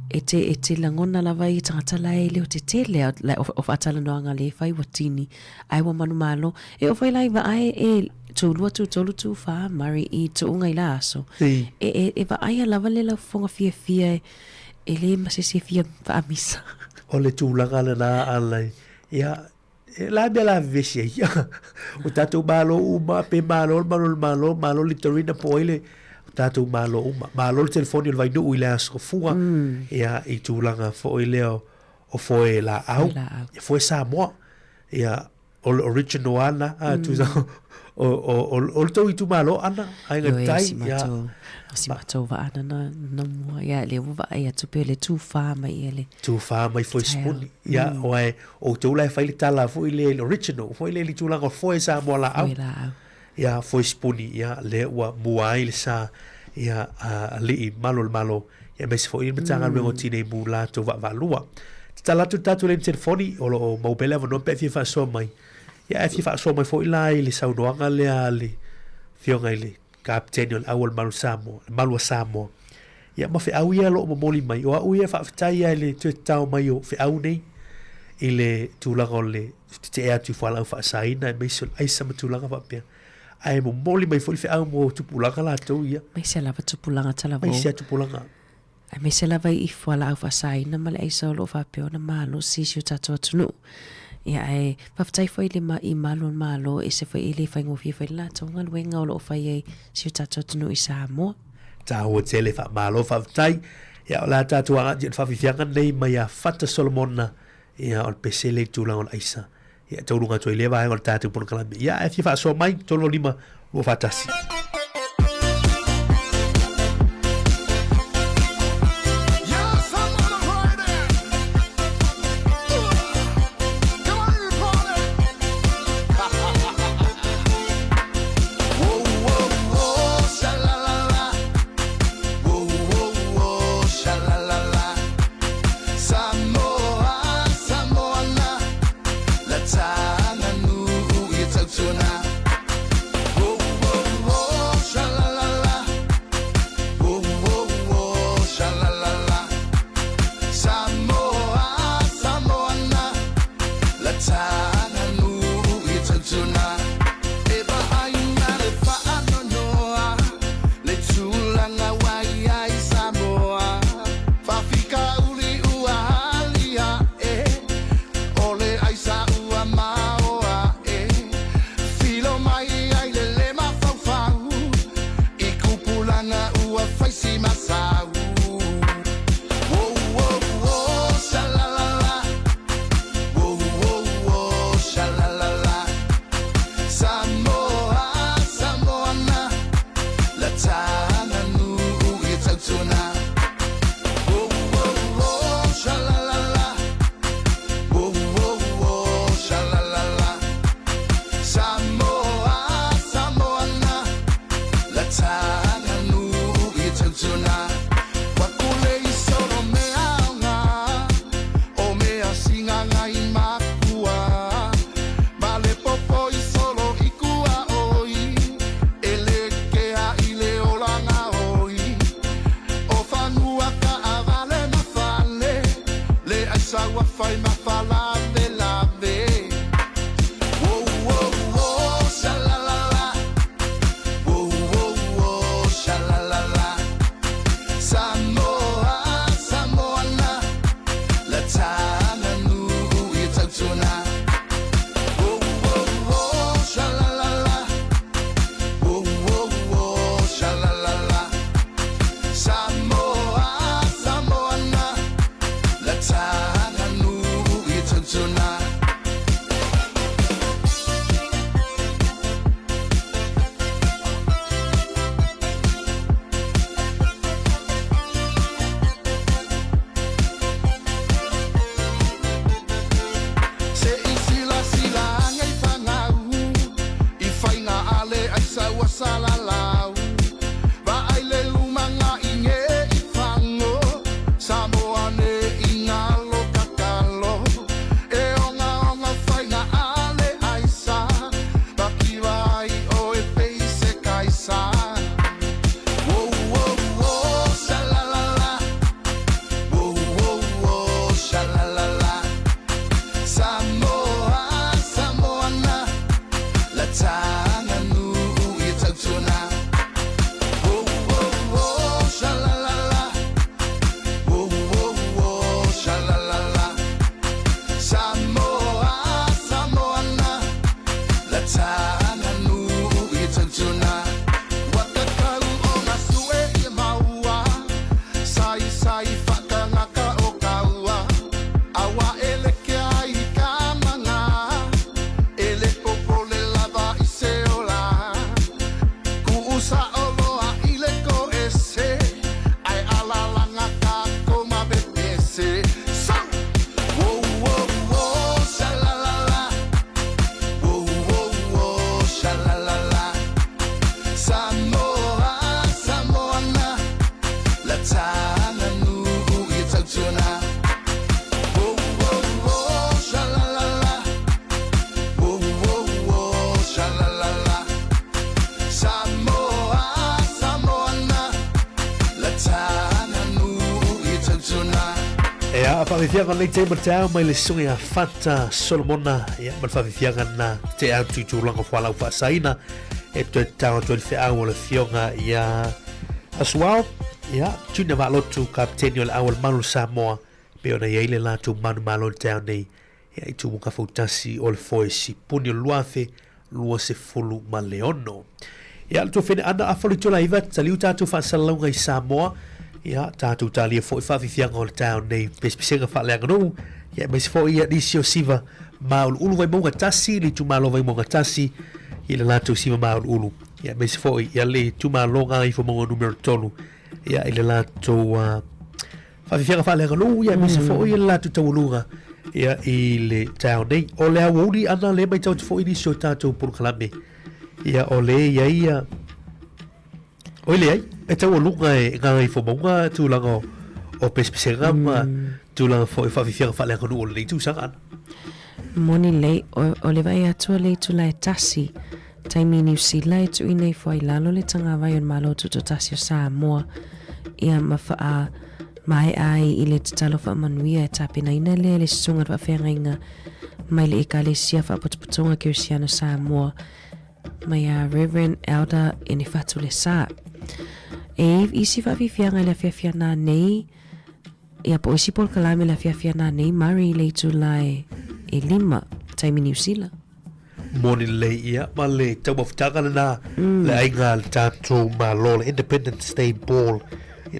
E te, e te lagona lava i tagata la e leo tetele a, la, o, o faatalanoaga le fai ua tini ae ua manumalo. E oo foi la i vaai e tū lua, tū tolu, tū whā, Mari, i tuuga i la aso. E, e, e vaaia lava le laufofoga fiafia e, e le ma se isi e fia faamisa. O le tulaga lena alai. Ia, E la mea la vevesi ai. O tatou Malo uma, pe Malo le Malo le Malo, Malo le Litorina po o ai le o tatou Malo uma. Malo le telefoni o le Vainuu i le aso fua, mm. ia, i tulaga foi lea o, o foe laau, ia foe Samoa. Ia, o le original ana, a, mm. o, o, o, o le tou itumalo ana, aiga Ioe, tai, si ia. O si matou vaa na na, na mua, ia, le ua vaai atu pe le tūwhā mai ia le. Tūwhā mai foe spuni. Ia, mm. oe, outou la e fai le tala foi le original, foi le le tulaga o foe Samoa laau. Foe laau. Ia, foe spuni, ia, le ua mua ai le sa, ia, alii malo le malo, ia, aemaise foi le Matagaluega o Tinei Mu latou vaavaalua. Tatala atu le tatou laini telefoni, o lo o maua pea le avanoa pe a e fia faasoa mai. Ia, ae fia faasoa mai foi la i le saunoaga lea a le Afioga i le Kapeteni o le Au o le Malu Samoa, le Malu a Samoa. Ia, ma feau ia o lo o momoli mai. O au ia e faafetai lava i le toe tatao mai o feau nei i le tulaga o le tetee atu i fualaau faasaina aemaise o le aisa ma tulaga faapea. Ae momoli mai foi le feau mo tupulaga latou ia. Aemaise lava tupulaga talavou. Aemaise lava tupulaga. Aemaise lava i fualaau faasaina ma le aisa o lo o faapea ona malosi i si o tatou atunuu. Ia ae faafetai foi i le i malu o le Malo, ese foi e le faigofie foi le latou galuega o lo o fai ai si o tatou atunuu i Samoa. Taua tele, faamalo faafetai. Ia o le a tatou agai i le faafiafiaga lenei mai ia Fata Solomona, ia o le pese lea i le tulaga o le aisa. Ia tauluga atu ai lea vaega o le tatou polokalame. Ia ae fia faasoa mai 325 241. Ea, faafiafiaga o lenei taimi o le taeao mai le susuga ia Fata Solomona, ia, ma le faafiafiaga na tea atu i tulaga o fualaau faasaina e toe tatao atu ai le feau o le afioga ia Asuao, ia, Junior Vaalotu, kapeteni o le Au o le Malu o Samoa, pei ona i ai le latou manumalo i le taeao nei, ia, i Tumuga Fautasi o le Foe Sipuni o le 2026. Ia, le tuafene ana afa o le itula iva, taliu tatou faasalalauga i Samoa, ia, tatou talia foi faafiafiaga o le taeao nei, pesepesega faaleaganuu, ia, aemaise foi ia nisi o siva māuluulu Vaimauga 1, le itumalo Vaimauga 1, i le latou siva māuluulu, ia, aemaise foi ia le itumalo Gagaifomauga numera 3, ia, i le latou uh, Faafiafiaga faaleaganuu ia aemaise foi le latou taualuga ia i le taeao nei. O le aoauli ana lea e matau atu foi nisi o tatou polokalame ia o lea e i ai ia Oi leai, e taualuga e Gagaifomauga tulaga o, o pesepesega ma tulaga foi o faafiafiaga faaleaganuu o lenei tausaga ana. Moni lelei, o, o le vaai atu a le itula e tasi, taimi i Niu Sila e tuuina ifo ai i lalo le Tagavai o le Malo Tutoatasi o Samoa, ia ma whaa maea ai i le tatalo faamanuia e tapenaina lea e le Susuga le Faafeagaiga mai le Ekalesia Faapotopotoga Kerisiano Samoa mai a Reverend Elder Enefatu Lesa. E isi faafiafiaga i le afiafi ana nei, Ia po o isi polokalame le afiafi ana nei Murray i le itula e, e lima, taimi Niu Sila. Moni lelei ia ma le taumafataga lena mm. le aiga a le tatou Malo, le Independence Day Ball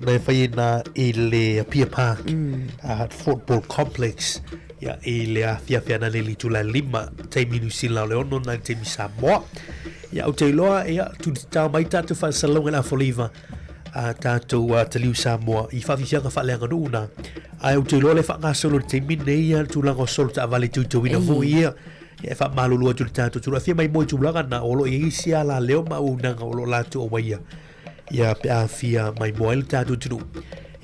na e fai ina i le Apia Park mm. Football Complex ia, i le afiafi ana nei le itula e lima taimi Niu Sila o le ono na taimi Samoa. Ia, ou te iloa, ia, tulitatao mai tatou faasalalauga i le Afoliva a tatou a Taliu Samoa i faafiafiaga faaleaganuu na. Ae ou te iloa le faagasolo i le taimi lenei ia le tulaga o solo taavale teuteuina foi ia. Ia e faamalulu atu i le tatou tulaga. Fia maimoa i tulaga na o lo o i ai isi alaleo ma auaunaga o lo o latou aumaia ia pe a fia maimoa ai le tatou atunuu.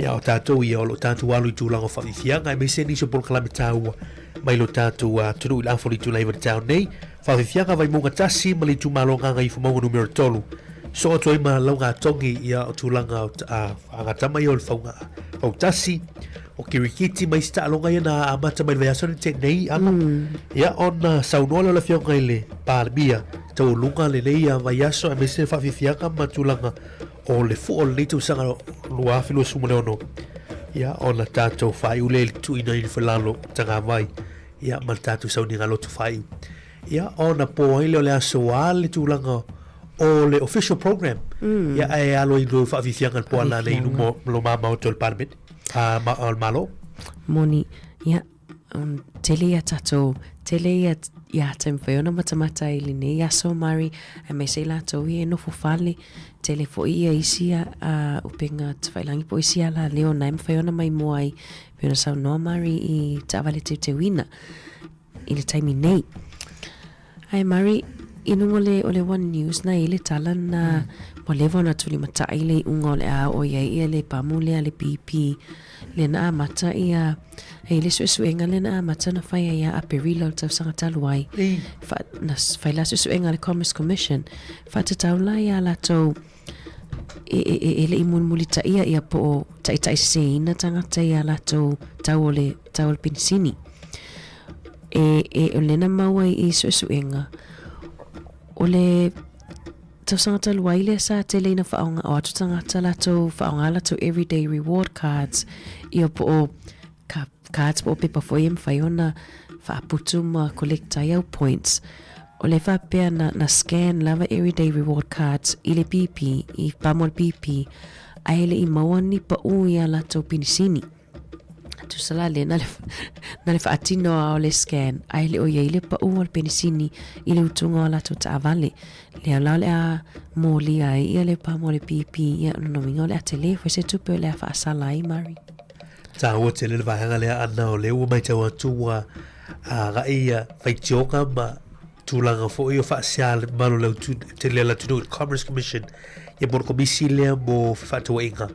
Ia o tatou ia o lo o tatou alu i tulaga o faafiafiaga aemaise nisi o polokalame taua mai lo tatou atunuu i le afa o le itula iva i le taeao nei. Faafiafiaga Vaimauga 1 ma le itumalo Gagaifomauga numera 3. Soo atu ai ma laugatogi ia o tulaga o agatama ia o le fauga fautasi, o kirikiti ma isi taaloga ia na amata mai le vaiaso na tea nei ana. Ia ona saunoa lea o le afioga i le Palemia taualuga lenei vaiaso aemaise le faafiafiaga ma tulaga o le fua o lenei tausaga 2026. Ia ona tatou faaiu lea i le tuuina i le falalo tagavai ia ma le tatou sauniga loto faaiu. Ia ona po ai lea o le aso a le tulaga o le official program. Mm. Ia ae alo i lo faafiafiaga le po ana nei luma lo mamaoto o le Parliament, a ma, o le Malo. Moni, ia, um, tele ia tatou, tele ia ia te mawhai ona matamata i lenei aso Mari, aemaise i latou ia e nofo fale, tele foi ia isi a, a upenga tawhailangi po isi ala leo na e mawhai ona maimoa ai, pei ona saunoa Mari i taavale teuteuina i le taimi nei. Ae Mari, i luga o le, o le One News na i le tala na ua leva ona tulimatai le iuga o le a oo i ai ia le pamu lea a le BP lea na amata ia e i le suesuega lea na amata na fai ai ia Aperila o le tausaga talu ai. Fa, na fai la suesuega a le Commerce Commission faatatau la ia latou e, e, e, e le i mulimulitaia ia po o taitaiseseina tagata i a latou tau o le, tau o le penisini. E, e, o lena maua i, i suesuega, o le tausaga talu ai lea sa tele ina whaonga o atu tagata latou, whaonga latou everyday reward cards, ia po o ka cards po o pepa foi e mawhai ona whaaputu ma collect ai au points. O le whapea na, na scan lava everyday reward cards i le BP, i pamo le BP, ae le i maua ni pa u i a latou pinisini. Tusa la le, na le, na le whaatino a o le scan, ae le o iai le pa u o le penisini i le utunga o latou taavale. Lea la o le a molia ai ia le pamo le BP, ia no no winga o le a tele foi se tupe o le a whaasala ai, Mari. Taua tele le vaega lea ana o lea ua matau atu ua agai ia faitioga ma tulaga foi o faasea le mamalu o le tele o le atunuu i le Commerce Commission ia mo le komisi lea mo fefaatauaiga.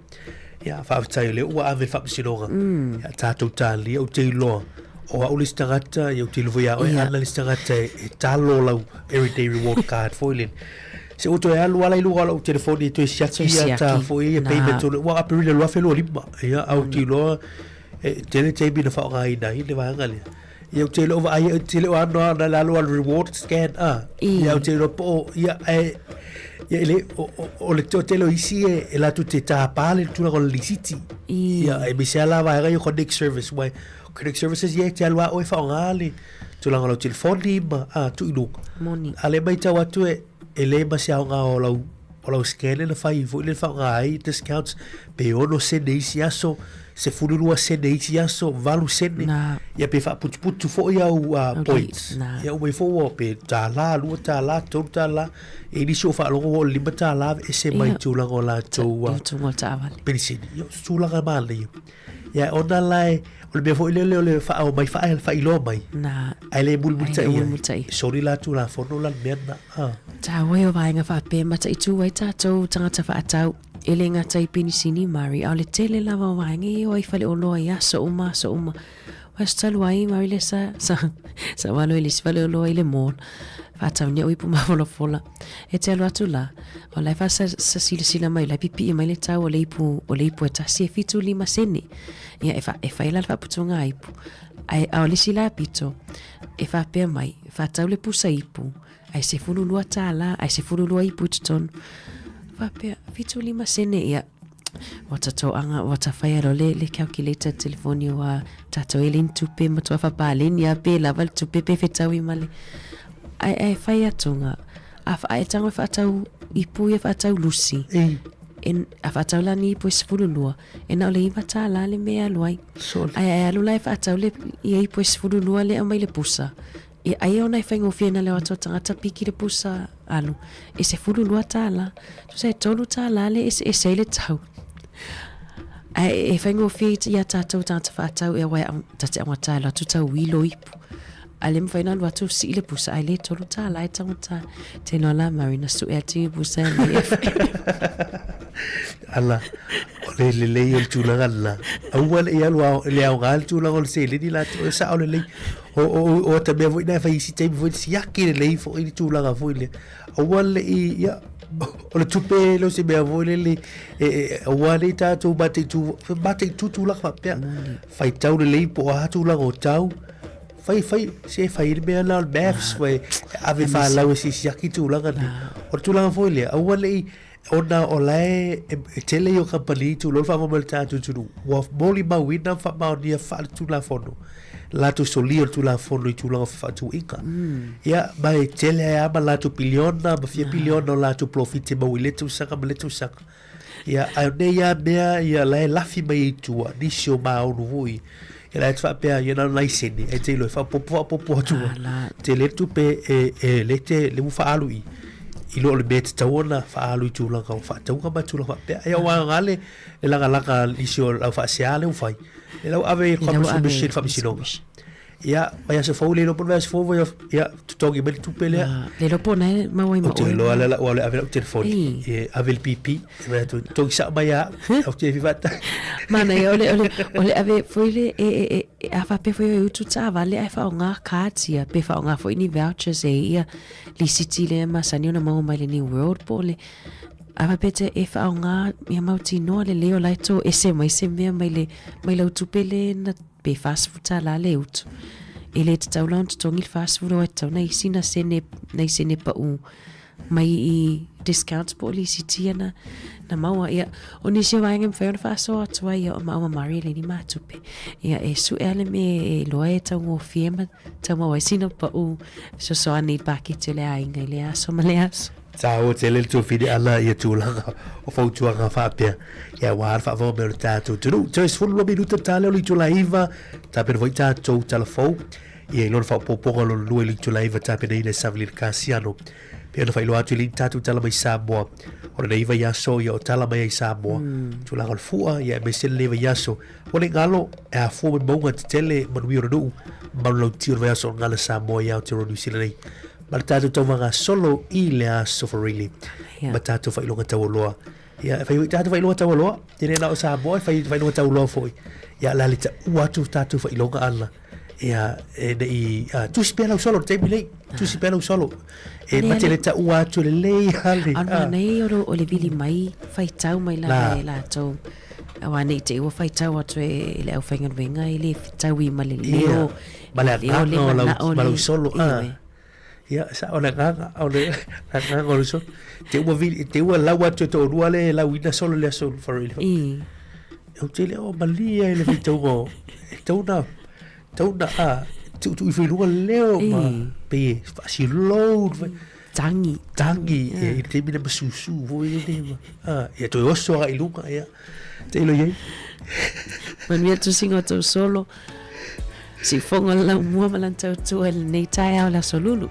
Ia faafetai o lea ua ave le faamasinoga. Mm. Ia tatou talia ou te iloa o au le isi tagata ia ou te iloa foi ia oe yeah. Ana le isi tagata e, e talo lau everyday reward card foi lele. Se ua toe alu ala i luga o lau telefoni e toe siaki ia ta foi ia payment o le ua Aperila 2025. Ia au te iloa. e tele taimi na faaaogaina ai le vaega lea. Ia ou te iloa vaai ou te le o ano ana le alu o le reward scan a. Ia ou te iloa po o ia ae ia le o, o, o le toatele o isi e, e latou te tāpā le tulaga o le lisiti. Ia e misi ala vaega ia connect service wai connect services ia e te alu a oe faaaoga le tulaga o lau telefoni ma a tuu i luga. Moni. A le matau atu e e le ma se aoga o lau o lau scan na fai foi le faaaoga ai discounts pe 6 sene isi aso, 12 sene isi aso, 8 sene. Na. Ia pe faaputuputu foi au Au points. Na. Ia uma ifo ua pe tālā, 2 tālā, 3 tālā. E nisi o faalogo ua o le 5 tālā ese mai Ia. tulaga o latou I utuga o le taavale. penisini. Ia, o se tulaga manaia. Ia, ona la e, o le mea foi lele o le faaoo mai, faailoa mai. Na. Ae le mulimulitai Ae le ai. mulimulitai. Soli la Tulafono la le mea lena. Ah. Tāua e o vaega faapea mataitu ai tātou tangata whaatau. E le ngata i penisini Mari, a o le tele lava o vaega i o ai faleoloa i aso uma, aso uma. O aso talu ai, Mari le sa, sa, sa walo i le isi faleoloa i le mall. Whaatau nia uipu mafolafola. E te alu atu la, o la e whaasasilasila mai, la e pipii mai le tau o le ipu, o le ipu e tasi e 75 sene. Ia, e, wha, e whai la le whaaputunga a ipu. Ae, a o le isi la pito, e whaapea mai, whaatau le pusa ipu, ae 12 tālā, ae 12 ipu i totonu. Whaapea, 75 sene, ia, ua tatoaga, ua tawhai alo le, le calculator telefoni ua tātou e leni tupe, matua whapaleni a pe lava le tupe pe whetaui ma le. Ae, ae whai atunga, a, a e tango e whaatau ipu ia whaatau lusi. Ei. En, a whaatau lani ipu e 12, e na o le iwa tālā le mea alu ai. Soli. Ae, ae alu la e whaatau le, ia ipu e 12 le au mai le pusa. Ia, aia ona e whaingofie na leo atu a tangata piki le pusa alu. E 12 tālā. Tusa e 3 tālā le ese ese ai le tau. Ae e whaingofie i a tātou tangata whaatau e wai ta te aungata e atu tau wilo ipu. A le mwhai na alu atu si i le pusa ai le 3 tālā e tangata. Tēnā la Marina su e atu i pusa e mai e Ala, o le lelei o le tulaga lena. Aua le i alu ao, le aoga le tulaga o le seleni la e sao lelei. O, o, o, o ta mea foi na e fai isi taimi foi, siaki lelei foi le tulaga foi lea. Aua le i, ia, o le tupe le o se mea foi lele, e, e, aua le i tātou mataitu, mataitu tulaga faapea. Faitau lelei po o a tulaga o tau, fai, fai, se fai le mea la o le maths, fai, ave whalau e sisiaki tulaga ni. O le tulaga foi lea, aua le i, ona o la e, e, e tele i o kampanī tulou le faamoemoe i le tatou atunuu, ua molimauina ma faamaonia faaletulafono latou solia o le Tulafono i tulaga o fefaatauaiga. Ia, ma e tele ai lava ma latou piliona ma fia piliona o latou polofiti e maua i lea tausaga ma lea tausaga. Ia, ae o nei lava mea, ia, la e lafi mai ai i tua, nisi o maunu foi, ia la e te faapea, ia na o le laisene, ae te iloa e faaopoopo faaopoopo atu ai. Tele le tupe e, e le te, le ua faaalu i, i lo le mea e tatau ona faaalu i tulaga o faatauga ma tulaga faapea. Ia aua e aoga le, le lagalaga a nisi o le au faasea lea ua fai, le lau ave i le Le lau ave Commerce i Commission le Faamasinoga. Ia, vaiaso fou le iloa po o le vaiaso fou, vaiaso, ia, totogi mai le tupe lea. Ah, le iloa po o na e maua ai ma Ou te oe. iloa lea ua le ave lau telefoni. Ei. E ave le PP, e fai atu, totogi sao mai ia au, ou te fia faatali. Manaia, o le, o le, o le ave foi le, e, e, e, e, a faapea foi e utu taavale ae faaaoga cards ia, pe faaaoga foi ni vouchers e ia lisiti lea masani ona maua mai le New World po o le, a faapea te e faaaoga ia mautinoa lelei o la e toese mai se mea mai le, mai lau tupe le na pe 40 tālā le utu. E le tatau la ona totogi le 40 aua e tatau nai isi na sene, nai sene pau mai i discounts po o lisiti ia na, na maua. Ia, o nisi o vaega e mafai ona faasoa atu ai ia o maua mari e le ni matupe. Ia, e su'e a le mea e iloa e taugofie ma tau maua ai sina pau fesoasoani i le paketi o le aiga i lea aso ma lea aso. Tāua tele le tuafine ala ia tulaga o fautuaga faapea. Ia aua le faavae mai o le tatou atunuu. Toe 12 minuta ta lea o le itula 9, tapena foi tatou tala fou. Ia i lona faaopoopoga lona lua i le itula 9 tapenaina e Savelina Kasiano. Pei ona faailoa atu i le tatou tala mai Samoa. O lenei vaiaso ia o tala mai ai Samoa. Tulaga o le fua ia aemaise lenei vaiaso. Ua le galo e afua mai mauga tetele manuia o le nuu manulauti o le vaiaso o le Gala Samoa i Aotearoa New Zealand nei. Ma le tatou tauvagasolo i le aso Farili. Ma tatou faailoga taualoa. Ia, e fai foi tatou faailoga taualoa. E le na o Samoa, e fai faailoga taualoa foi. Ia, la le taua atu tatou faailoga ala. Ia, e nei, tusi pea lau solo, le taimi nei. Tusi pea lau solo. E Le- ma te le taua atu lelei ale. A o le manaia o le vili mai, faitau mai lava e latou. Auā ne i te i ua faitau atu e le aufaigaluega e le fetaui ma le leo, ma le agaga o lau, ma lau solo, a. Ia, sa'o le agaga, o le agaga o le solo. Te ua vili, te ua lau atu e to'alua lea e lauina solo i le aso Farai le I. Ou te le o malie ai le faitauga o, e tatau ona, tatau ona, a, tuutuu ifo i luga le leo ma pei e faasilow Tagi. Tagi, yeah. I le taimi lea ma susu foi lele ma, a, ia toe oso agai i luga, ia. Tailo i ai. Manuia le tusiga o tou solo. Siufogo le laumua ma lana tautua i lenei taeao le Aso Lulu.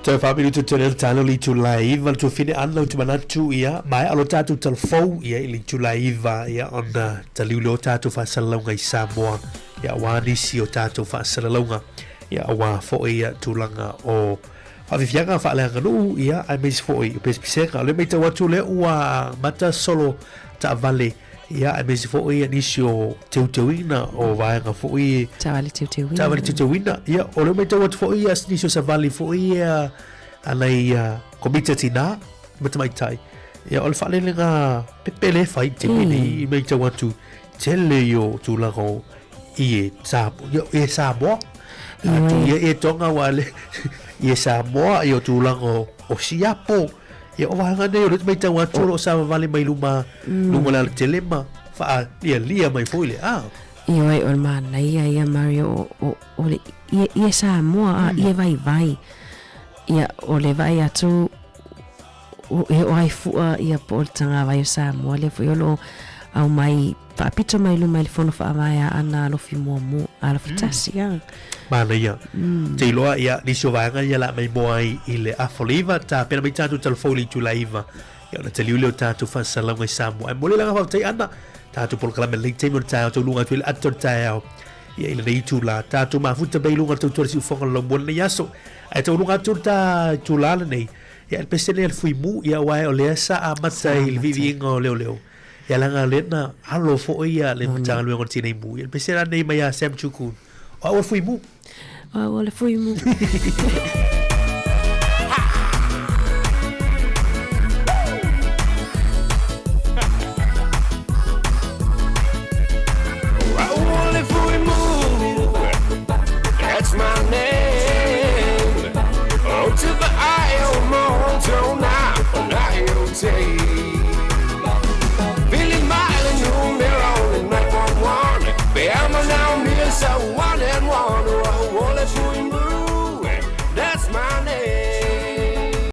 Toe faaminutu tele le tala o le itula e 9 le tuafine ana ou te manatu ia maea lo tatou talafou ia i le itula e 9 ia ona taliu lea o tatou faasalalauga i Samoa ia aua nisi o tatou faasalalauga ia aua foi ia tulaga o faafiafiaga faaleaganuu ia aemaise foi o pesepesega. O lea e matau atu lea ua amata solo taavale Ia, aemaise foi nisi o teuteuina o vaega foi Taavale teuteuina. Taavale teuteuina. Ia, o lea matau atu foi ia nisi o savali foi ia a nai komiti a tinā ma tamaitai. Ia, o le faalelega pepe lea e fai i le taimi nei, i matau atu tele ia o tulaga o ie Samoa, ia, ie Samoa. Atu ia ie Tonga aua le ie Samoa, ia o tulaga o, o siapo. Ia o vaega nei o lea ou te matau atu o lo o savavali mai luma luga o le alatele ma faalialia mai foi le a. Ioe, o le manaia ia Mario o, o, o le ie, ie Samoa a ie vaivai. Ia, o le vaai atu o, e o ai fua ia po o le tagavai o Samoa lea foi o lo o aumai faapito mai luma i le fono faavae a Ana Alofi muamua, Alofi tasi a. Manaia. Te iloa, ia, nisi o vaega ia la mai moa ai i le afa o le iva, tapena mai tatou talafou i le itula iva, ia ona taliu lea o tatou faasalalauga i Samoa. Ae momoli le agaga faafetai Ana, tatou polokalame i lenei taimi o le taeao, tauluga atu ai le ata o le taeao, ia i lenei itula. Tatou mafuta mai i luga o le tautua i le siufofoga o le laumua i lenei aso. Ae tauluga atu le ta itula lenei, ia le pese lea le Fuimu, ia aua o lea sa amata i le viiviiga o leoleo. Ia leaga lea na alo foi ia le Matagaluega o le Tinei Mu. Ia le pese la nei mai ia Sam Chukun. O au o le Fuimu. O au o le Fuimu.